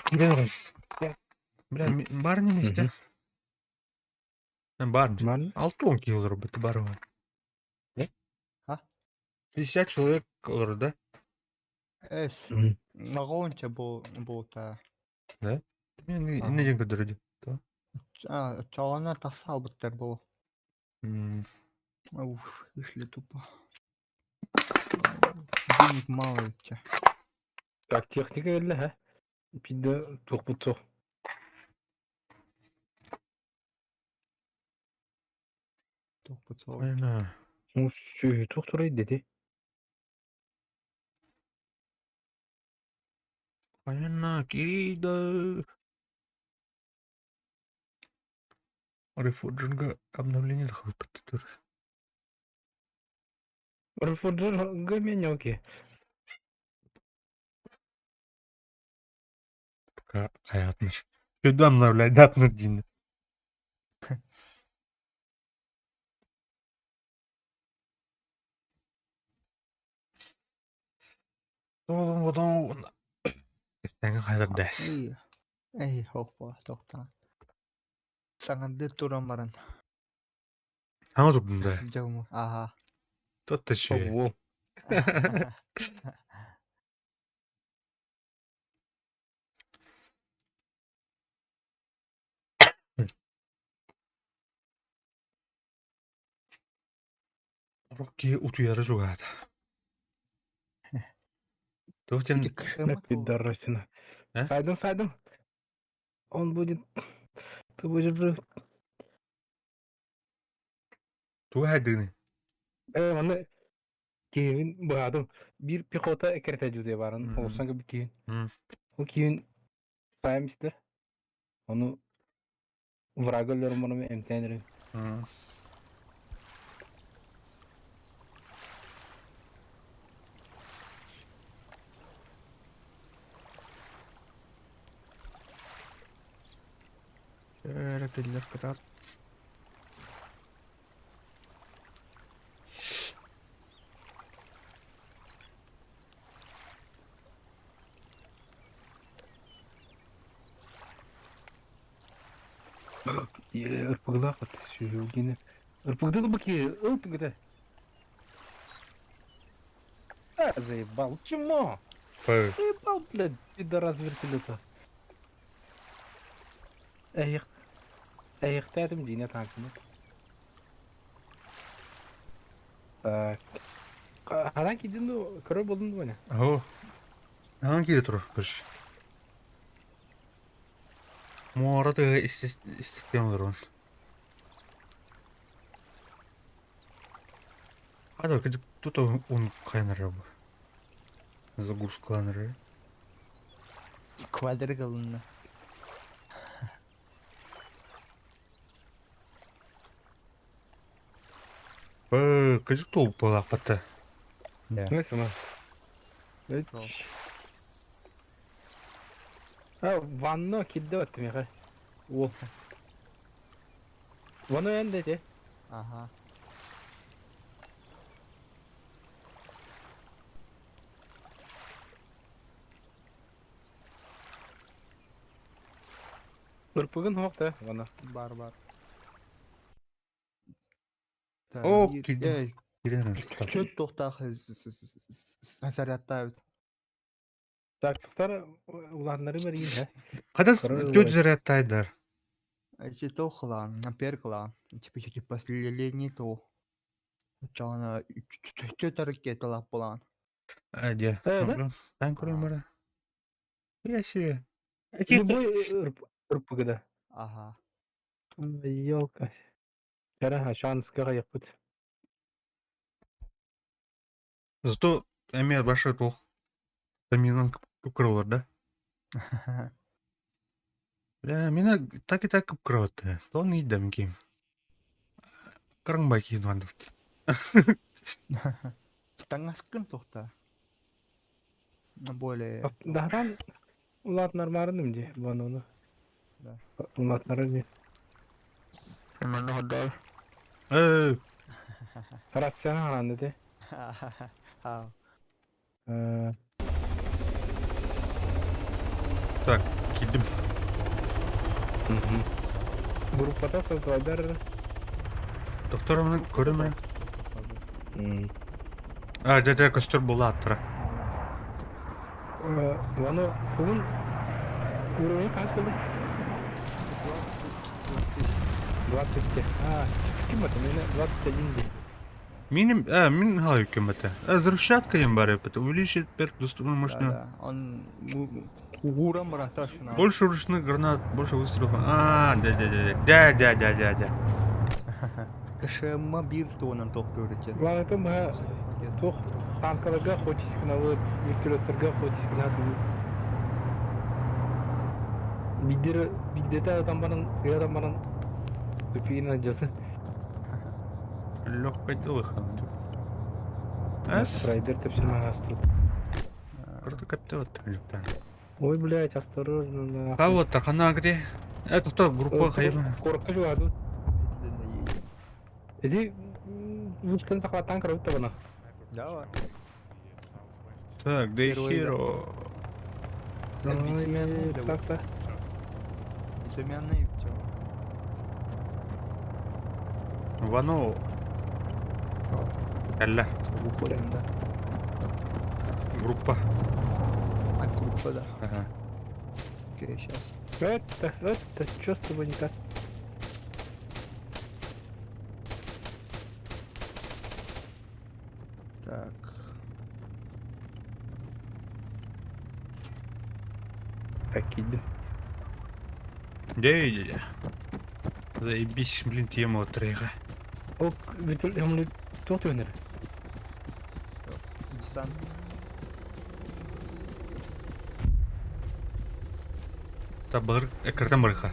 Кирен Бля, бар не месте. Бар.
Нормально?
Алтон килограмм это бар.
А?
50 человек, да?
Эс. Нагонча бу бу та.
Да? Мен не ден көдөрөдү.
А, чалана тахсал буттар бу. Уф, вышли тупо. Денег мало че.
Так, техника эле, ха? Пиде тухпутсо.
Тухпутсо.
Айна.
Ну, сүй тухтурай деди.
Айна, кирида. Reforging обновление тахсыбыт.
Reforger менялки.
Пока хайатныш. Сюда обновляй датныр дин. Тоолун бодон Тэҥэ хайдар дэс.
Эй, эй, хоппа, тохтаа. Саҥардыы туран баран.
Хаҥа турдун да.
Сылдьабым. Аха.
Тот че.
Ого.
Рокки утуяра чугаата. Туох
Ити
диэн
кышымы
Да пидорасина.
А?
Сайдым, сайдым. Он будет... Ты будешь жив.
тугу хайдыгыный?
Оны киһибин быһаатым. Биир пехота эккирэтэ дьүдэ баарын. Олусан кыбыт киһин. Ол киһин сайым истэр. Ону врага өлөрүм ону эмтээн эрим.
Эрэ киллэр кытаат.
Ырпыгылаах бат сүһүлгини. Ырпыгдыл бу киһи ыл түгүтэ. А, заебал. Чмо?
Пы.
Заебал, блядь, пидорас вертолета. Эйх. Эйхтэтим дьиҥэ танканы. Так. Хараан киирдин дуу, көрөр буоллун дуу,
Оо. Аан киирэ турар көрүш. Муора тыаһа истиктэн олорон. А кыдьык тут он хайанар бу. Загрузкаланар.
Квадрик ылынна.
Э, кыдьык туолуп буолаахпатта.
Да.
Смысл? А, ванна кидде баттым яха. О. Ванна эн дети.
Ага.
Ырпыгын хоқта, ванна.
Бар бар.
О, киирдим. Киирэн эрэр.
Чөт тохтаах зарядтаабыт.
Так, туктар улааннары бэригин, хэ.
Хада
Короче,
тёт зарядтайдар.
Эти тохла, перкла, типа типа последний то. Чана чөт ракеталах булан.
А, де.
Э, да?
Таң көрөм бара. Я себе. Эти
Любой ырпыгы да.
Ага.
Елка. Кара, шанска япыт.
Зато эме башы туох таминан кып-кырылар да? Бля, меня так и так кып-кырылат. То не дам ким. Кырыңбай кийин вандылт.
Таңаскын тохта. Более.
Дахран улаатнар барыным ди, ванны.
Да.
Улаатнары ди.
Манна ходар.
Э,
Рацияны харанды ди.
А,
так, кидим.
Группата создавайдар.
Доктор мені көрөм А, дә дә көстөр була аттыра.
Вано бүгін уровень қанша болды? 20. А, ким это? Мене 21 ди.
Минем, а, мин халай кемете. А, взрывчатка им бар это увеличит перк доступную мощную.
Да, он уран браташкина.
Больше ручных гранат, больше выстрелов. А, да, да, да, да, да, да, да, да.
КШМ бир туонан тоқтур екен.
Главное, мы тух танкаларга хочешь каналы, вертолеттерге хочешь каналы. Биддер биддете адам баран, сыгы адам баран. Тупина дьоты.
Легкой дылыхан. Эс?
Райдер тэпсимэ астырып.
Кырты кәтті өттін.
Ой, блядь, осторожно, нахуй.
А вот так она где? Это кто группа хайма?
Корка жуаду.
Медленно едем.
Иди, вышканы захваттан кырып табана.
Давай.
Так, где
Первый, да.
Хиро?
Это безымянный, да,
Так, так.
Безымянный, чё?
Вано. Алла,
Выходим, да.
группа.
А, группа, да.
Ага.
Окей, сейчас.
Это, что с тобой не так?
Так.
Так, иди.
Где иди? Заебись, блин, тема трейга.
Ол бүтүл эмли тот өнер.
Десант.
Та бар, экртен барыха.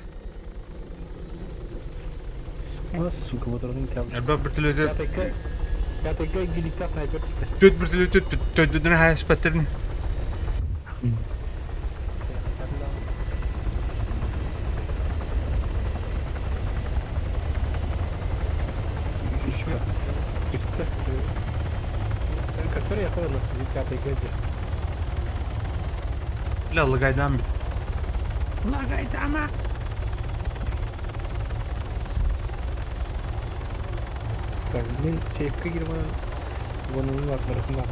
А, сука, вот он тям.
Элбэ биртилете
Пятый геликта снайпер.
төт биртилете төт хайс паттерни.
Который я холодно, пятый где.
Бля, лагайдан бит. Лагайдама.
Так, блин, сейфка герман. Вон он лак, марахмар.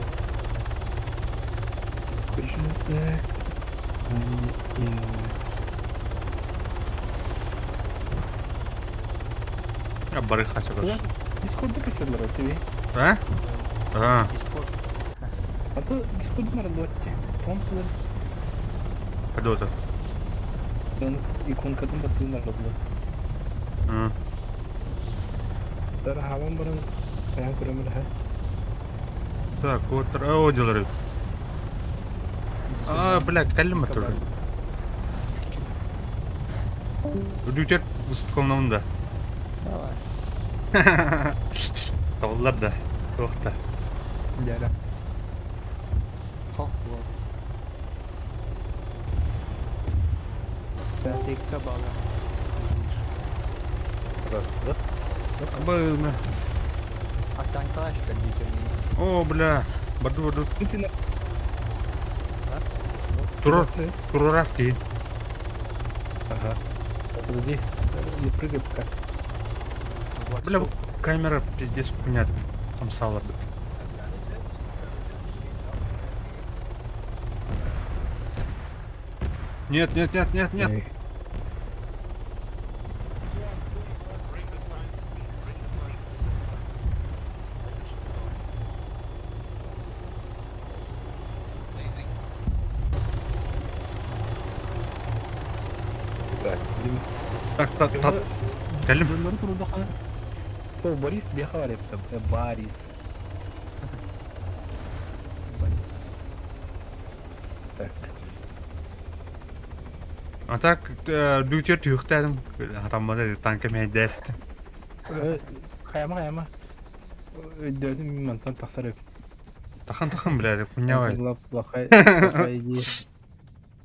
Я барыха чыгыш.
Дискордда кәсәләр тебе.
А? А,
Дискорд.
А то Дискорд маралотти. Помпылар.
куда это?
Он иконкатын баттын маралотлар.
А.
Дар хаван баран аян көрөмөр ха.
Так, вот, о, делали. А, блядь, калима тоже. Үдүтер высыткалнауында.
Давай.
Тавыллар да. Тоқта.
Дядя. Хоп, вот. Пятый кабала.
Абы,
А танкаш как где
О, бля. Барду, барду.
Ты на
Турор, турорах дейін.
Ага. Подожди, не прыгай пока.
Бля, камера пиздец хуйня хамсала бит. Нет, нет, нет, нет, нет.
Эй.
Bring the signs, bring the signs to the side. Like it should go.
Так, дим.
Так, так, так. Кәлім.
Доннору турдахана. О, Борис бехавар епті. Борис.
Борис.
Так.
А так, дүтер түйіқтәдім. Атаммада танка мен дәсті.
Хайама хайама. Өйдөдүм мантан тахсар өп.
Тахан тахан, бля, хуйня вай.
Плохая плохая идея.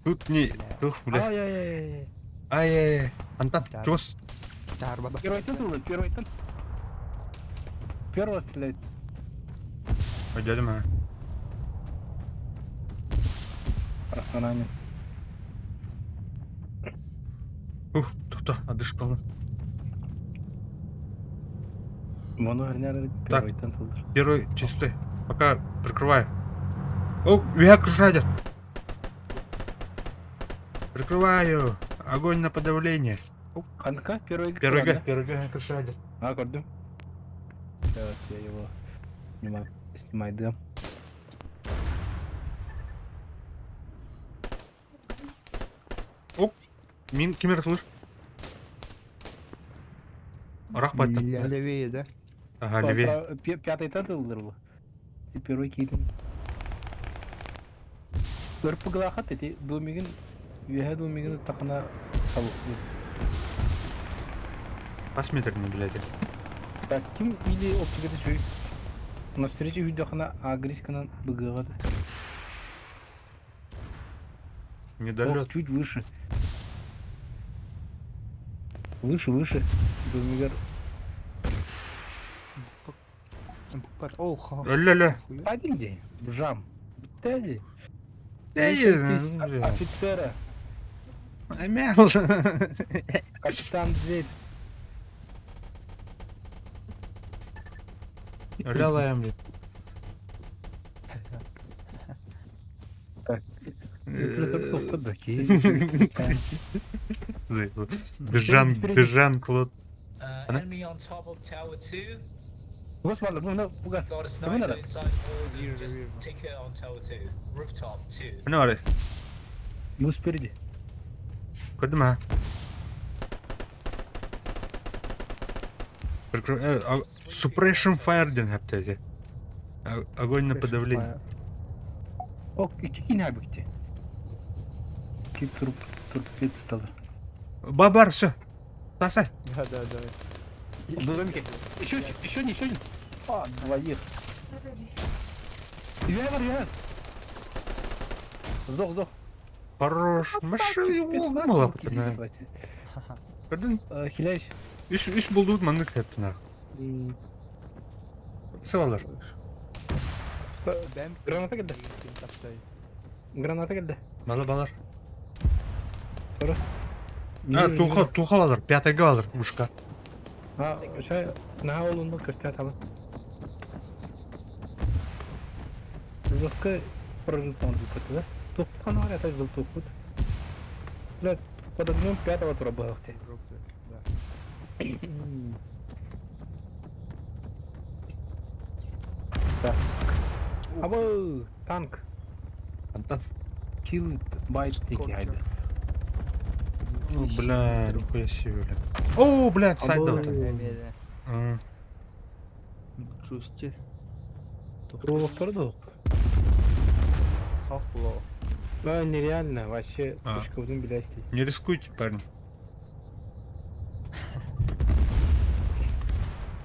Тут не, тух, бля.
Ай-яй-яй.
Ай-яй-яй. Антон, чос.
Тарбаба.
Первый тон был, первый тон. Первого стреляет.
Пойдем, а.
Рахманами.
Ух, тут одышкалы.
Мону арняры первый тон был.
Первый чистый. Пока прикрываю. О, я крушадер. Прикрываю. Огонь на подавление.
Ханка, первый
Первый Г, первый Г, крушадер.
А, көрдүм. Сейчас я его снимаю, снимаю дым.
Мин кемер слышь? Рах баттым.
Левее, да?
Ага, левее.
Пятый тон был. И первый кидин. Өрпү эти думигин, үһэ думигин тахана табык.
Хас метрни, блядь?
Так, ким или оптиката үчүгэй. Навстречу үйдэххинэ агрисканан быгыаҕа да.
Недолет.
Ох, чуть выше. Выше, выше. Думигер.
Ох,
Өлө-өлө.
Один день. Бжам. Бүттээди.
Эй,
Офицера.
Эмэл.
Капитан Дверь.
Өлө алайым блядь.
Так.
Жан, Жан Клод.
Enemy on top of tower 2.
Господи, ну, пугас.
Got a sniper inside walls. Just take care on tower 2. Rooftop 2.
Ne var?
Ну, спереди.
Көрдүм ha. Suppression fire диэн хэптэти. Огонь на подавление.
Ок, ити кинябыкти. Ки туруп туруп кетти
Бабар, все. Тасай.
Да, да, да.
Домики. Еще, еще не, еще не. А, двоих. Явар, явар. Сдох, сдох.
Хорош. Машина мала пытына. Көрдүн?
Хиляйш.
Үс үс булдубут маннык хэптина. Сывалар.
Граната келди. Граната келди.
Мала балар. А, туха, туха балар, пятайга балар, мушка.
А, ошо наha олунду көстө атабы. Жестко прожил там да? Тухкан бар, это жил тухут. Блядь, под огнем пятого тура был ты. Так. Абы, танк.
Антон.
Killed by тики хайда.
Ну, бля, нихуя себе, бля. О, блядь, сайт дал.
Чувствуйте.
Рулов
Хах было.
Да, нереально, вообще, точка в блядь.
Не рискуйте, парни.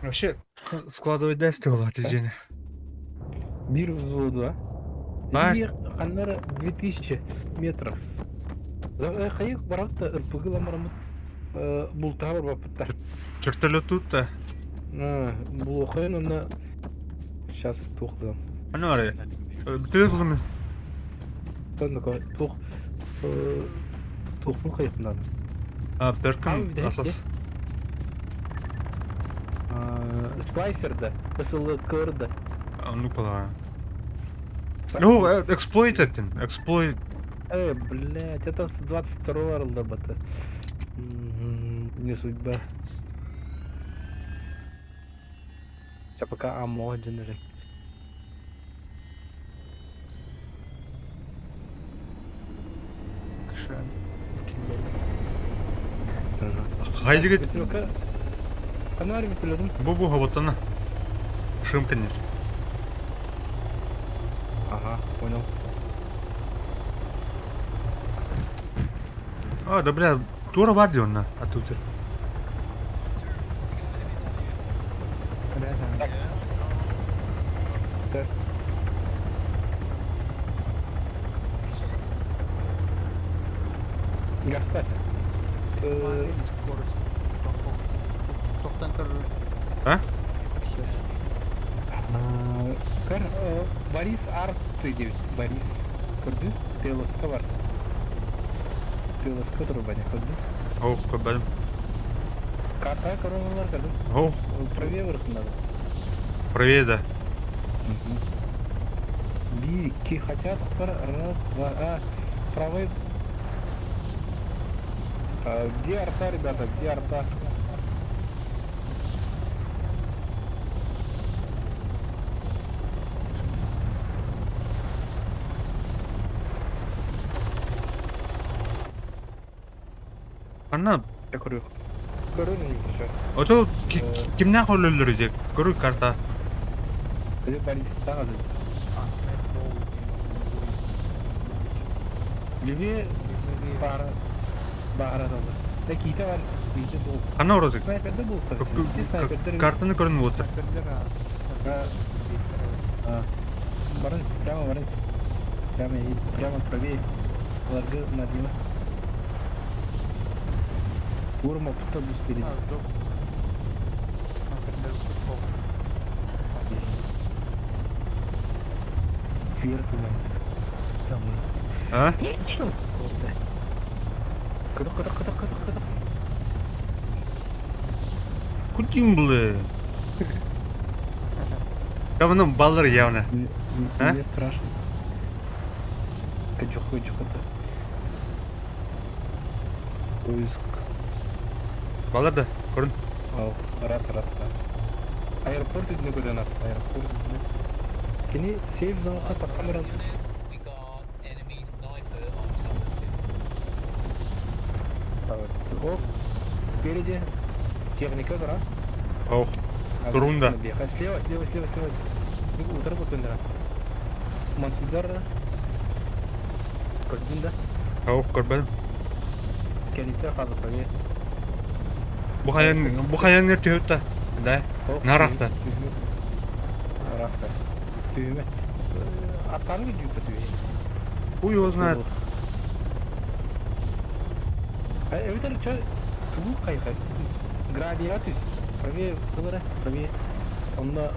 Вообще, складывать дай стол отведение.
Бир взводу, а? Бир, ханнара 2000 метров. Хайык барапта РПГ ламарамыт бултаға бар бапытта.
Чертолет тут-то.
Булухайын онна сейчас тухлым.
Аны бар. Бүтүрө
Тух тухмун хайыпнан.
А, перкин асас.
Слайсерда, СЛКРда.
Ну полагаю. Ну, эксплойт этим, эксплойт.
Блядь, это с 22-го РЛДБТ. Не судьба. Сейчас пока АМО генерит.
Хайдигит.
Канар битүлөдүм.
Бу бу хоботана. Шымкенер.
Ага, понял.
А, да бля, тура бар дион на, а тут.
Так. Так. Гастать.
А?
Борис Арт Борис. Көрдү? Телоска бар. Телоска турбане көрдү?
Ох, көбәлем.
Карта короналар көрдү?
Ох.
Правее вырхынады.
Правее, да.
Би, ки хотят, раз, два, а, правый. А, где арта, ребята, где арта?
Анна.
Я көрү. Көрү еще.
Ото кимнә холлөлөр дип. Көрү карта.
Где Борис тагы. Левее пара бара далды. Да киитэ бар, киитэ бу.
Ханна ородук?
Снайперда бултар. Снайпердер.
Картаны көрөн уотар.
Баран, прямо баран. Прямо едь, прямо правее. Ларгы налево. Урма автобус впереди. Сверху Там.
А?
Кыдык, кыдык, кыдык, кыдык, кыдык.
Кутим было. Давно баллар явно.
А? Мне страшно. Качух, качух, это. Поиск.
Баллар да, көрүн.
Раз, раз, раз. Аэропорт идне куда нас? Аэропорт идне. Кини сейф зонаға таққан бір Оп, спереди техника да?
Ох, турунда.
Слева, слева, слева, слева. Утыр бутындыра. Мансудар. Көрдүн да?
Ох, көрбөдүм.
Кенитер қазы правее.
Бу хаян, бу хаян түһүттэ. Да. Нарахта.
Нарахта. Түһүмэ. Аттаны жүппө түһү.
Хуй его знает.
Эбитер чө тугу кайха. Гравия түс. Правее кылара, правее. Онно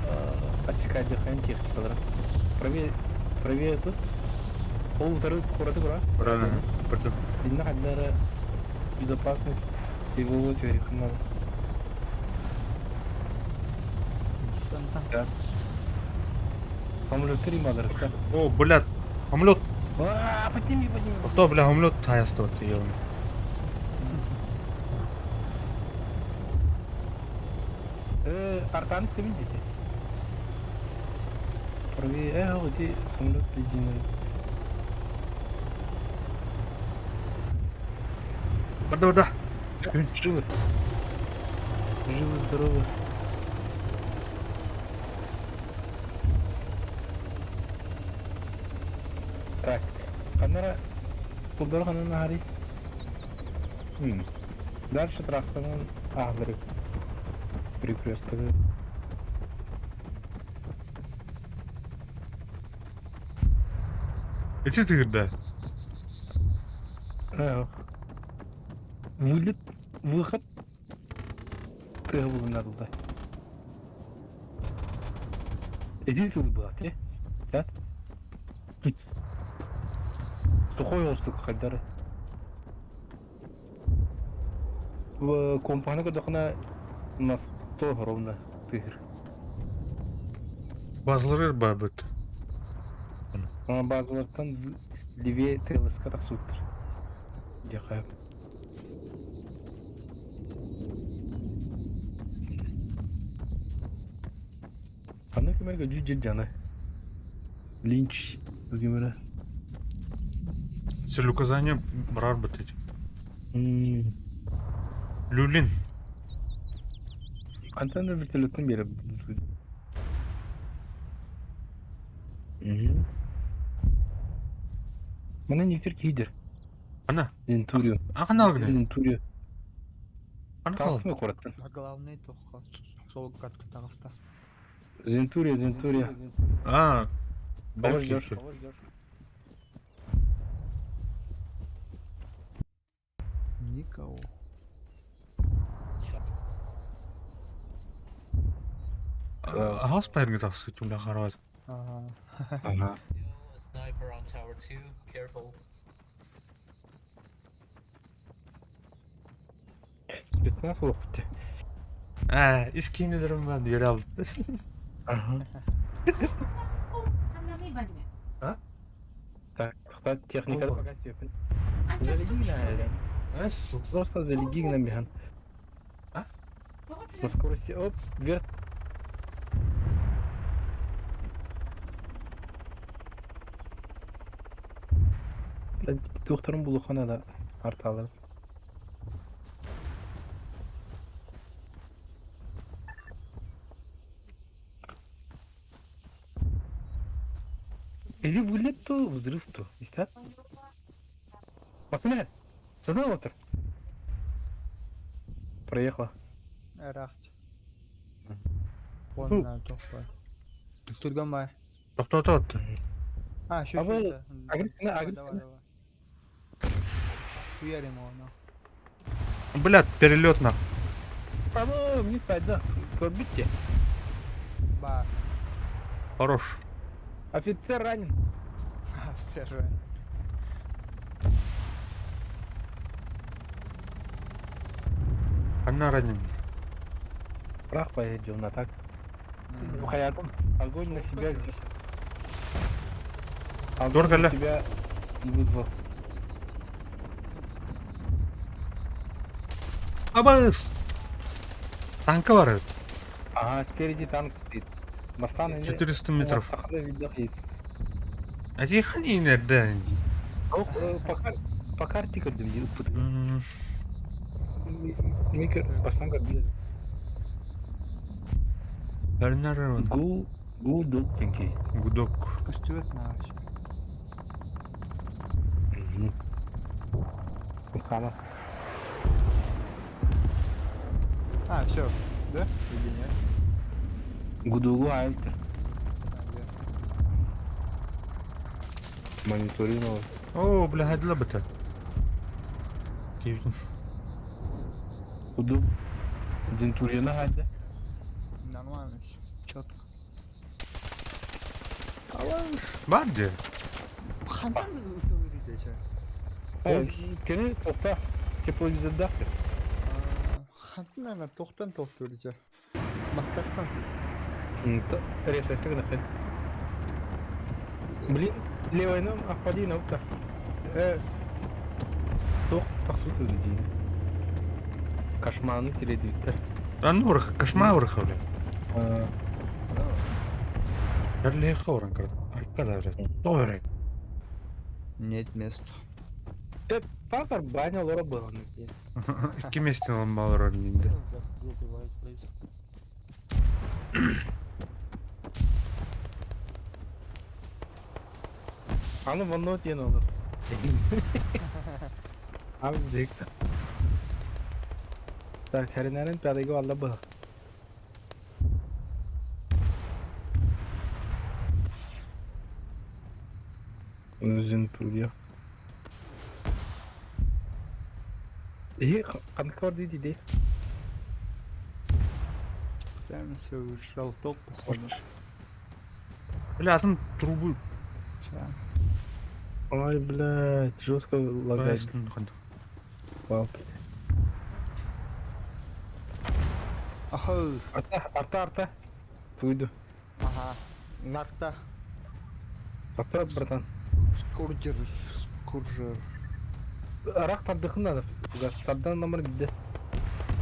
отсекать дыхание техникалара. Правее, правее тут. Ол утары кураты кура.
Правильно. Көрдүм.
Сильно хаддара безопасность его теория надо. Да. Самолет три мадр,
О, блядь. Самолет.
А, подними, подними.
Кто, бля, самолет таясты вот, ёбаный.
Артан ты видите? Правее, вот и самолет ледяной.
Барда, барда.
Живы. Живы, здоровы. Так, камера Кулдар ханын хари. Дальше трассанын ахлыры. Перекресток.
Эти тыгырда.
Вылет, выход. Тыгы надо да. Иди тут была, ты? Да? Сухой остук хаддары. В компания кодохна на 100 ровно тыгыр.
Базлары бабыт.
Базалардан левее ТЛС-ка тахсуттар. Дяхай. Аны кемерге жүз жаны. Линч кемере.
Цель указания брар быт эти. Люлин.
Антан да вертолеттен беріп. Мына нектер кейдер.
Ана.
Зентурио.
Ана агны.
Зентурио.
Ана
Тағысты ма қораттан?
Главный тоққа сол катка тағыста.
Зентурио, Зентурио.
А.
Бәлки.
Никого.
Ага, спайрге тағысы түмле қарабат.
Ага.
Sniper on tower 2, careful.
Спецназ опыты.
А, искинедерім бан, yere aldı.
Ага.
А?
Так, кстати, техника пока степень. Залеги на Просто залеги на механ.
А?
На скорости, оп, вверх. Докторым булухана да арталыр. Или вылет то, взрыв то, истят? Пацаны, сюда отыр. Проехала.
Эрахт. Онна тохпа. Түргөн бай.
Тоқтото отты.
А, şu
А вы-
şu.
агрессивно,
Давай,
агрессивно.
давай. Хуярим его, нахуй.
Блядь, перелет нахуй.
А ну, мне стать, да. Көрбүттэ.
Бар.
Хорош.
Офицер ранен.
Офицер ранен.
Она ранен.
Прах поедем на так. Хаятом. Огонь на себя. Огонь
Дорого
на
ли?
себя вызвал.
Абас! Танка бар.
Ага, спереди танк стоит. Мастан или...
400 метров.
А
А ехали nerede?
По карте көрдүм упут. Микро бастан көрдүм.
Бәрінер
Гу гу док тенки.
Гудок.
Көстүбөт наш.
Хама.
А, все. Да? Или нет?
Гудугу альтер. Мониторинг.
О, бля, хайдла бата. Кевин.
Гуду. Дентурина хайда.
Нормально все. Четко.
Барды.
Хантан утылыр
Кene тохта. Тепловизорда.
Хантан ана тохтан тохтур Мастартан.
Резко нахрен. Блин, левая нам, ахпади на ута. Тох, тахсут иди. Кошманы теледиттер.
Аны урха, кошмар урха, бля. Берле хоран кар. Аркада, бля. Торе.
Нет места.
Папар баня лора было.
Икки месте ламбалар инде.
Group revive, please.
Аны ванно тен olur. Abi देख. Так, Харинарин пятый алла было. Зентурия. И канкор ди ди.
Там все желток, походу.
Бля, а там трубы.
Ой, блядь, жестко лагает. Вау.
Ага.
Арта, арта, арта. Туйду.
Ага. Нарта.
Арта, братан.
Скорджер. Скорджер.
Рах тардыхын надо. Тардан номер где?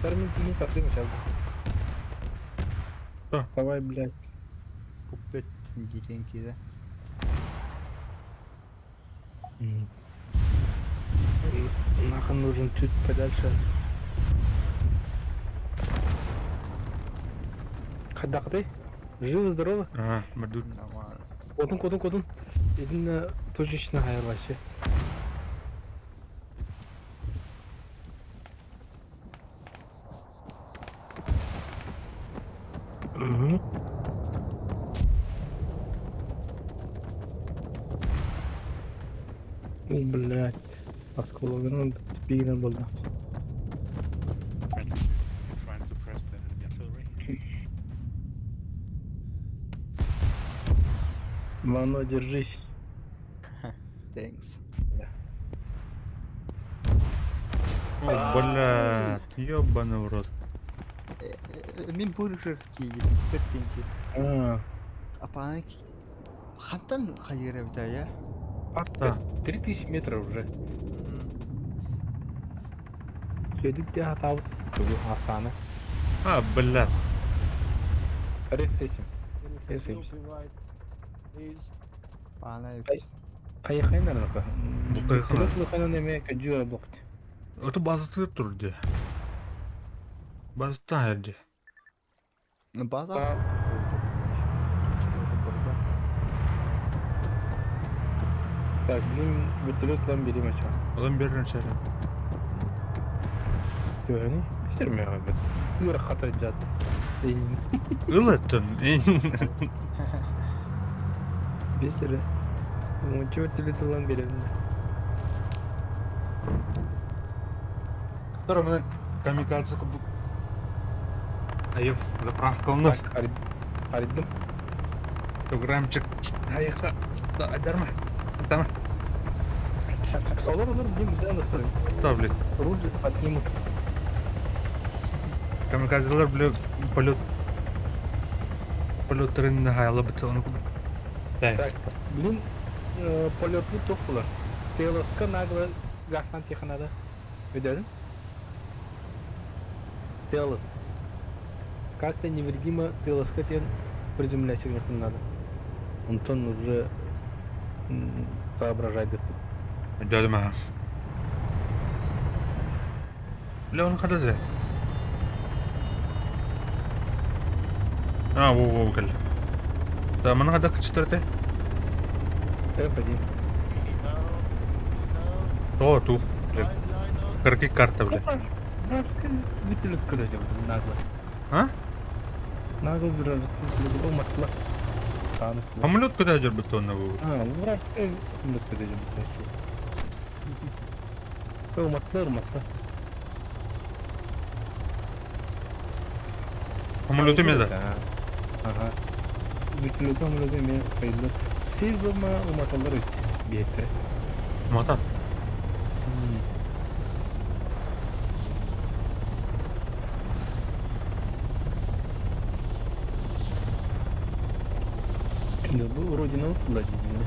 Термин не тардым сейчас.
Да.
Давай, блядь.
Купет дитенки, да?
Нахуй нужен чуть подальше. Кадакты? Живы, здоровы?
Ага, мордут.
Нормально.
Кодун, кодун, кодун. Едино точечно хайр вообще. Угу. Блядь. Оскологынан типигинен болды.
Friendly units, can you try and suppress the enemy artillery?
Вано, держись.
Thanks.
О, блядь, ёбаный в рот.
Мин бургер киги, петтенки.
А,
Апаны хантан хайыр бит я.
Да.
3000 метров уже. Сөйдік те аталып Асаны.
А, блядь.
Рейс этим.
Can
Yes,
you group
yes.
revive, please?
Пана
Кайхай нарака.
Букайхана.
Букайхана неме кajура букт.
Это база тыр турде. База та
База.
Так, блин, вертолет вам бери мача.
Одан берін шәрі.
Көрөні? Термеҕэ ыарахата дьат.
Ылаттан.
Бестере. Мунчу теле тылан беремин.
Который мы камикадзе курдук. Айыв заправка у нас.
Аридым.
Программчик. Айыха. Да, айдарма. Там.
Олор олор дим да настроим.
Да, блин.
Руль отнимут.
Камикадзелар, бля, полет. Полет тренина хайла бит оны курдук.
Так, блин, полетны тохтулар. Телоска нагло гастан технада. Видели? Телос. Как-то невредимо телоска тен приземляйся в надо. Антон уже соображает.
Дядя Бля, он хадады. А, во-во, кэл. Да, маны хада кычтырты.
F1.
То, тух. Карки карта, бля.
Вертолет куда идет? Нагло.
А?
Нагло вражеский вертолет. О, Москва.
Самолет куда идет бетонный был?
А, вражеский самолет куда идет О, Москва, Москва.
Самолет имя, да?
Ага. Вертолет самолет имя пойдет. Сир болма уматалар өт. Биеттер.
Уматат?
Да, был родина Владимир.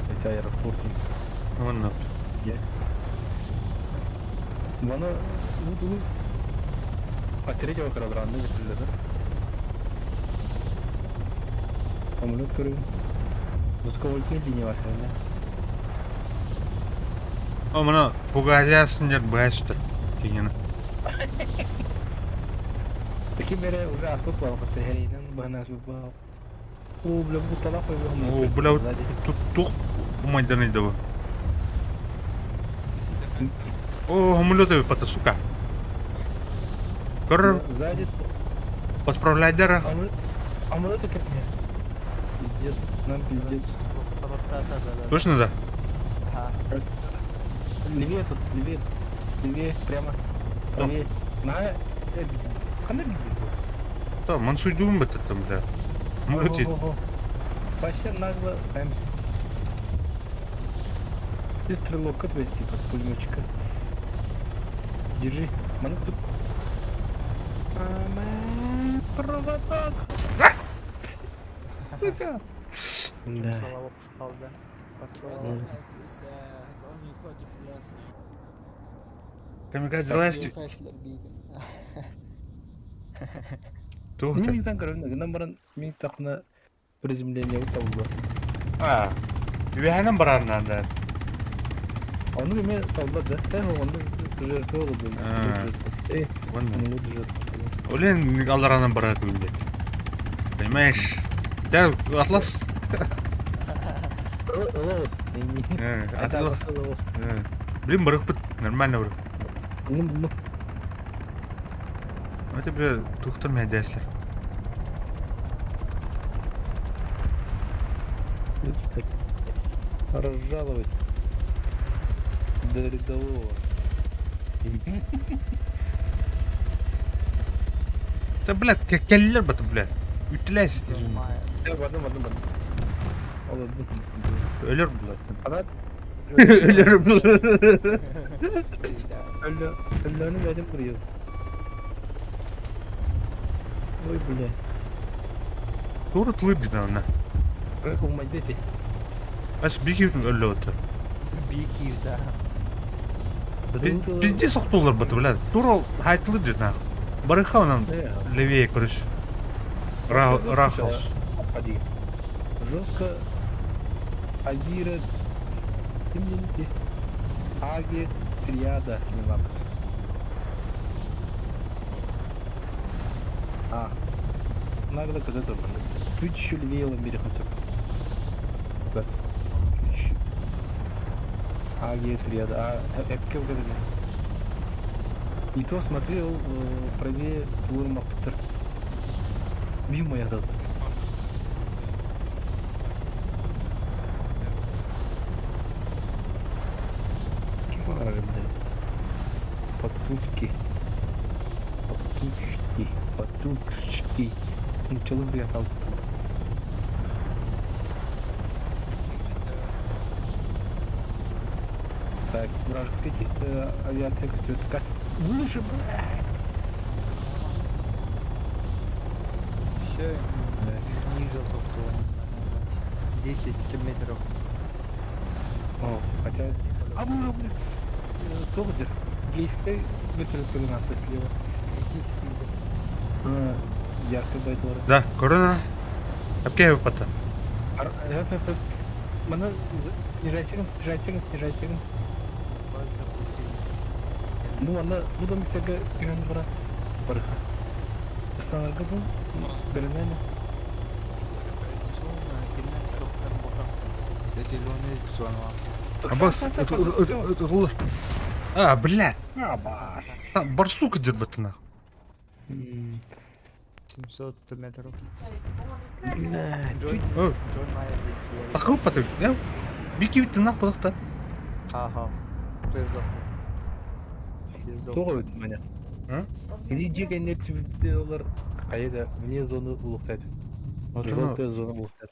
Это аэропорт.
Вон на.
Вона вот А третьего корабля, ну, да? Самолет, который высоковольтной линии вашей, да?
О, мына фугазясынер бәстер. Кинені.
Такие мере уже аступал, потому что бана супал. О, бля, будто лапой
О, бля, тут тух умайдан иді О, самолеты пата, сука. Кор...
Сзади.
Подправляй дара.
Самолеты как мне. Пиздец, нам пиздец.
Точно, да?
Ага.
Левее тут, левее. Левее, прямо. Правее. На, хана бить.
Да, мансуйдум это там, бля. Самолеты.
Вообще нагло. Ты стрелок отвести под пулеметчика. Держи. Ману тут. Проводок. Да.
Да.
Has only 40 flares now.
Камикадзе ласти. Тух
Ну, не так, гынан баран мин тахна приземление уталды.
А, Үбәһәнен барар надо.
Оны мен талда да. Э, оны жертва болды. Э, оны жертва.
Олен алдаранан барат үлде. Понимаешь? Я Атлас. Атлас. Блин, барык нормально барык.
Ну,
Это бля тухтар мәдәсләр.
Разжаловать до рядового.
Да, блядь, келлер баты, блядь. Үтіләс.
Я в одном, в одном, в одном.
Өлөр, блядь.
Она...
Өлөр, блядь.
Өлөрүн бәдим курıyor. Ой, блядь.
Doğru тылып дин ана.
Умайды
Ас бики өллө отты.
Бики, да.
Пиздец соқтулар баты, блядь. Тура хайтылы дин нах. Барыха онан левее, короче. Рахаус.
Жестко Агира Аги Триада не вам. А. Нагло когда то Чуть еще левее ламбери хотя бы. Аги Триада. А, эпке угадали. И то смотрел правее тур маппыттар. Мимо я дал. Блядь. Потучки. Потучки. Потучки. Ну, чего я там? Так, вражеская авиация как выше, блядь.
Все, ниже только 10 метров.
О, хотя... А, ну, блядь. Тоже Гейская вертолет слева. А, ярко байтылар.
Да, корона. Апке пата.
Мана снижайся, снижайся, снижайся.
Вас запустили.
Ну, ана бу да митеге түһэн бара. Барха. Останарга бу бөлүмәне.
Зона, Зеленая зона.
Абас, это А, блядь.
Аба.
Там барсук идет батына.
700 метров.
Блядь.
О, Ахы паты. Я бики бит нах балыкта.
Ага. Ты сдох. Ты сдох.
Тоҕо өт мене.
А?
Или жегеннер түбүттэ олар кайда вне зоны улуктайт. Желтая зона улуктайт.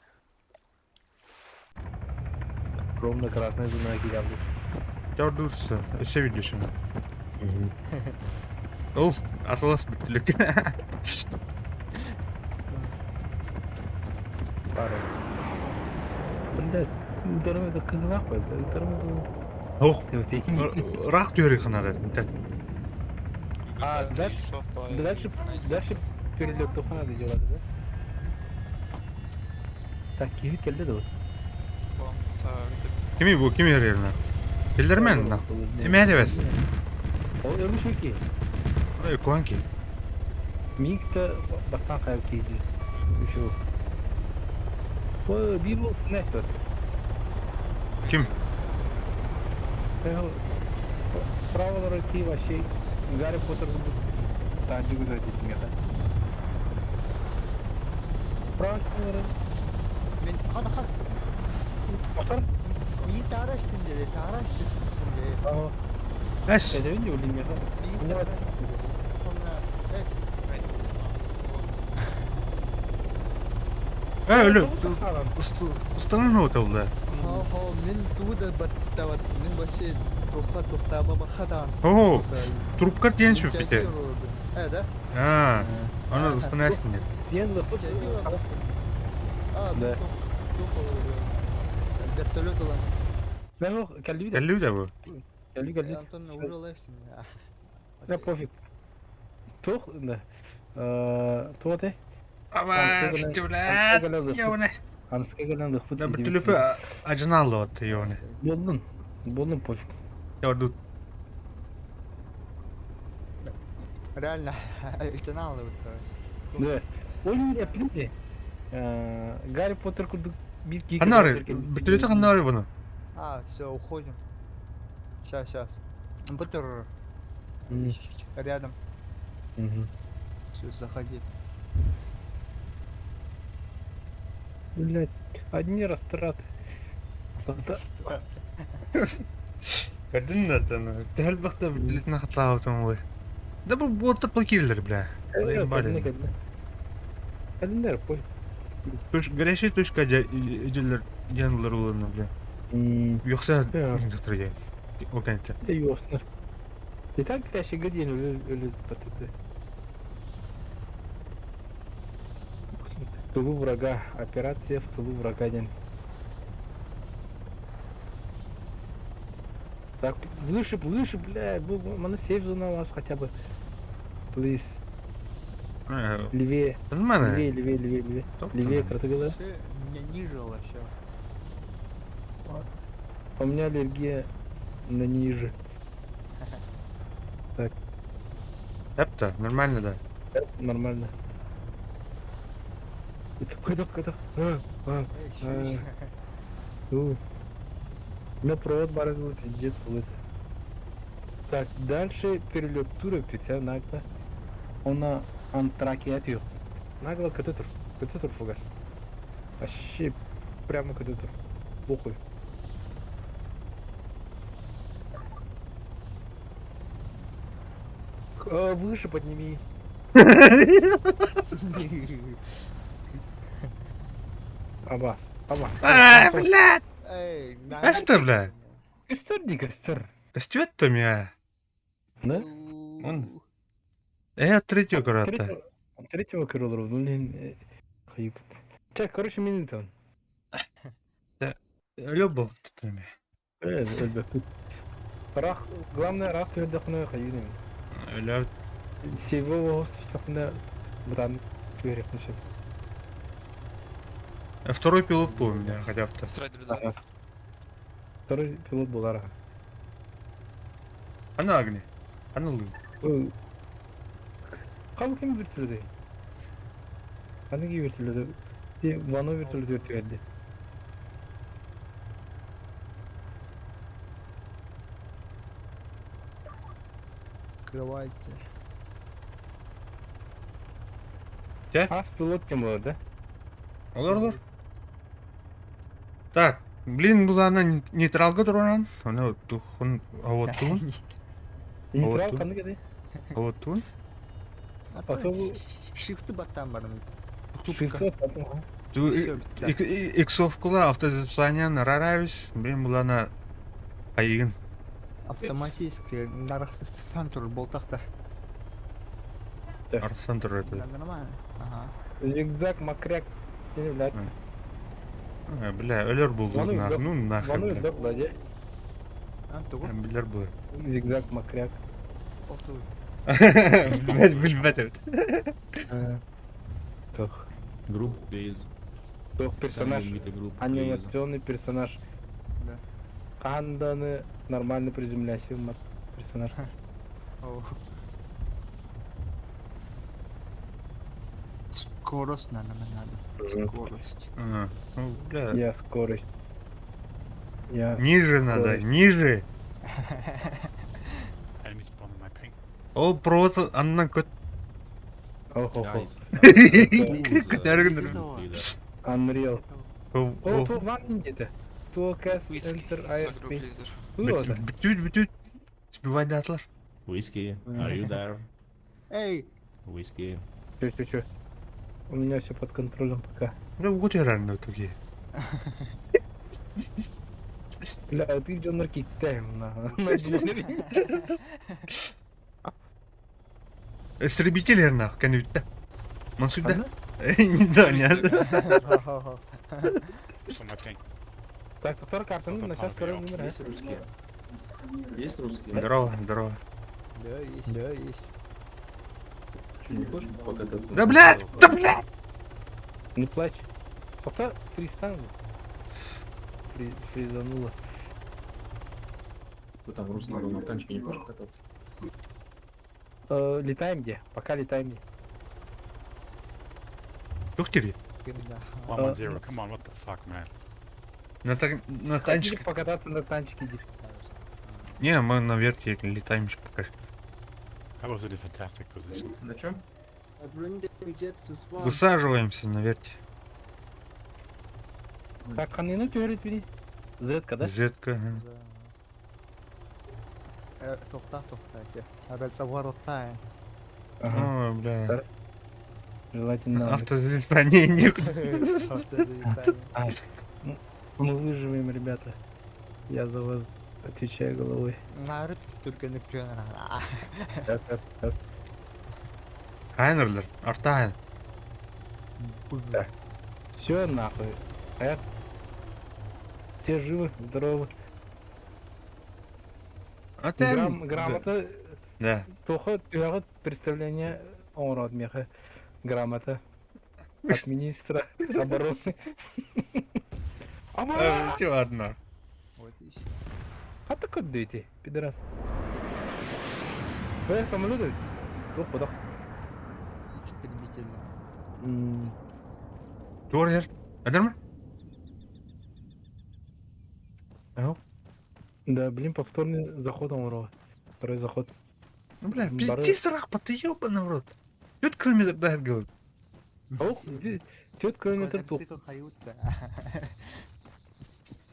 Ровно красная зона килябы.
Ярдурса, өсө видишь. Ол, атлас бүттүлүк.
Пара. Блядь, дарым это кызылак бай, дарым это.
Ох, рак түөрі ханары.
А, дальше, дальше, дальше перелет тухана делать, да? Так, киви келди да вот.
Кими бу, кими реально? Келдермен на. Эме дебес.
Ол өрмүш ки.
Ой, куанки.
Микта бастан кайып кейди. Еще. Ой, библ снайпер.
Ким?
Справа руки вообще Гарри Поттер танчы güzel меха. Справа
Мен қана қан.
Мотор?
Мен тараштым деді, тараштым деді.
Эс.
Это видео или меха?
Мен тараштым деді. Сонда, эй,
Э, өлө. Устанын отылды.
Хо, хо, мен туда баттават, мен вообще тоха тохтаба бахадан.
О, трубка тиен шүппите.
Э, да?
А, аны устанасың деп.
Диэн
А,
Да.
Вертолет olan.
Ben o келди
Келди да бу.
Келди келди.
Антон уралайсың.
Да пофиг. Тух, да. Туоте.
Ама, блядь, ёне.
Анска келен
Да бітіліпі ажыналды отты ёне.
Болдун. Болдун пофиг.
Ярду.
Реально, каналы вот, короче.
Да. Ой, я пилде. Гарри Поттер курдук бир кийик.
Ханары, бітіліпі ханары бұны.
А, все, уходим. Сейчас, сейчас. Бутер рядом. Все, заходи.
Блять, одни растраты.
Көрдүн да таны. Тәл бақта бітілітін хатлаға ой. Да бу болта покирлер, бля.
Кәдімдер, пой.
Туш, горячая точка жерлер янылар оларны, бля. Yoksa доктор О, конечно.
Ясно. И так горячий годин өлі батыды. В тылу врага. Операция в тылу врага день. Так, выше, выше, бля, мана сейф зона у вас хотя бы. Please. Левее.
Нормально.
Левее, левее, левее, левее. Левее, кротогала.
Все, не ниже вообще.
У меня аллергия на ниже. Так.
Эпта, нормально, да.
Нормально. Кайдак, кайдак. А, а, а. У меня провод бар был, пиздец, был. Так, дальше перелет тура петя нагло. Она антракия тюх. Нагло катетр. Катетр фугас. Вообще прямо катетр. Похуй. Выше подними. Аба, аба.
А, блядь!
Эй,
Эстер, бля.
Костер не костер.
Костюет-то меня.
Да?
Он. Третьего кората.
Третьего крыло, ну блин, хайп. Так, короче, минутон.
Любовь тут меня.
Рах, главное, рах твердохна хайюнем.
Ля.
Сего хостахна бран твердохна.
Второй пилот был у меня хотя бы.
Ага. Второй пилот был, ага.
Она огни. Она лы.
Кам ким вертолеты? Ханги вертолеты? Вано вертолеты вертолеты.
Открывайте.
А с пилот кем был, да?
Олар, олар. Так, блин, была она нейтралга туран. Она тухун, а вот тун.
Нейтрал ханги да?
А вот тун.
Потом
Шифты баттан барым.
Шифты потом.
Ту иксовкула автозаписание нараравис. Блин, была она айгын.
Автоматически нарассан тур болтахта.
Арсан тур это.
Нормально. Ага.
Зигзаг, макряк. Не, блядь.
А, бля, өлөр был нах, ну нахер, бля.
Бля.
А, тугу?
Билер был.
Зигзаг, макряк.
Блядь, блядь, блядь.
Тох.
Group, please.
Тох персонаж.
Group,
Анимационный персонаж.
Да.
Канданы нормально приземляйся, персонаж.
Скорость надо, надо. Скорость.
А, ну, бля.
Я скорость. Я
Ниже надо,
скорость.
ниже. О, провод, анна кот.
Охо-хо. Unreal. О, то ван где-то. То кэс enter IFP.
Бүтүт, бүтүт. Сбивай датлар.
Whiskey, are you there?
Эй!
Whiskey.
Чё, чё, чё? У меня все под контролем пока.
Бля, вот я реально такие.
Бля, а ты идём на киктайм, на.
Истребитель нах, конюта. Он сюда. Не да, не.
Так, вторая карта, ну, на сейчас скоро вымирает.
Есть русские? Есть русские?
Здорово, здорово.
Да, есть. Да, есть.
Что, не хочешь покататься?
Да блядь, да блядь!
Не плачь. Пока фристайл. Фризануло.
Ты там русский был на танчике, не хочешь покататься?
Летаем где? Пока летаем где.
Ух ты.
110, come on, what the fuck, man?
На танчике.
Покататься на танчике, иди.
Не, мы на верте летаем еще пока.
That was in a fantastic position.
На чем?
Высаживаемся на верте.
Так, ханину теперь твери. Зетка, да?
Зетка, ага.
Тохта, тохта, Разворотаем.
Ага. О, бля.
Желательно.
Автозависание некуда.
Мы выживем, ребята. Я за вас отвечаю головой.
Народ только не
Так.
Хайнерлер, Артайн.
Все нахуй. Все живы, здоровы.
А ты...
Грамота...
Да.
Тоха, тюягы представление оңрот меха. Грамота. От министра обороны.
Ама! Ладно.
Вот и все.
А так вот дейте, пидорас. Самолеты? Тух, куда?
Истребитель.
Тур, Адерма? Ау.
Да, блин, повторный заход он. Второй заход.
Ну, бля,
Бары-
пиздец, рахпа, ты ёбаный в рот. Түөрт километр даһырга
Ох, түөрт километр тух.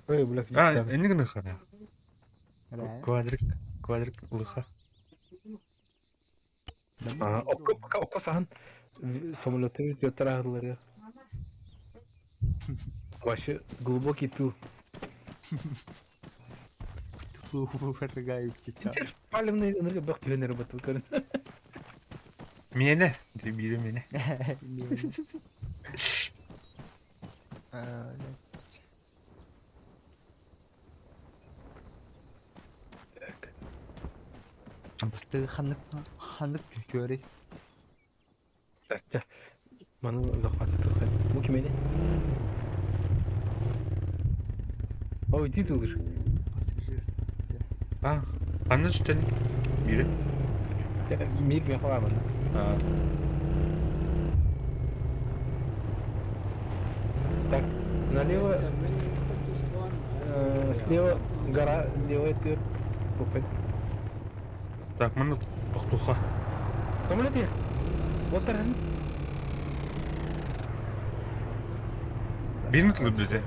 Ой, бля,
А, эни гына хана. Квадрик, квадрик лыха.
Окко пока окко сахан самолеты вертолеттар аһылларыгар. Вообще глубокий тыл.
Выжигают сейчас.
Палевный энергия бөх түһэн эрэ баттал көрүн.
Миэнэ, биирэ миэнэ.
Басты ханнык ханнык түөрэй.
Маны захватывать. Бу кимени? Ой, иди ты
Пассажир.
А, ханна сүтэн биирэ.
Мир мехала маны.
А,
Так, налево, слева гора, левая тыр. Попадь.
Так, маны тохтуха.
Самолет я. Вот таран.
Биир минут лыбдете.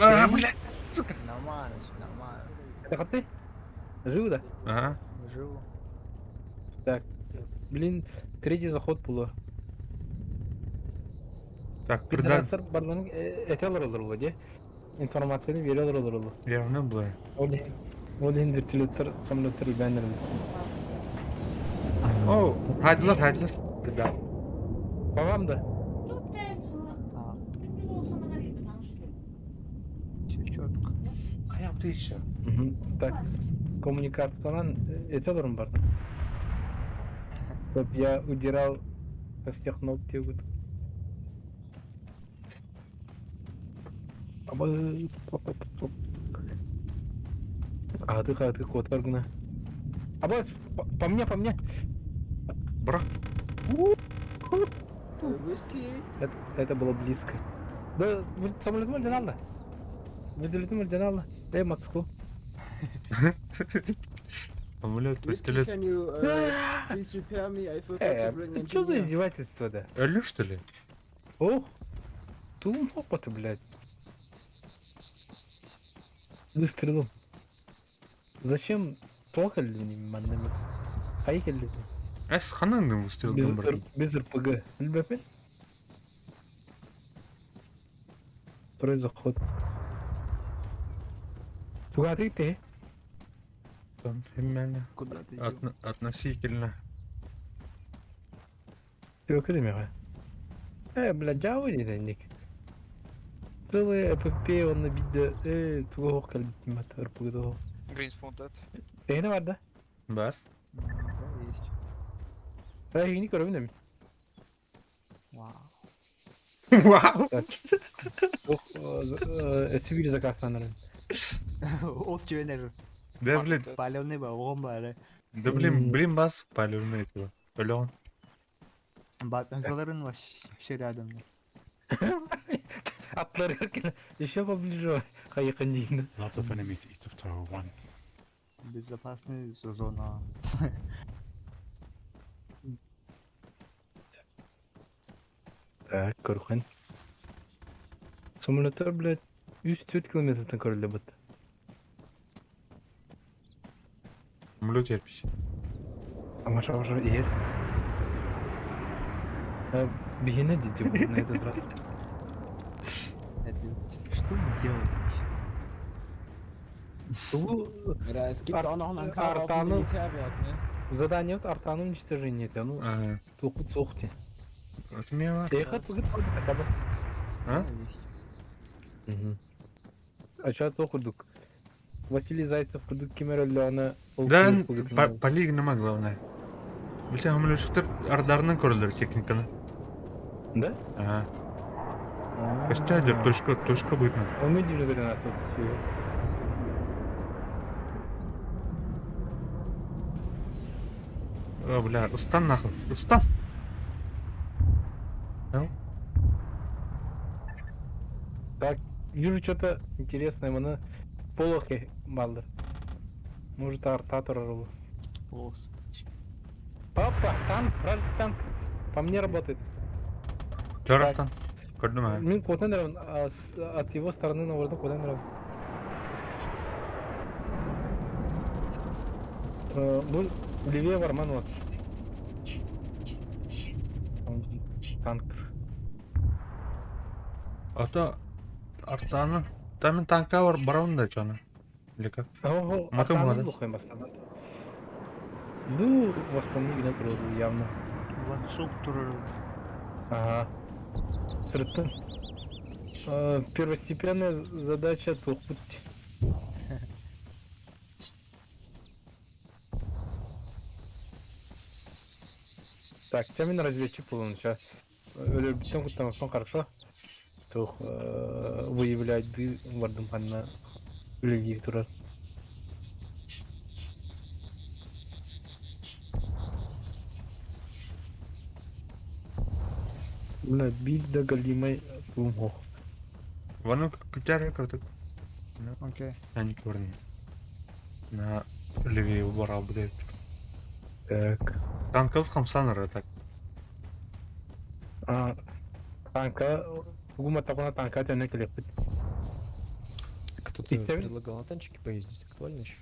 А, бля, сука.
Нормально, всё нормально.
Это ты? Жив, да?
Ага.
Живу.
Так, блин, третий заход было.
Так, придал.
Пидорастар барларын этелер olur bu Информацияны берелер olur.
Явно было.
Ол ол иһин вертолеттар, самолеттар үлбээннэр
О, хайдылар, хайдылар. Придал.
Бабам да.
Все четко.
Хайа, ты еще.
Так, коммуникациянан этелерим бар. Чтоб я удирал со всех ног тегут. Ады, ады, кот аргына. Аба, по мне, по мне.
Бра.
Это, это было близко. Да, самолет мальден алла. Вертолет мальден алла. Эй, Москву.
Самолет,
Whiskey,
вертолет.
can you please repair me? I forgot to bring
Э, что за
engineer.
издевательство, да?
Алло, что ли?
Ох, тум опыта, блядь. Выстрелом. Зачем плакали манными? Хайкали.
Эс ханан выстрел
Без,
бар.
без РПГ. Любопытно. Второй заход. Куда ты ты?
Там именно.
Куда ты идёшь?
Относительно.
Ты окрымера. Блядь, жауы дейді ник. Целый эпопея он набить туго калбит РПГ того.
Green spawn dead.
Тегене бар да?
Бар.
Да, есть.
Э, не көрөмүн эми.
Вау.
Вау.
Так. Ох, эсибир заказанырын.
Ол чүөнер.
Да, блин.
Палевный ба, оҕом баары.
Да, блин, блин, бас палевный этого. Алло.
Базаларын вообще рядом.
Атлар еще поближе хайыкын дейін.
Lots of enemies east of Tower 1.
Безопасная зона.
Так, көрүхэн. Самолеттер, блядь, 104 километрден көрүлө бут.
Самолет ярпись.
Амаша уже ер. Бегене деди на этот раз.
Это что он делает вообще?
Ja, es gibt auch noch einen Ankara auf dem
Артану-
Militärberg, ne?
Задание вот артаны уничтожение, ну,
Ага.
тухут сухти.
Смело.
Эхот хотя бы.
А?
Угу. А сейчас курдук. Василий Зайцев курдук кемер
Да, полиг нема главное. Бля, самолетчиктер ардарынан көрөлөр техниканы.
Да?
Ага. Көстәдер, точка, точка будет надо.
Он видели гранату.
О, бля, устан нахуй, устан. Ну?
Так, вижу что-то интересное, мы полохи баллы. Может, арта турар. Папа, танк, вражеский танк. По мне работает.
Төрөхтөн. Көрдүм аа.
Мин куотан эрэбин, от его стороны на ворду куотан эрэбин. Бу левее варман вот. Танк.
Ото артаны. Там танка бар барабын да чону. Или как?
Ого,
Матым
артаны
булады.
глухой бастан. Ну, восстанови генератор явно.
Барсук турар.
Ага. Сырыттын. Первостепенная задача тухпут. Так, тем разведчик был сейчас. Өлөрбүттэн куттаммаппын хорошо. Туох выявлять бардым ханна үлэлии турар. Бля, биир да галимай туум суох.
Ваны күтәргә кертек.
Окей.
Я не көрдүм. На левее убарал блядь.
Так.
Танков хамсаныр так.
А, танка, тугума такона танка төнө келеппит.
Кто-то
Истебин?
предлагал на танчике поездить, актуально еще?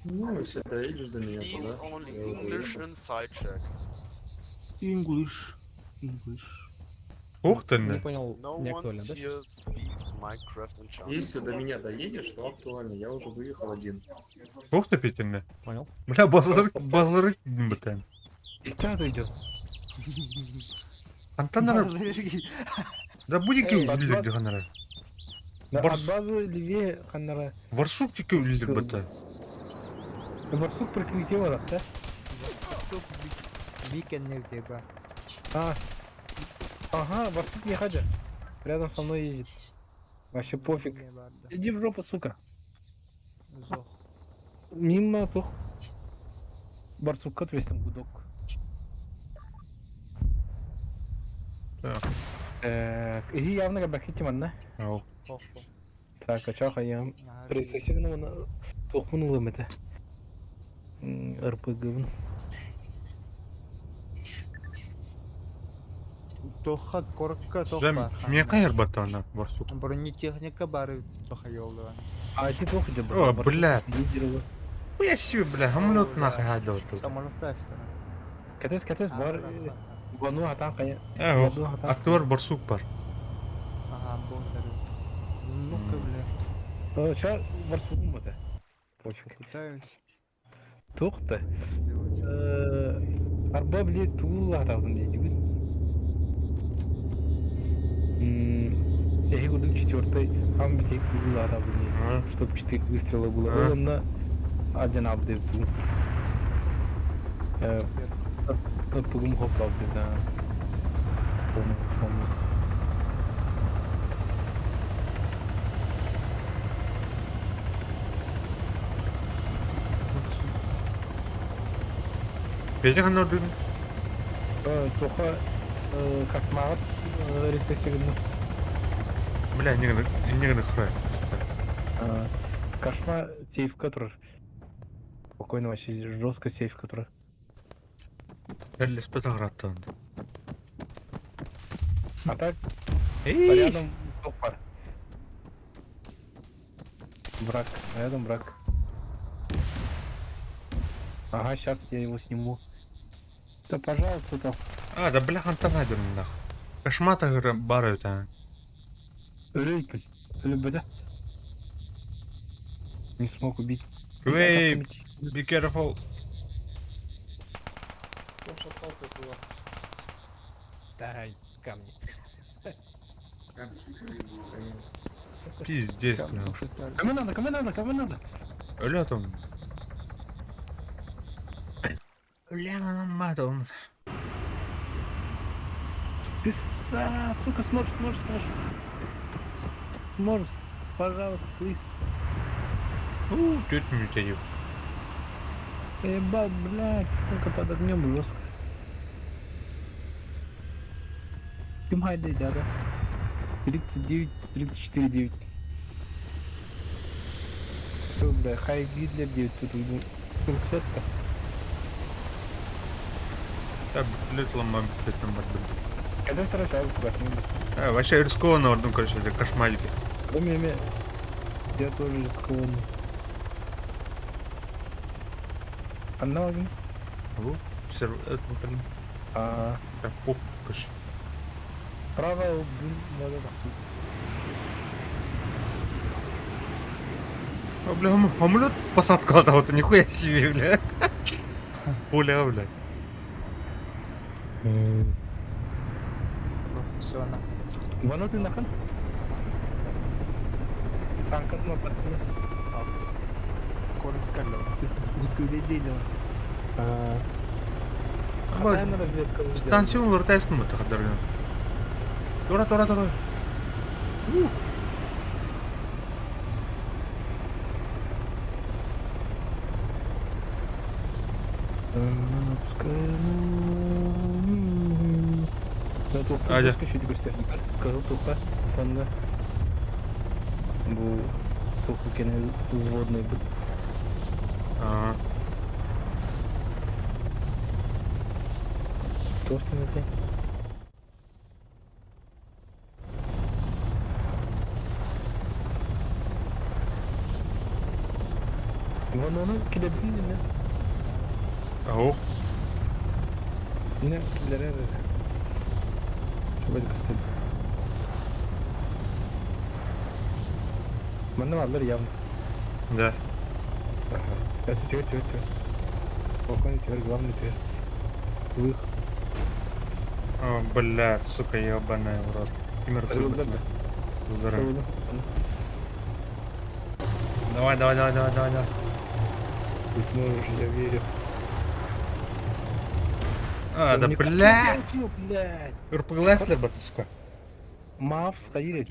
Ну, если доедешь до меня, то
Please
да.
only
Я уже
English
уеду.
and side check.
English. English.
Ух ты,
Не
не.
понял,
No
не
one
актуально, да?
here speaks Minecraft and Java.
Если до меня доедешь, то актуально. Я уже выехал один.
Ух ты, петинне.
Понял.
Бля, базлары, базлары бітен.
Истя идет.
Антонара, да будет
Эй,
үлдер диханара.
Да,
Барс-
от базы левее ханнара.
Барсук тики үлдер бітен.
Барсук прикрытие бар, да?
Викенд не ба.
А. Ага, барсук не ходит. Рядом со мной ездит. Вообще пофиг. Иди в жопу, сука.
Зох.
Мимо тух. Барсукка там гудок.
Так.
Так, иди явно бахити манна.
Ау.
Так, а чё я Присосигну тухмун улым это. РПГ.
Тоха корка
Да,
тоха.
мне кайыр баттана, барсук.
Бронетехника бары тоха йолдуган.
А ти плохо где
О, бля.
Лидеры.
Хуя себе, бля, самолет нахуй гадал тут.
Самолет ташта.
Катес, катес, бар. Бану атан кая.
Э, актер барсук бар.
Ага, бомбер. Ну-ка, бля.
Сейчас барсугум это. Пофиг.
Пытаюсь.
Тухта. Арба, бля, тула аталдым дейді. Я говорю, четвертый, там битек тула аталдым дейді. Чтоб четыре выстрела было.
А.
Ол один абды ту. Тугум хоплавды, да. Помню, помню.
Петя ханордын.
Тоха как мағыт рефлексигін.
Бля, не гына храй.
Кошма сейф который. Спокойно вообще жестко сейф который.
Эллис петаграттан.
А так
Эй!
рядом супер. Брак, рядом брак. Ага, сейчас я его сниму. Да пожалуйста там.
А, да бля, хантан айдын нахуй. Кошмата бары та.
Рейпель. Любя. Не смог убить.
Эй, be careful.
Там шатался было.
Да, камни.
Пиздец, бля.
Кому надо, кому надо, кому надо?
Öyle там. Бля, матом.
Ты сука, сможешь, сможешь, сможешь. Сможешь, пожалуйста, please.
У, тетя не тебя.
Ебал, блядь, сука, под огнем жестко. Ким хайда, дяда? 39, 34, 9. Бля, Хай Гитлер 900 300.
Да, блядь, ломам, блядь, там бардым.
Когда сражаюсь,
А, вообще рискованно ордум, короче, это кошмарики.
Я тоже рискованный. Анна один?
Это, блин.
А.
Да, пух, короче.
Право, блин, надо.
А, бля, омлет посадка вот нихуя себе, бля. Пуля, бля.
Все, она.
Вано ты нахан? Танкат ма патны.
А.
Станцию вертайскому тахадарган. Тура, тура, тура. Адя.
Скажу только фонда. Бу туху кене взводный быт.
А.
Что с ним это? Вон он килебин
Ау.
Не, килерер. Шобай кастып. Манна алар явно.
Да.
Ага. Это тихо, тихо, тихо. Спокойно, теперь главный теперь. Вых.
О, блядь, сука, ебаная в рот. Здорово. Давай, давай, давай, давай, давай, давай.
Ты сможешь, я верю.
А, да, блядь. РПГ бата, сука.
Мав, сходили.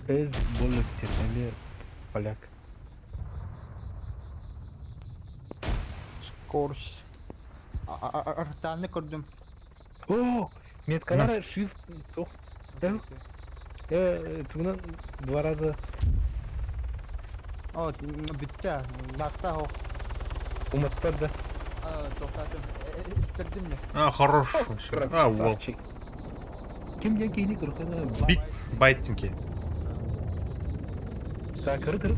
Эз больно теперь, поляк.
Скорость. Артаны көрдүм.
О, меткалар shift тох. Тугунан два раза.
О, бүттэ. Нарта хох.
Уматтар да.
Тоқтатым. Истердим мне.
А, хорош. А, уол.
Ким ден кейни көркені?
Бит байтинги.
Так, кыры кыры.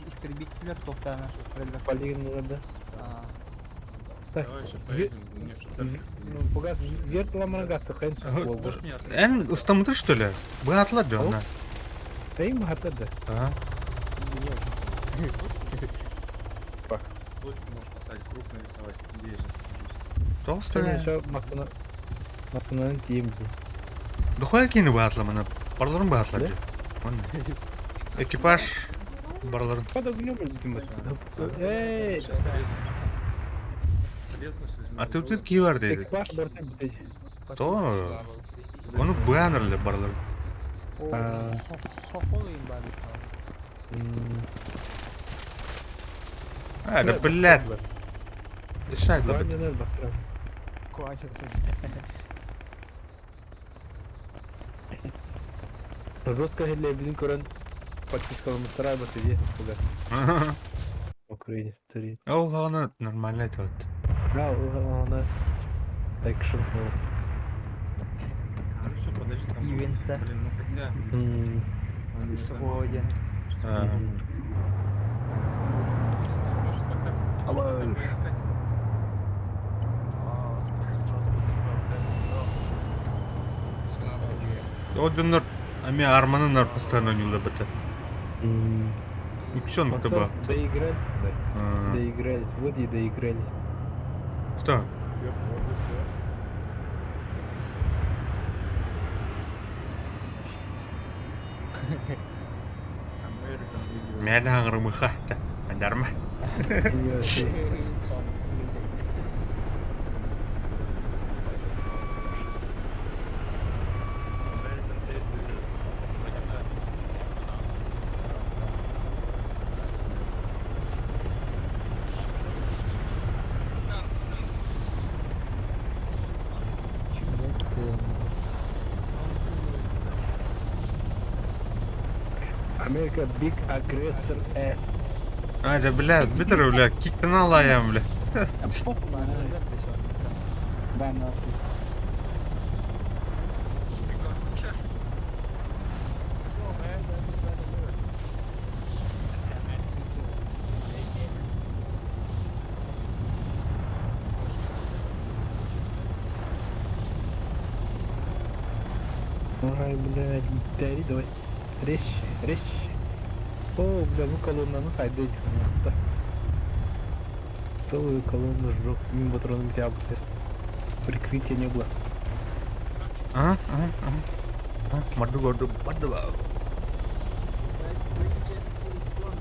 Истребителер тоқтана.
Полигон да. Так,
Давай еще поедем, мне что-то
ну, пугас, верт ламаргатты хэн.
Эн, ыстамыты, что ли? Быгатлар бе, она.
Тайм хатар да.
Ага.
Точку можешь поставить, круг нарисовать, где я сейчас нахожусь.
Толстая.
Еще масына масынан тием.
Духуя кини быгатлар мана. Барларын быгатлар бе. Экипаж барларын.
Эй!
Сейчас резнусь. Резнусь, возьму.
А ты тут кивар дейdi.
Экипаж барта битеж.
То. Оны быганыр барларын.
Хохолайын бар.
А, да блядь. Ишай, да блядь.
Жестко хелле bizim көрөн подпискаламыттар айбасы де пугас. Украине старик.
Ол аны нормально айтып.
Да, она экшен.
Ну все, подожди, там.
Ивента.
Блин, ну хотя.
Своден.
Может пока. Может, пока поискать.
А, спасибо, спасибо, блядь.
О, дөннөр ами арманын постоянно ойнулар бите. Үксөн ктб.
Доигрались, да. Доигрались, вот и доигрались.
Кто? Мен аңырмыха. Андарма.
Америка big aggressor ass.
А, да, бля, Дмитрий, бля, киктана лаям, бля.
Да, нахуй. Ай, блядь, дари давай. Резче, резче. О, бля, ну колонна, ну сайда этих. Целую колонну сжег. Мимо патронами тебя бы. Прикрытия не было.
Ага. Ага, Мадду году, мадду.
Guys, bring jets to the spawn.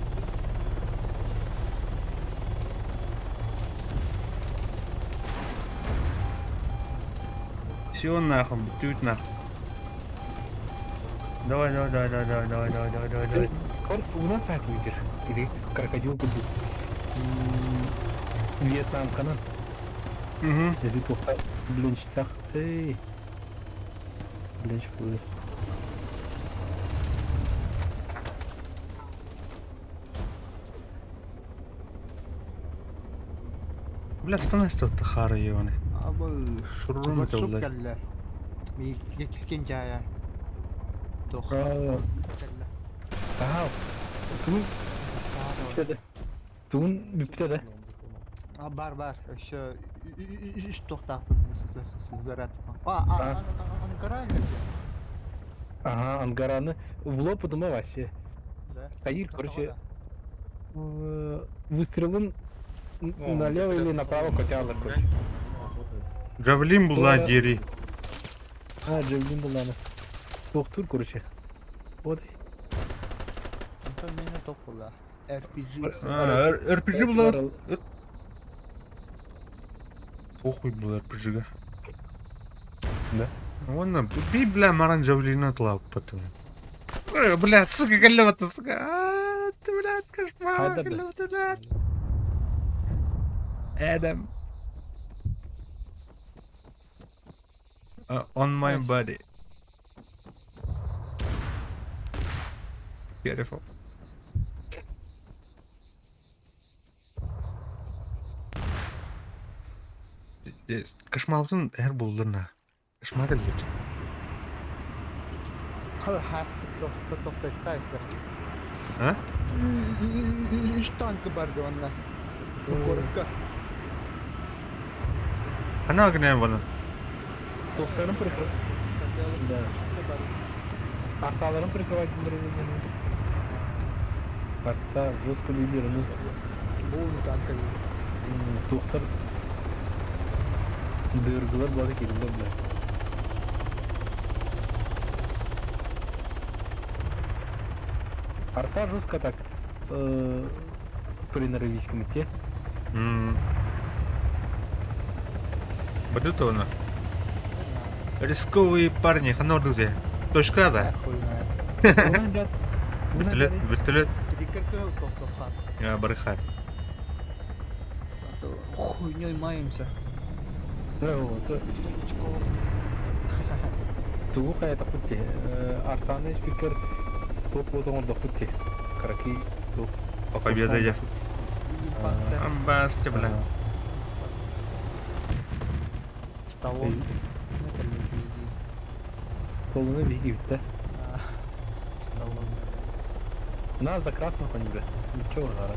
Все нахуй, тут нахуй. Давай, давай, давай, давай, давай, давай, давай, давай, давай, давай.
Он у нас сайт выйдешь. Или крокодил будет. Вьетнам канал.
Угу.
Если плохо, блин, читах. Эй. Блин, будет.
Бля, становится тут хара ебаный.
Абы.
Шурум это,
Горчук
блядь.
кэллэ. Ми кенжая. Тох.
А,
Кэллэ.
Ага. Тун бүпте Тун бүпте да.
А бар бар. Еще үш тохтаапын заряд. А, а, Анкара где?
Ага, Ангараны. В лоб подумал вообще.
Да.
Таир, короче, выстрелом налево или направо котяла, короче.
Джавелин була дери.
А, Джавелин была. Доктор, короче. Вот.
Антон меня топала. RPG.
А, RPG була. Похуй был RPG.
Да?
Вон, бей, бля, маран Джавелина тлап потом. Бля, сука, голема-то, сука. А, ты, блядь, кошмар,
Айда,
голема-то, блядь. Эдам. On my body. Beautiful. Пиздец. Кошмардың әр булдырна. Кошмар келдік. А?
Үш танкы бар деп анна. Корокка.
Ана гнем вана.
Докторын прикрывать. Да. Арталарын прикрывать Арта жестко лидер, ну,
Полный танк.
доктор дыргылар булады келді, бля. Арта жестко так приноровись к те.
Бадутона. Рисковые парни, ханордуде. Точка да. Вертолет, вертолет. Я барыхат.
Хуйней маемся.
Тугу хайата хутти. Артаны спикер топ отоңор да хутти. Караки топ.
Победа я. Амбасте, бля.
Сталлоне.
Сталлоне биги битте.
Сталлоне.
Нас за красных они, бля. Ничего, нара.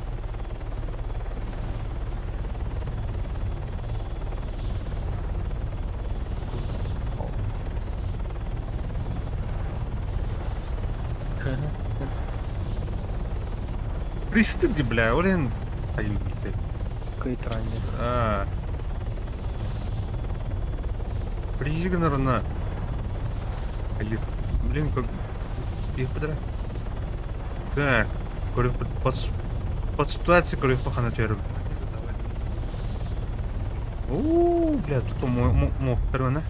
Пристыди, бля, олен. Аюбите.
Кайтранник.
А. Пригнорна. Аю. Блин, как... Их подра. Так. Көріп под, под ситуация көріп пахана теріп. Уу, бля, тут мо мо мо первое,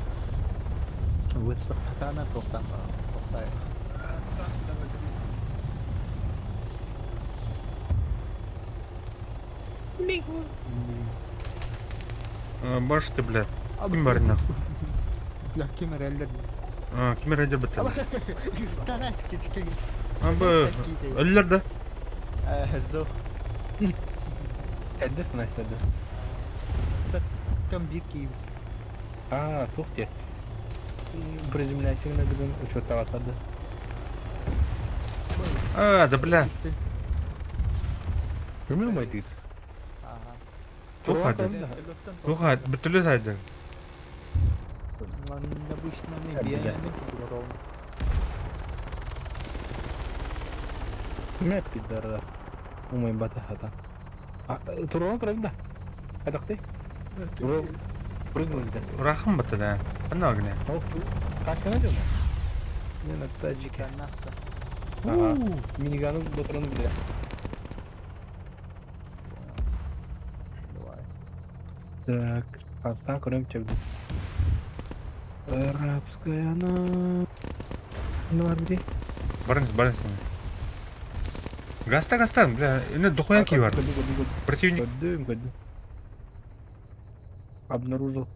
Высокана тоқтам. Тоқтай.
Баш ты, бля. Ким бар нахуй?
Бля, кем реально?
А, ким реально бітті?
Станать кечке.
Абы өллөр да.
Зох.
Эдде сынайсады.
Там бир киев.
А, тух те. Приземляйся на гдын учетаватады.
А, да бля.
Кімін майтыт?
Ага.
Тухады. Туха, бүтүлү сайды.
Обычно не бьем,
Мә пидара. Умай бата хата. Турон туран да. Атакты. Прыгнули да.
Рахым бата да. Ана огня.
Кашкана дем. Не на таджике. Ага. Минигану батрону бля. Так, отстан көрөм чебди. Арабская она. Ну, где?
Барыңыз, барыңыз. Гаста, гаста, бля, энэ дохуя ки бар. Противник.
Көрдүм, көрдүм. Обнаружил.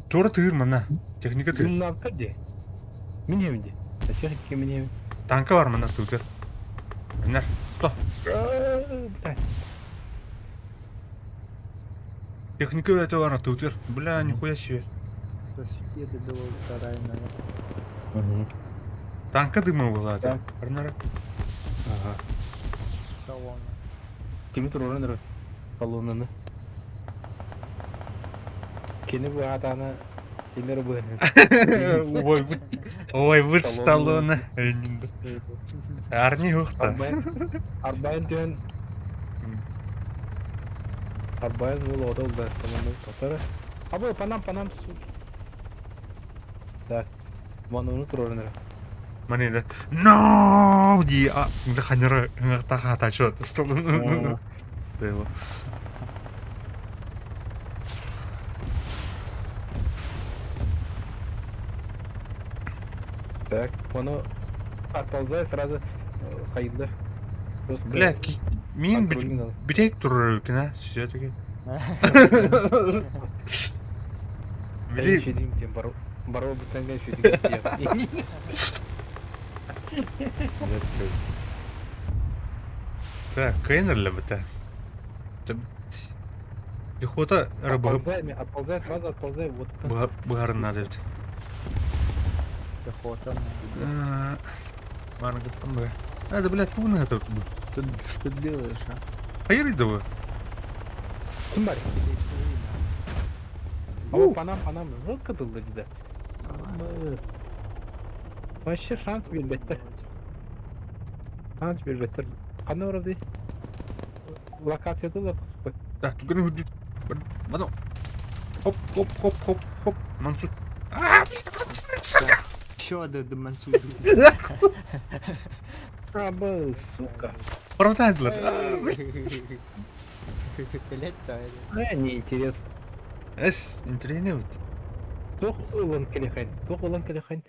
Тура тыыр мана. Техника тыыр.
Мына где? Минем где? А техника минем.
Танка бар мана тыыр. Энер, сто. Техника это бар тыыр. Бля, нихуя себе. Танка дыма была это. Арнара.
Ага. Кими туруран колоннаны. Кини бу атаны кинер бу.
Ой, ой, вы Сталлоне. Арни ухта.
Арбайн түн. Арбайн бул одол да Сталлоне татары. Абы панам панам су. Так. Мануну туруран.
Мани да. No, ди а ханера таха тачо Сталлоне. Дево.
Так, оно отползает сразу хайда.
Бля, мин битек турur кина, все-таки.
Били. Тем баро баро бутанга еще дим.
Так, кейнер бата. Пехота рыбы.
Отползай, отползай, сразу отползай, вот.
Быгарын надо.
Пехота.
Марга там бы. Надо, блядь, пугны это.
Ты что делаешь, а?
А я рыдовы.
Ким бар? А панам, панам, жестко был да. Вообще шанс бербеттер. Шанс бербеттер. Кандай орады? Локация да
Да, туганы худи. Мано. Хоп, хоп, хоп, хоп, хоп. Мансур.
Сука! Еще одна Мансур.
А, был, сука.
Правда,
Э, неинтересно.
Эс, интересно вот.
Тух улан келехайн, тух улан келехайн.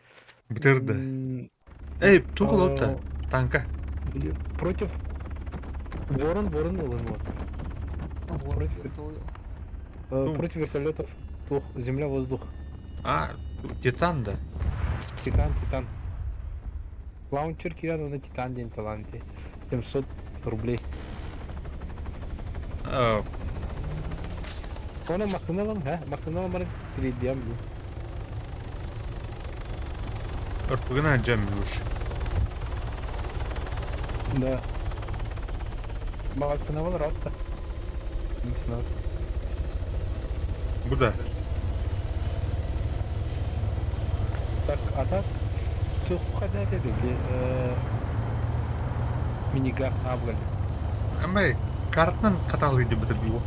Бтырда. Эй, тух улан Танка.
Против Ворон, ворон улан вот. Против, против вертолетов тух, земля, воздух.
А, Титан, да.
Титан, Титан. Лаунчер киран на Титан день таланте. 700 рублей. Она машиналам, ха? Машиналам бар кредиям.
Артпыгына джем уж.
Да. Машиналам ротта. Машинал.
Куда?
Так, а так? Тух хадат это минигар абган.
Амай, картнан каталы деп бітіп его.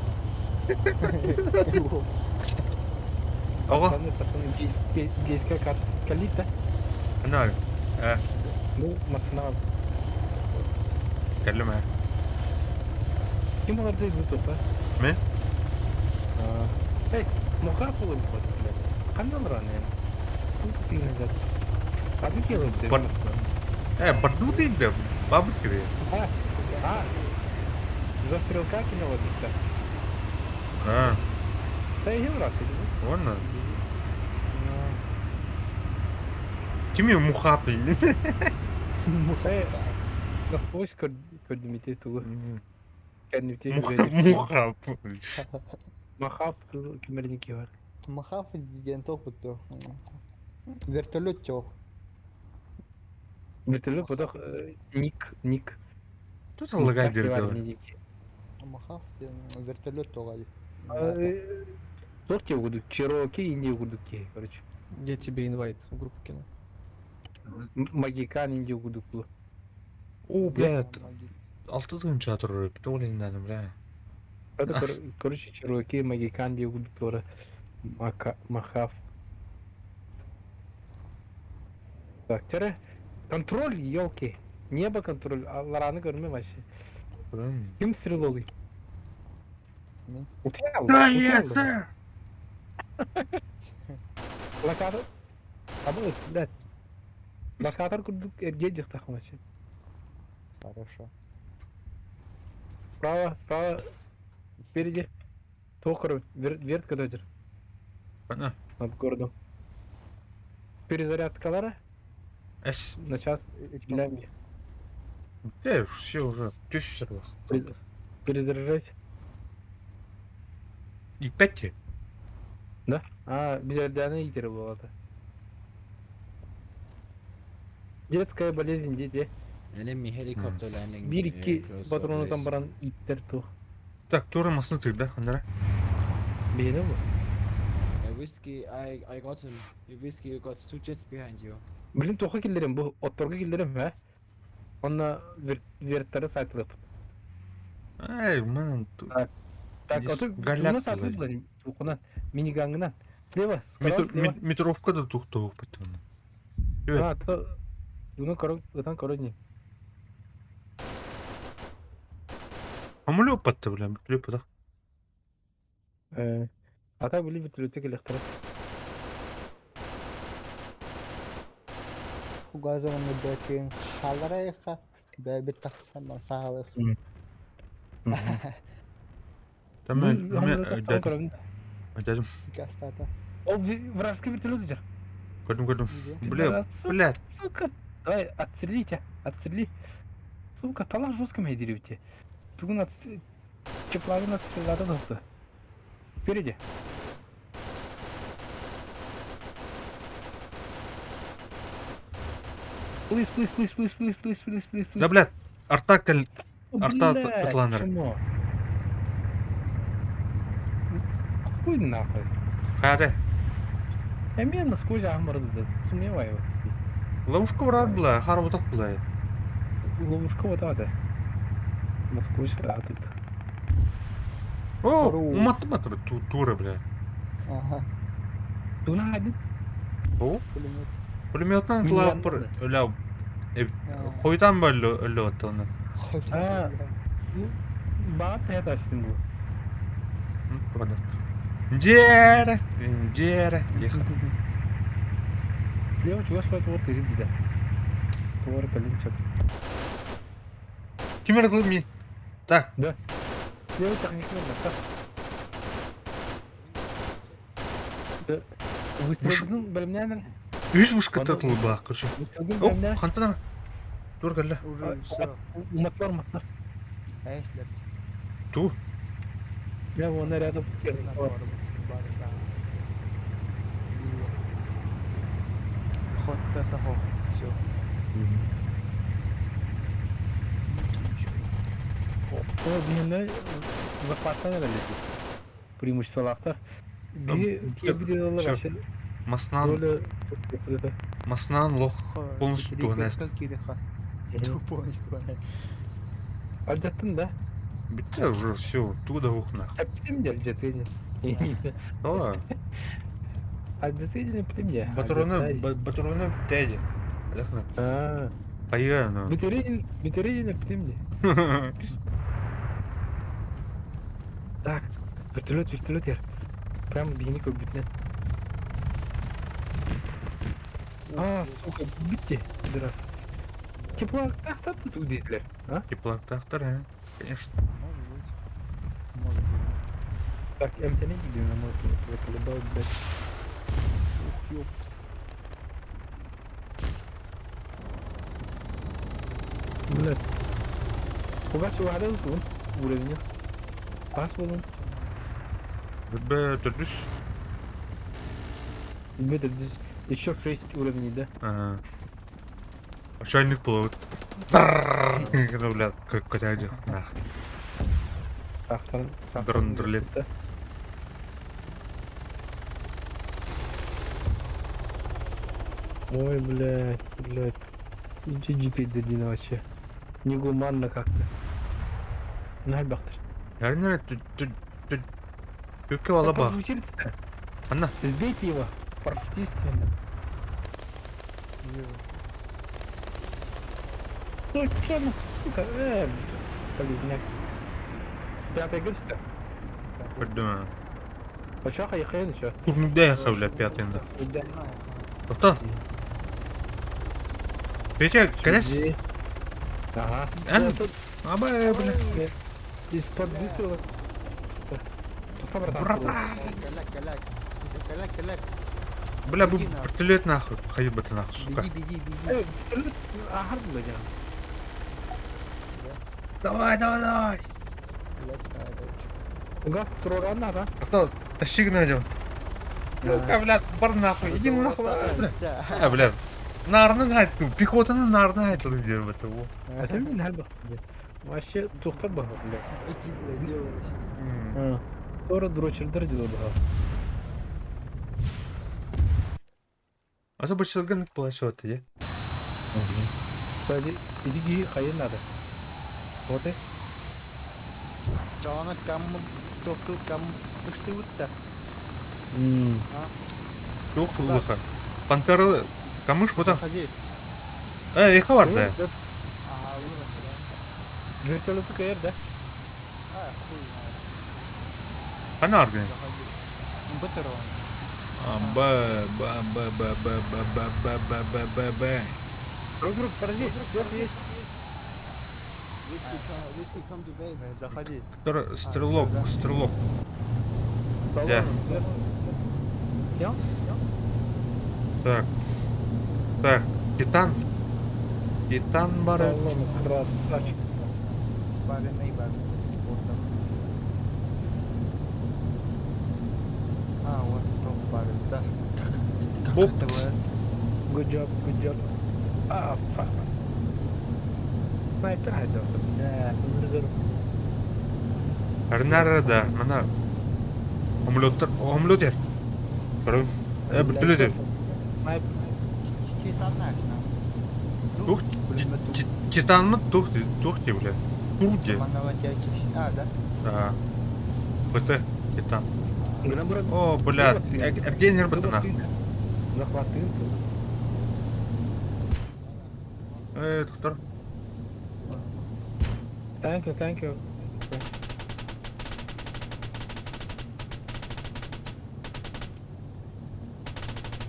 Ого.
Пацаны, пацаны, гейская карта. Калит, да?
Ана. Э.
Ну, машина.
Кәллеме.
Ким аларды бу а?
Мен?
Эй, муха болып блядь. Кандай ран yani? Тут ты назад. А ты делаешь?
Бар... Э, бардутый да, бабы тебе.
А, а. За стрелка кинула дитя.
А.
Да я раз.
Вон. Кими мухап
Э, насквозь көрдүм ити тугу. Кэннибити
Мухап.
Махап кимэриники бар.
Махав диэн туох Вертолет тел.
Вертолет потох ник ник.
Тут лагай дирдер.
Махав диэн вертолет тоҕай.
Туох диэ курдук, Чероки Индия курдук киһи, короче.
Я тебе инвайт в группу кину.
Магикан Индия курдук было.
О, блядь. Алты тыһыынча турар эбит, ол иһиннэн, бля.
Это, короче, Чероки, Магикан диэ курдук туора. Махав. Так, тере. Контроль, елки. Небо контроль, а лараны көрмө вообще. Ким стрелогый? Утуйа
Да, е,
Локатор. Абы, блядь. Локатор курдук эрге дьахтах вообще.
Хорошо.
Справа, справа, спереди. Тохар, вертка додер.
Ана.
Над городом. Перезарядкалара.
Эс.
На час. Для
Э, все уже, тысяча
Перезаряжать.
И пять.
Да? А, безордяны итеры было это. Детская болезнь детей.
Enemy helicopter landing.
Бир икки
close to our
патрону
place.
там баран иттер тух.
Так, тура масны ты, да, Андре?
Бейді bu.
Whiskey, I got him. Whiskey, you got two jets behind you.
Блин, тоха киллерим бу, отторга киллерим һэ. Онно верттары сайтылып.
Эй, мен
Так, так, а то
Голяк
у нас атылды, тухунан, минигангынан. Слева, справа, слева.
Метровка да тух тух потом.
А, то, ну, короче, там короче.
Амулю патты, бля, вертолет патах.
А так были вертолеты келехтер.
Угазованы бәкин халарайха, бәбит тахсан саалых.
Там мен дядим.
Гастата.
О, вражеский вертолет идет.
Көрдүм, көрдүм. Бля, бля.
Сука. Давай, отстрелите, отстрели. Сука, талаш жестко меня деревьте. Тугун отстрели. Чеплавин отстрелята досты. Впереди. Плиз, плиз, плиз, плиз, плиз, плиз, плиз, плиз.
Да, бля, арта кал... Арта атланер.
Хуй нахуй.
Харе.
Я мен насквозь ахмарды, сомневаюсь.
Ловушка брат была, харватах была.
Ловушка вот это. Насквозь тут.
О, уматты батыр, тура, бля.
Ага.
Туна один.
О?
Пулемет.
Пулеметтан тла пыр, ля. Хойтан ба өлө оттоны.
А, баат это астын бу.
Джере, джере,
Слева чего стоит вот и да. Тура калинчак.
Ким разлып ми? Так.
Да. Слева техника, так. Выстрелдың бөлімнен
Үз вышка татыл ба, короче. Оп, хантана. Тур калла.
Уже все.
Уматлар, уматлар.
Эшлеп.
Ту.
Я вон рядом.
Хот это хох. Все.
О, блин, захватан летит. Преимущество лахта.
Всё. Маснан. Маснан лох полностью тугнес.
Альдаттын да?
Битте уже все, туда ухнах.
А птим де альдаттын.
Да.
Альдаттын птим де.
Батуруны, батуруны теди.
А.
Поиграем.
Битерин, битерин птим де. Так, вертолет, вертолет ер. Прям бейни көп битне. А, сука, битте, пидорас. Теплоактар тут удитлер, а?
Теплоактар, а? Конечно.
Может быть. Может быть.
Так, МТ не видел, на мой заколебал, блядь.
Ух, ёпт.
Блядь. Пугач угадал он уровень. Пас был.
Б төрдүс.
Это еще 6 уровней, да?
Ага. Чайник плавает. Бля, как нах. Дрон дролет.
Ой, блядь, блядь. Иди дадин вообще. Негуманно как-то. Нальбахтыр.
Наверное, Түркө бала ба. Анна.
Сбейте его. Парашютистенно. Ну, чё, ну, сука, полезняк. Пятый год,
Пардон.
Почаха я хрен еще.
Турнуда я пятый да. Кто? Петя, кэлэс.
Ага.
Эн. Аба, бля.
Из-под выстрела.
Братан. Бля, бу вертолет нахуй, хайбата нахуй, сука.
Беги, беги, беги.
Давай, давай, давай.
Газ трорана, да?
Что, тащи найдем. Сука, бля, бар нахуй, иди нахуй, бля. А, бля. Нарны найту, пехотаны нарны айтыл деп это.
А ты мне надо. Вообще, тухтар бага, бля.
Иди, бля, делай.
Тора дрочердер дело бага.
А то бачылган плащ вот, е.
Кстати, иди хайын надо. Вот и.
Чана кам тоқту кам ышты
Жоқ фуллыха. Пантера камыш вот
Заходи.
Э, их бар да.
Ага, вылазь, да.
Вертолет КР, да?
А, хуй знает.
Ана аргын.
Заходи. Бытырова.
А, Б, Б, Б, Б, Б, Б, Б, Б, Б, Б, Б, Б.
Рук, рук, подожди, сверху есть.
Whiskey, come, whiskey, come to base.
Заходи.
Который стрелок, стрелок.
Салон, сверху. Снял?
Так. Так, Титан. Титан бар.
Салон, красавчик.
Спаренный бар. Вот там. А, вот том бар, да.
Оп.
Good job, good job. А, fuck. Снайпер хотел. Да, резерв.
Арнара да, мана. Омлеттер, омлеттер. Көрүм. Э, вертолет.
Снайпер.
Титан наш,
Тух, Титан мы тух, тухти, бля. Турди.
А, да?
Да. БТ, Титан. О, бля, Евгений Рботана.
Захватил.
Э, доктор.
Thank you, thank you.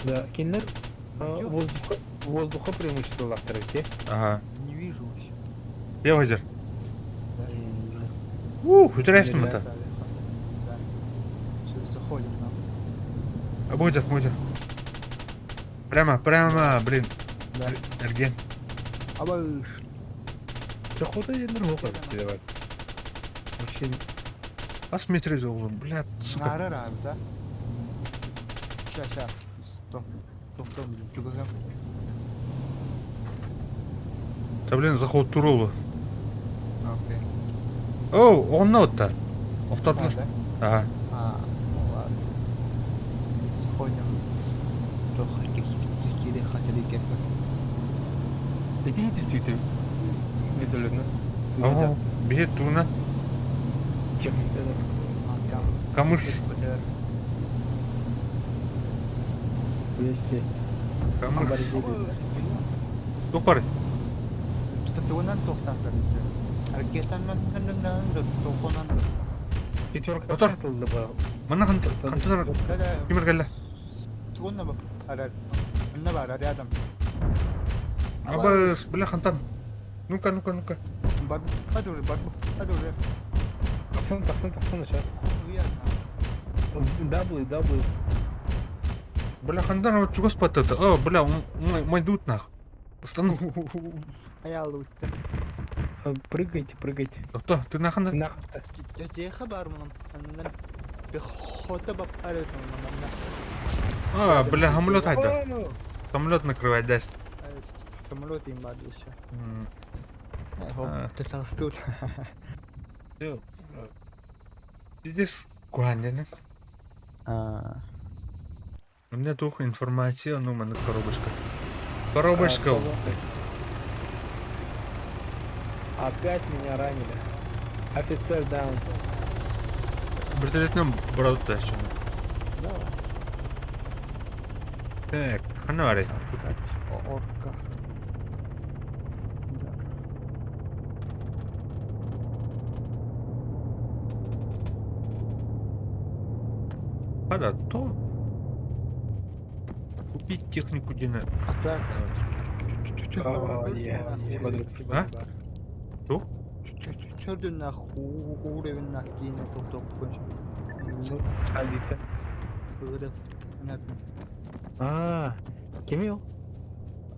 Да, киндер воздуха, воздуха преимущество лақтырып,
Ага.
Не вижу вообще.
Я выйдер. Ух, интересно это.
Да. Все, заходим нам.
А будет, будет. Прямо, прямо, блин.
Да.
Эрген.
Абыш.
Пехота едер хоқыр, давай. Вообще.
Посмотри, блядь, сука.
Нары раб, да? Ща, ща. Стоп. Стоп, стоп, блин. Чугагам.
Да блин, заход туролу.
Окей.
О, он на вот Охтордулар.
Да?
Ага.
А, ну ладно. Заходим.
Иди, иди, иди. Вертолетно.
Ага. Бе туна. Камыш.
Есть, есть.
Камыш. Тух бар.
Тугунан тоқтан Ракетанан тоқонан.
Пятерка
Мотор. Мана хантар кимер келле.
Тугунна бар. Мына бар рядом.
Аба, бля хантан. Ну-ка, ну-ка, ну-ка.
Бар, падур, бар, падур.
Тақсын, тақсын, тақсын, сейчас. Даблы, даблы.
Бля, хандан вот чего спать это? О, бля, он майдут нах. Остану.
А я лучше.
Прыгайте, прыгайте.
Кто? Ты нахана?
Тихо бар мунан. Пехота бап арыт мунан.
А, бля, самолет айда. Самолет накрывать даст.
Самолет им бад еще. Хоп, ты тут.
Здесь куанина. У меня тух информация, ну, манна коробочка. Коробочка.
Опять меня ранили. Офицер down.
Вертолетном брат еще.
Давай.
Так, ханари.
Орка. Да.
Хада, то. Купить технику Дина.
А так.
А? Ту?
Төрдүннах уровеннах киинэ тохтоппун.
Алиса.
Ырыт.
А, кими ол?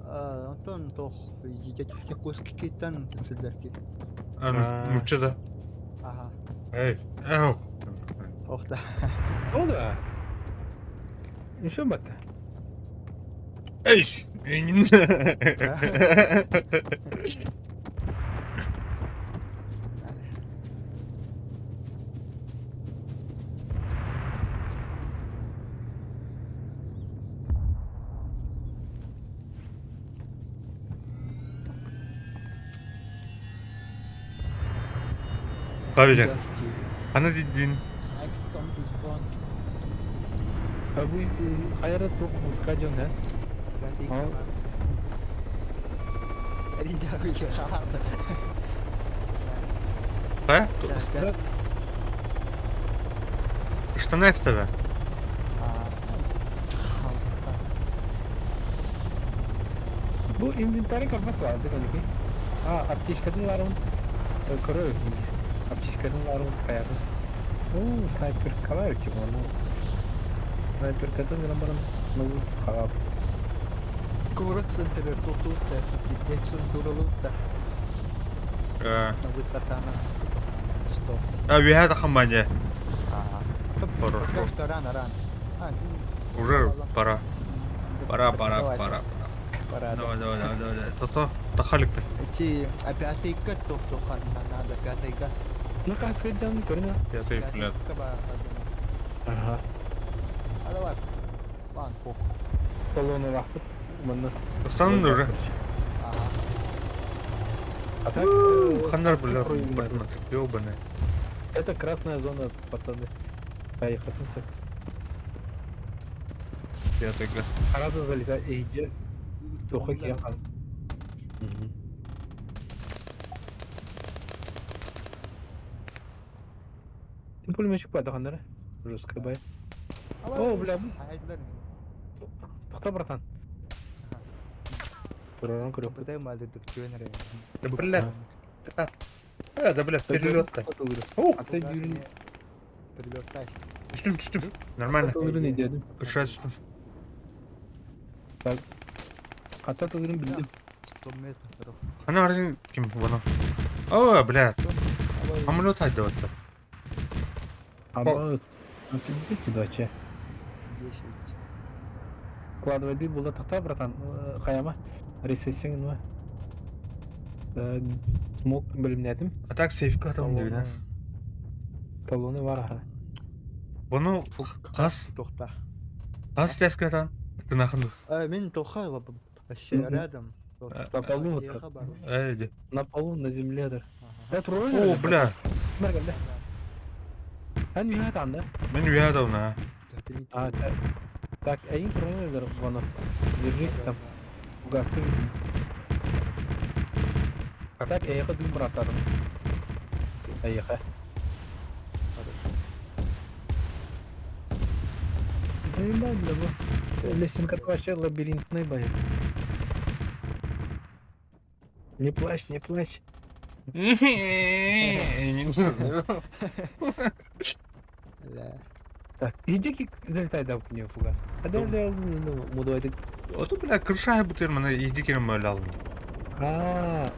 Антон тох Якутскиттан сылдьар
А, ну да.
Ага.
Эй, ау.
Охта.
Ну да. Еще бата.
Эй! Павел, она дин.
I can come to spawn.
А вы хайра тук мускаден, да?
А? Штаны тогда?
Бу инвентарь как бар дегенки. А, аптечкатын ларын көрөр. Аптечкатын ларын каяры. Ну, снайпер калар типа, ну. Снайпер катын баран, ну, халап.
Город центр тохтуутта, Дексон туралутта. Высота на 100.
А, виһа хамбаня.
Хорошо. Пока рано, рано.
Уже пора. Пора, пора, пора, пора.
Пора.
Давай, давай, давай, давай. То-то, тахалик.
Эти, а пятый то надо, пятый
Ну как сказать, там, көрүнө.
Пятый, блядь.
Ага.
А давай. Ладно, похуй.
Салону вахтып. Мында.
Останын уже.
Ага.
А так,
Ханар, бля, ёбаный.
Это красная зона, пацаны. Поехали.
Пятый га.
Сразу залетай. Эй, где? Тухай кем. Пулеметчик падал, да? Жестко бай. О, бля. Кто, братан?
Да, бля. А, да, бля, перелет-то.
А ты
Түстүм, түстүм. Нормально. Кыша түстүм.
Так. Хата тылырын билдим.
100 метров.
Ана арын ким бұны? О, бля. Самолет айда отыр.
Аба, 202 че.
10.
Кладывай бир була тахта, братан. Хаяма. Ресесең, ну. Смок билимнәдим.
А так сейфка там дибинә.
Талоны бар аха.
Бұны қас.
Тохта.
Қас тәскәтан. Тынахын.
Мин тоха вообще рядом.
На полу.
Эй,
На полу, на земле, да.
О, бля.
Эн үйәт анда.
Мен үйәт ауна.
А, так, әйін тұрыңыздар, вано. Держись там. Угасты. А так, әйіға дым братарым. Әйіға. Заебать, да, бу. Лесенка вообще лабиринтный бай. Не плачь, не плачь. Так, иди залетай да в нее фугас. А да, да, ну, муду
Ото, бля, крыша бутыр мана иди керем алым.
А.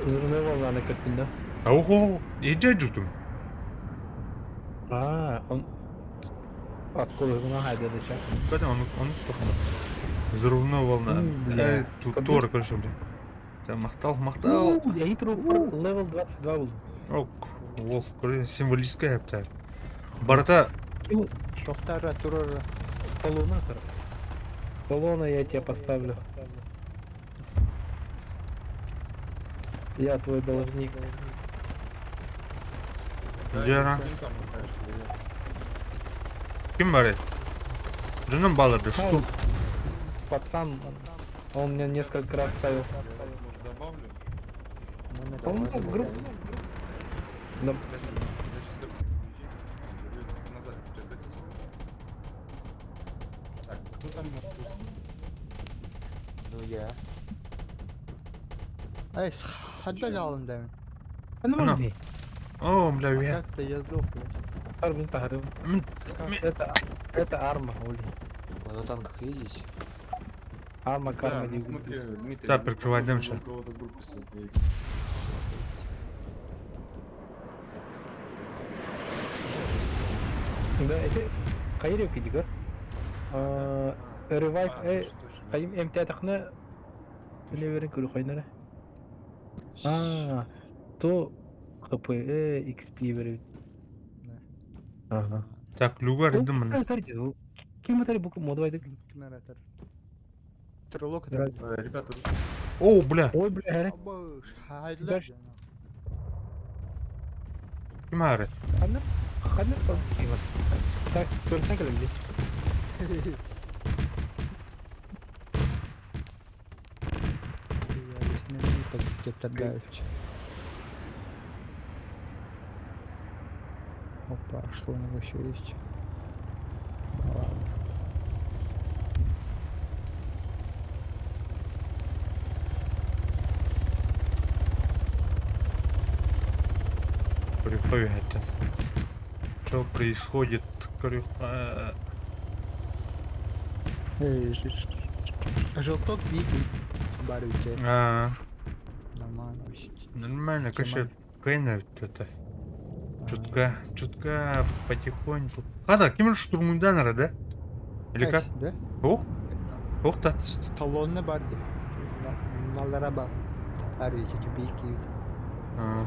Взрывной волнаны көттүн да?
Ого, иһдьэ дьутум.
А, он оскологuna хайдады ща.
Потом он он тохно. Взрывной волна.
Бля.
Тут тор, короче, бля. Там махтал, махтал.
Я итру level 22 был.
Ок, ол, короче, символическая апта. Барата
Тохтара турара.
Салона, Салона я тебе поставлю. Я твой должник.
Вера. Ким бар? Жаным балырды, штурм.
Пацан, он мне несколько раз ставил.
Я вас, может, добавлю?
Он в группу. Да.
Подожди, я сейчас назад чуть отойдите. Так, кто там у нас русский?
Ну я.
Эй, хадда алым да.
Ну,
О, бля, я.
Как-то я сдох, блядь.
Армин тахарым. Это арма, Оли.
Вы на танках ездите?
Арма, карма,
Да, ну смотри, Дмитрий,
Да,
вы,
прикрывай
похоже,
дым щас.
у кого-то группу создаете.
Да, это Кайрев дигар. Ревайв, кайым МТ тахна Түневерин көрү кайнара. А, то ХП, XP берет. Ага.
Так, люгар идем мына.
Ким атар бу модвайды?
Ким атар? Стрелок
Ребята,
О, бля.
Ой, бля.
Хайдлар.
Ким ары?
Ханна, ханна Так, көрсәң кэлем
Опа, что у него еще есть? Ладно.
Крюхове это. Что происходит? Крюха...
Эй, желток бигит. Барыте.
А,
Нормально вообще.
нормально, конечно, Кейна это. Чутка, чутка потихоньку. Хада, ким штурмунданара, да? Или как?
Да?
Ох, ох та.
Сталлоне барды. Налара ба. Арвите бики.
А,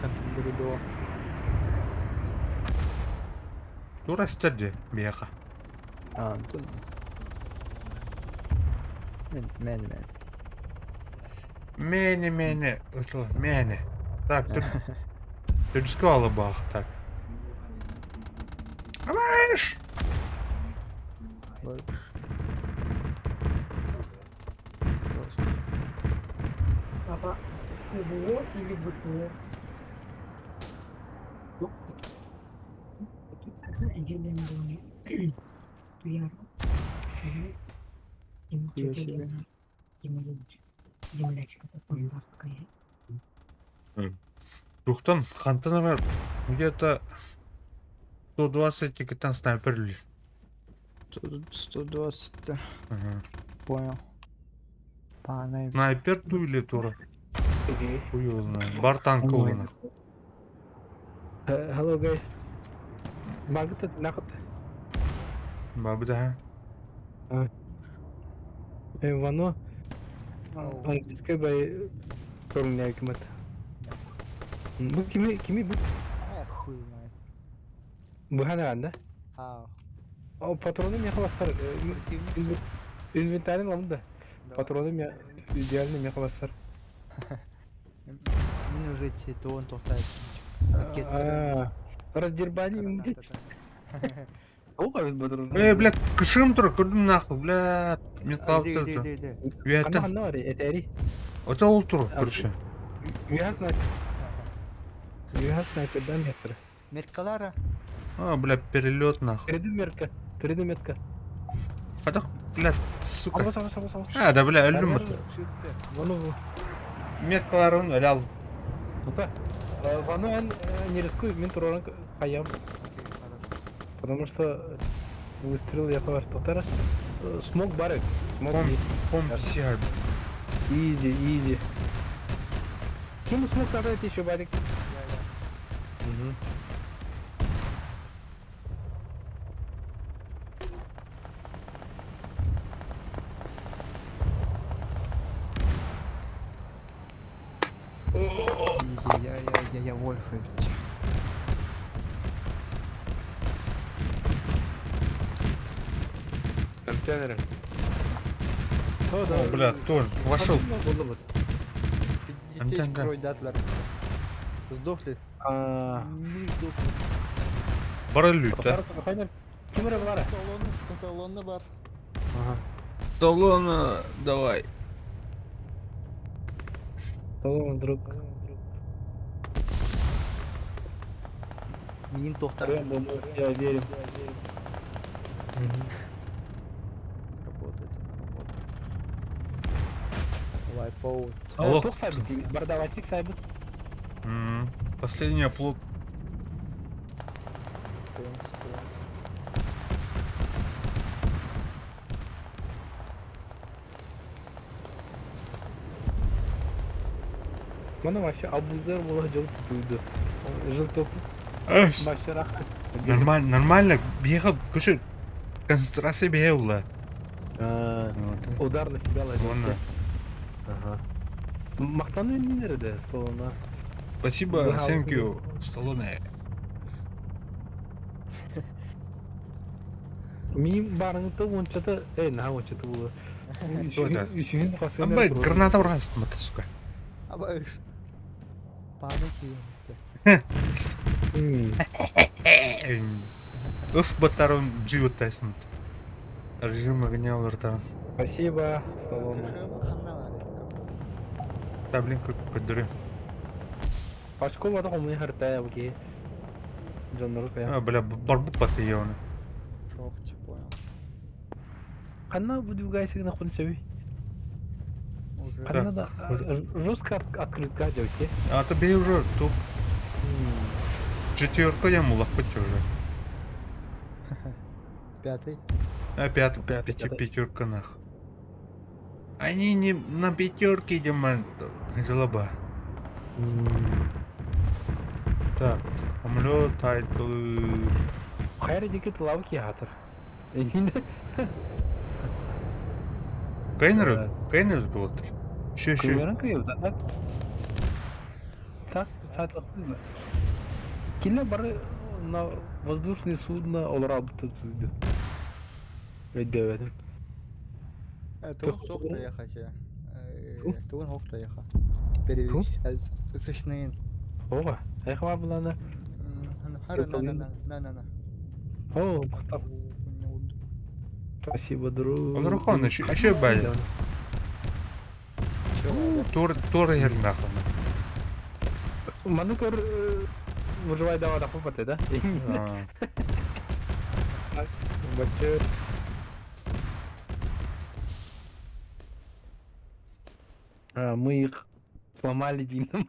Контролируй
Тура стади, беха.
А, тут. Мен, мен, мен.
Мене, мене, это, мене. Так, тут... Тут скала бах, так. Амаш!
Ага. СВО или БСО?
Хуя себе.
Тухтан, Хантанова где-то 120 тикетан снайпер лишь.
120, да.
Ага.
Понял. Пана.
Снайпер ту или тура? Хуй его знает. Бар танк нахуй.
Hello guys. Магыт нахат.
Бабда.
Вано. Английский бай көрүнү Бу кими кими бу?
А, хуй знает.
Бу хана да?
Хау.
О, патроны мне хвастар. Инвентарь ламда. Патроны мне идеально мне хвастар.
Мен уже то он тоқтайды.
А, раздербани. О, патрон.
Эй, бля, кышым тур, көрдүм нахуй, бля, металл
Иди,
тур.
иди, иди.
Уяттан.
Ана ана этери.
Это ол тур, короче.
Уяз на. Уяз снайпер, да, метр.
Меткалара.
А, бля, перелет нахуй.
3D метка. 3D метка.
Хадах, бля, сука.
Абас, абас, абас, абас.
А, да, бля, өлүм это.
Вану.
Меткаларын өлал.
Тута. Вану эн не рискуй, мен тураран хаям. Потому что выстрел я товар Тутара. Смог барык. Смог.
Пом, пом, PCR.
Easy, easy. Ким смог сказать еще, Барик? Угу.
Я Вольфович.
Контейнеры.
О, бля, тоже вошел.
Детей
Антон, да.
крой датлер. Сдохли?
А,
Мы сдохли.
Баралют, да?
Ким эрэ баара?
Колонна, колонна бар.
Ага.
Талона, давай.
Салон, друг.
Мин тохтар.
Рэмбо, мы в тебя верим.
Работает, она работает. Wipeout.
Алло.
Тух сайбыт, бардаватик сайбыт.
Последний оплот.
Тенс, тенс.
Мана вообще абуздар була жыл тутуйду. Жыл топ. Башыра.
Нормально, нормально. Бегал, кушай. Концентрация бегала.
Удар на себя ложится.
Вон.
Ага. Мактаны не nerede Сталлоне?
Спасибо,
Да,
thank you, Сталлоне.
Мин барыңты ончата, эй, на ончата было.
Что это?
Үшүн
Абай, граната враз, сука.
Абай. Паники.
Уф, батарон, джио теснут. Режим огня вратарон.
Спасибо, Сталлоне.
Да, блин, как поддурим.
Пашкова да мы хартая окей. Джон Руфа.
А, бля, барбу патыйоны.
Шохче, понял.
Ханна выдвигайся на хон себе.
Уже.
Ханна да жестко открытка делайте.
А то бей уже тут. Четверка я мулах уже.
Пятый.
А пятый, пятерка нах. Они не на пятерке, Диман, залаба. Так, омлет, тайтл.
Хайра дикет лавки хатыр.
Кейнер, Кейнер был. Еще, еще.
Кейнер кыйыл, так? Так, сатлы. Кине бары на воздушное судно олар tutuydu. Өйдөбөдүм.
Тугун сох доехать. Тугун хох доеха. Переведи. Сышнын.
Ога, айхва буланы.
На на на на на на.
О, мактап. Спасибо, друг.
Олорхон, еще еще бай. Тур тур ер нахуй.
Маны көр выживай давай да попаты, да? Бачы. А, мы их сломали дином.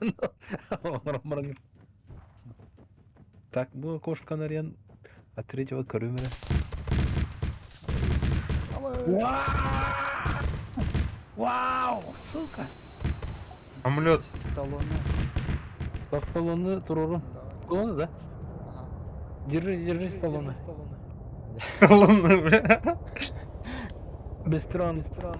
Так, было кошка нарен от третьего корюмера. Вау! Сука!
Омлет.
Сталлоне.
Сталлоне туруру. Сталлоне, да? Держи, держи Сталлоне.
Сталлоне, бля.
Бестрон, бестрон.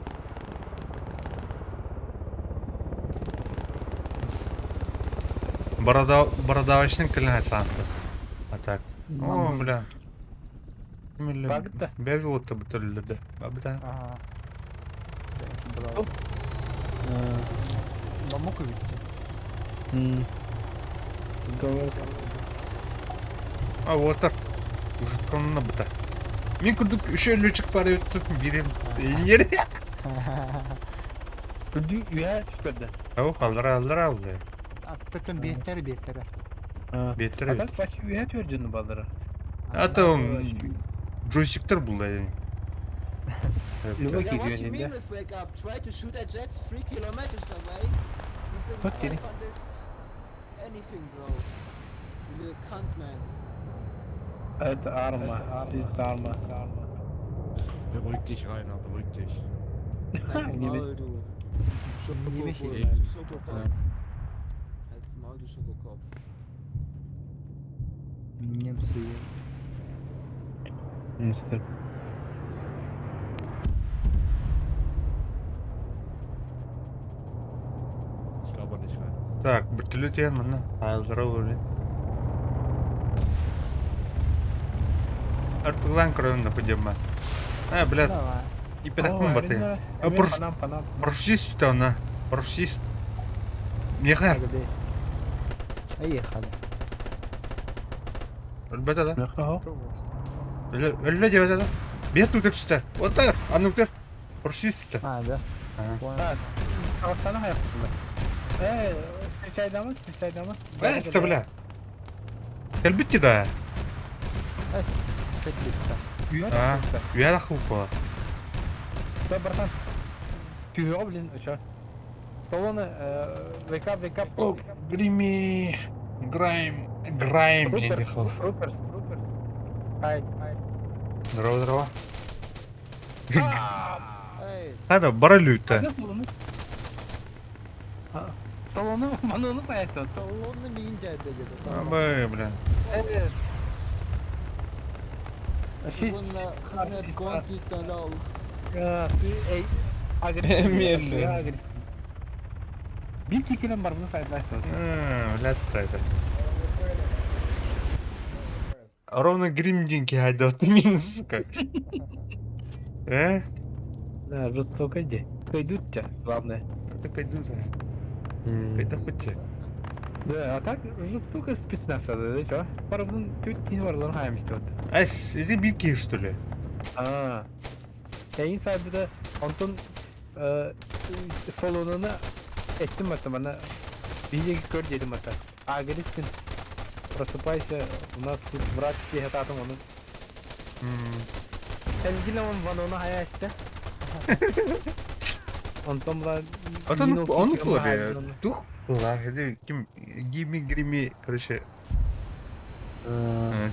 Борода, бородавочный калина шансы. А так. О, бля.
Багта.
Бежал-то бутыль, да. Бабда.
Ага. Мамука ведь.
А вот так. Законно быта. Мен күрдік үш лүчік бар өттіп берем. Нер.
Үдү үйә түспәді.
Ау, алра алра алды.
А потом беттер беттер.
Беттер
А так почти үйә түөрдүн балдары.
А то джойстиктер был.
Любой
Yeah, what you
кигенде.
mean with wake up? Try to shoot at jets 3 kilometers away. Within
Okay.
500 anything, bro. You little cunt, man.
Это арма. Это арма.
Beruhig dich, Rainer, beruhig dich.
Halt's Maul, du.
Немехи.
Du Schokokopf. Halt's Maul, du Schokokopf.
Немцы.
Мистер.
Ich glaube nicht rein.
Так, вертолет манна. А, здорово, блин. Артылан кровь на подъема. А, блядь. И пятахмын баты. А, Парашютист она. Парашютист. Меха.
Поехали.
Ребята, да? Өллө деп атады. Бет үтер түсті. Отыр, аны үтер. Парашютист.
А, да.
Понял. Қазақстанға аяқтылар. Встречай дамы, встречай дамы.
Э, бля. Кэлбитти да. А, үйәлі қылып
Да, братан. Түйе, блин, а чё? Сталлоне, wake up, wake up.
О, Грими. Грайм. Грайм, я не хол.
Руперс, Руперс. Хай, хай.
Здорово, здорово. Хада, баралюта.
Сталлоне, манону поехал.
Сталлоне меня дядя.
Абы, бля.
Медленно. Bir kikilin var bunu saydılar.
Блядь, это. Ровно гримдинки хайдат минус, сука. Э?
Да, жестоко где. Пойдут тебя, главное.
Это пойдут, Пойдут хоть
Да, а так жестоко спецназ, да, чё? Парабын тут не варлар хаймist вот.
Ась, иди бики, что ли?
А. Yayın sahibi de Anton solonunu ettim hatta bana. Diyecek kör dedim hatta. Agressin. Просыпайся, у нас тут враг diye ататым onu. Sen он ванона хаясты. Онтон була
А то он клубе. Дух была, где ким гими грими, короче.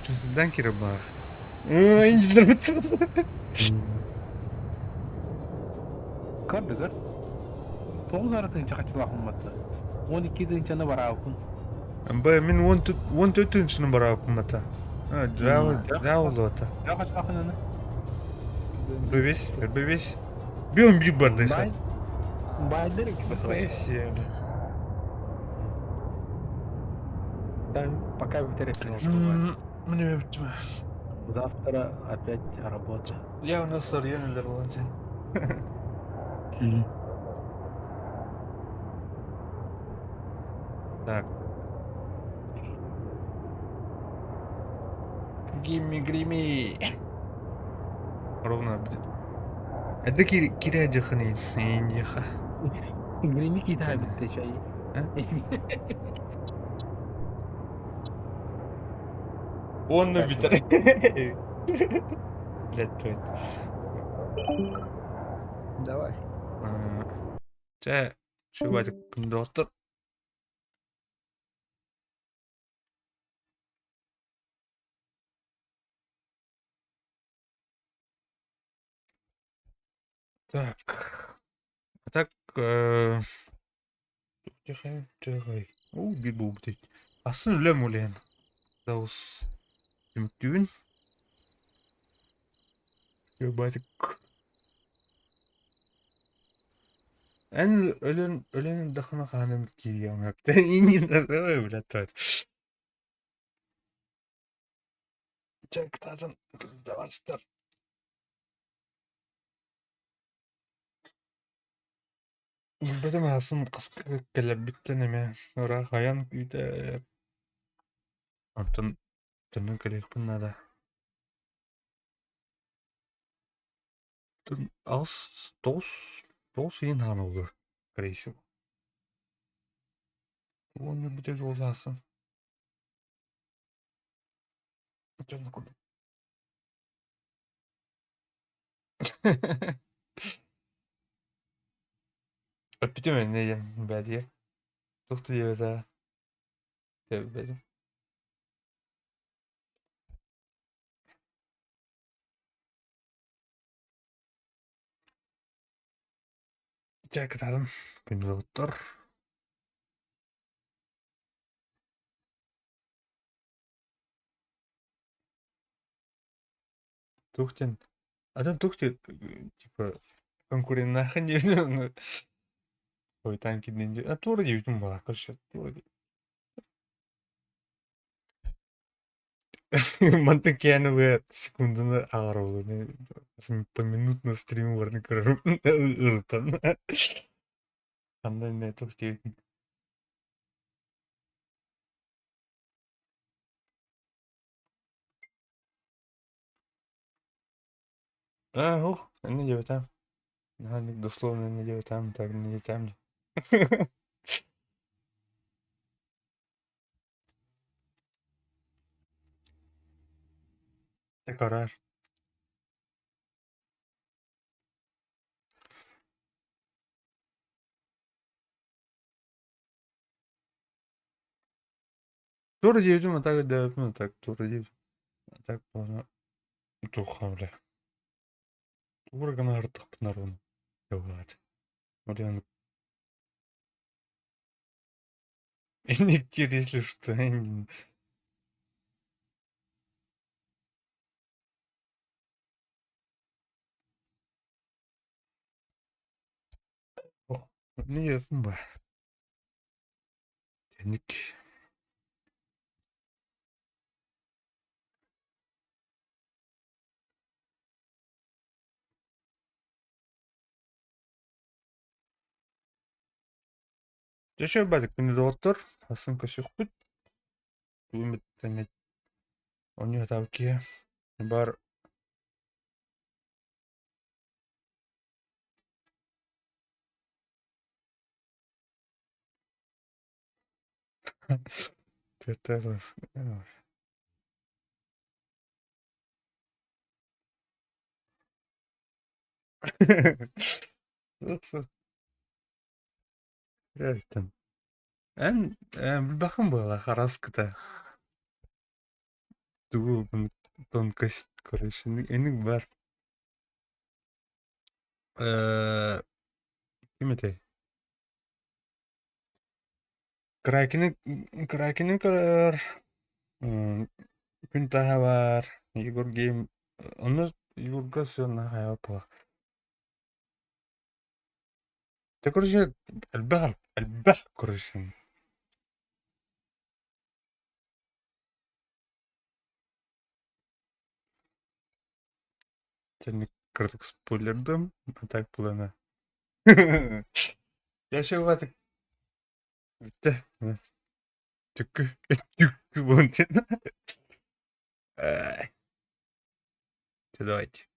Чувство данкера бах. Ой, не нравится.
Көр көр. Тоғыз арытын чақачылақын батты. 12 тынчаны бараукун.
Б, мен 14 тынчаны бараукун бата. А, жау, жау лота.
Чақачылақын аны.
Б5, Б5. Биом би барды.
Байдер
Спасибо.
Там пока интересно.
Мне
Завтра опять работа.
Я у нас сорьян лерланте. Так. Гимми грими. Ровно будет. Это киря дихани неха.
Грими кита битте чай.
Он на битар. Блядь, то это.
Давай.
Чэ, чувак, доктор. Так. А так... Тихо, тихо. О, бибу, блядь. Асын үлем үлен. Даус. Түміктүйін. Ебать. Эн өлен өлен дахына ханым кириям хапта. Ини давай, блядь, твой. Чак тазан даварстар. Бөтен асын кыска келер биттен эме. Ора хаян күйдө. Антон түнүн келекпин надо. Түн алыс тоғыз тоғыз ең хан oldu. Скорее всего. Оны бітеді оласын. Жаны курдум. Өппүтүм эмне бәдиэ. Тухту диэбэтэ. Тэбэбэтим. Дьэ кытаатан күндү Туох диэн атын туох диэн типа конкуреннааххын диэн ой танки диэн а туора диэбитим буолла короче туора Мантан киэһэни секунданы ааҕар поминутно стрим барытын көрөрүм ырытан ханна эмэ туох диэбитин Аа, ух, инньэ диэбэтээм. Наһаа дословно инньэ диэбэтээм, так инньэ диэтэм дии. Декорар. Туора диэбитим, а так диэбитим, а так туора диэбитим. А так буолан туохха бля. Туора гына ырытахпын арыгын. Явлаат. Блин. Инник если что. Не ба. Тэнник. Дьэ бадык күнү доҕоттор, асан көрсүөхпүт. Бүгүн бүттэннэ оонньуу сатаабыт киһи бар Эн билбэххин буолла хараскыта тугу тонкость короче инник бар ким этэй Кракены Кракены көрөр күн таһа баар Егор Гейм онно Егорга сыаннаах айаҕа буолар Дьэ короче элбэх элбэх короче Дьэ кыратык спойлердым, а так булана. Дьэ шыбатык бүттэ. Түккү түккү буолан Давайте.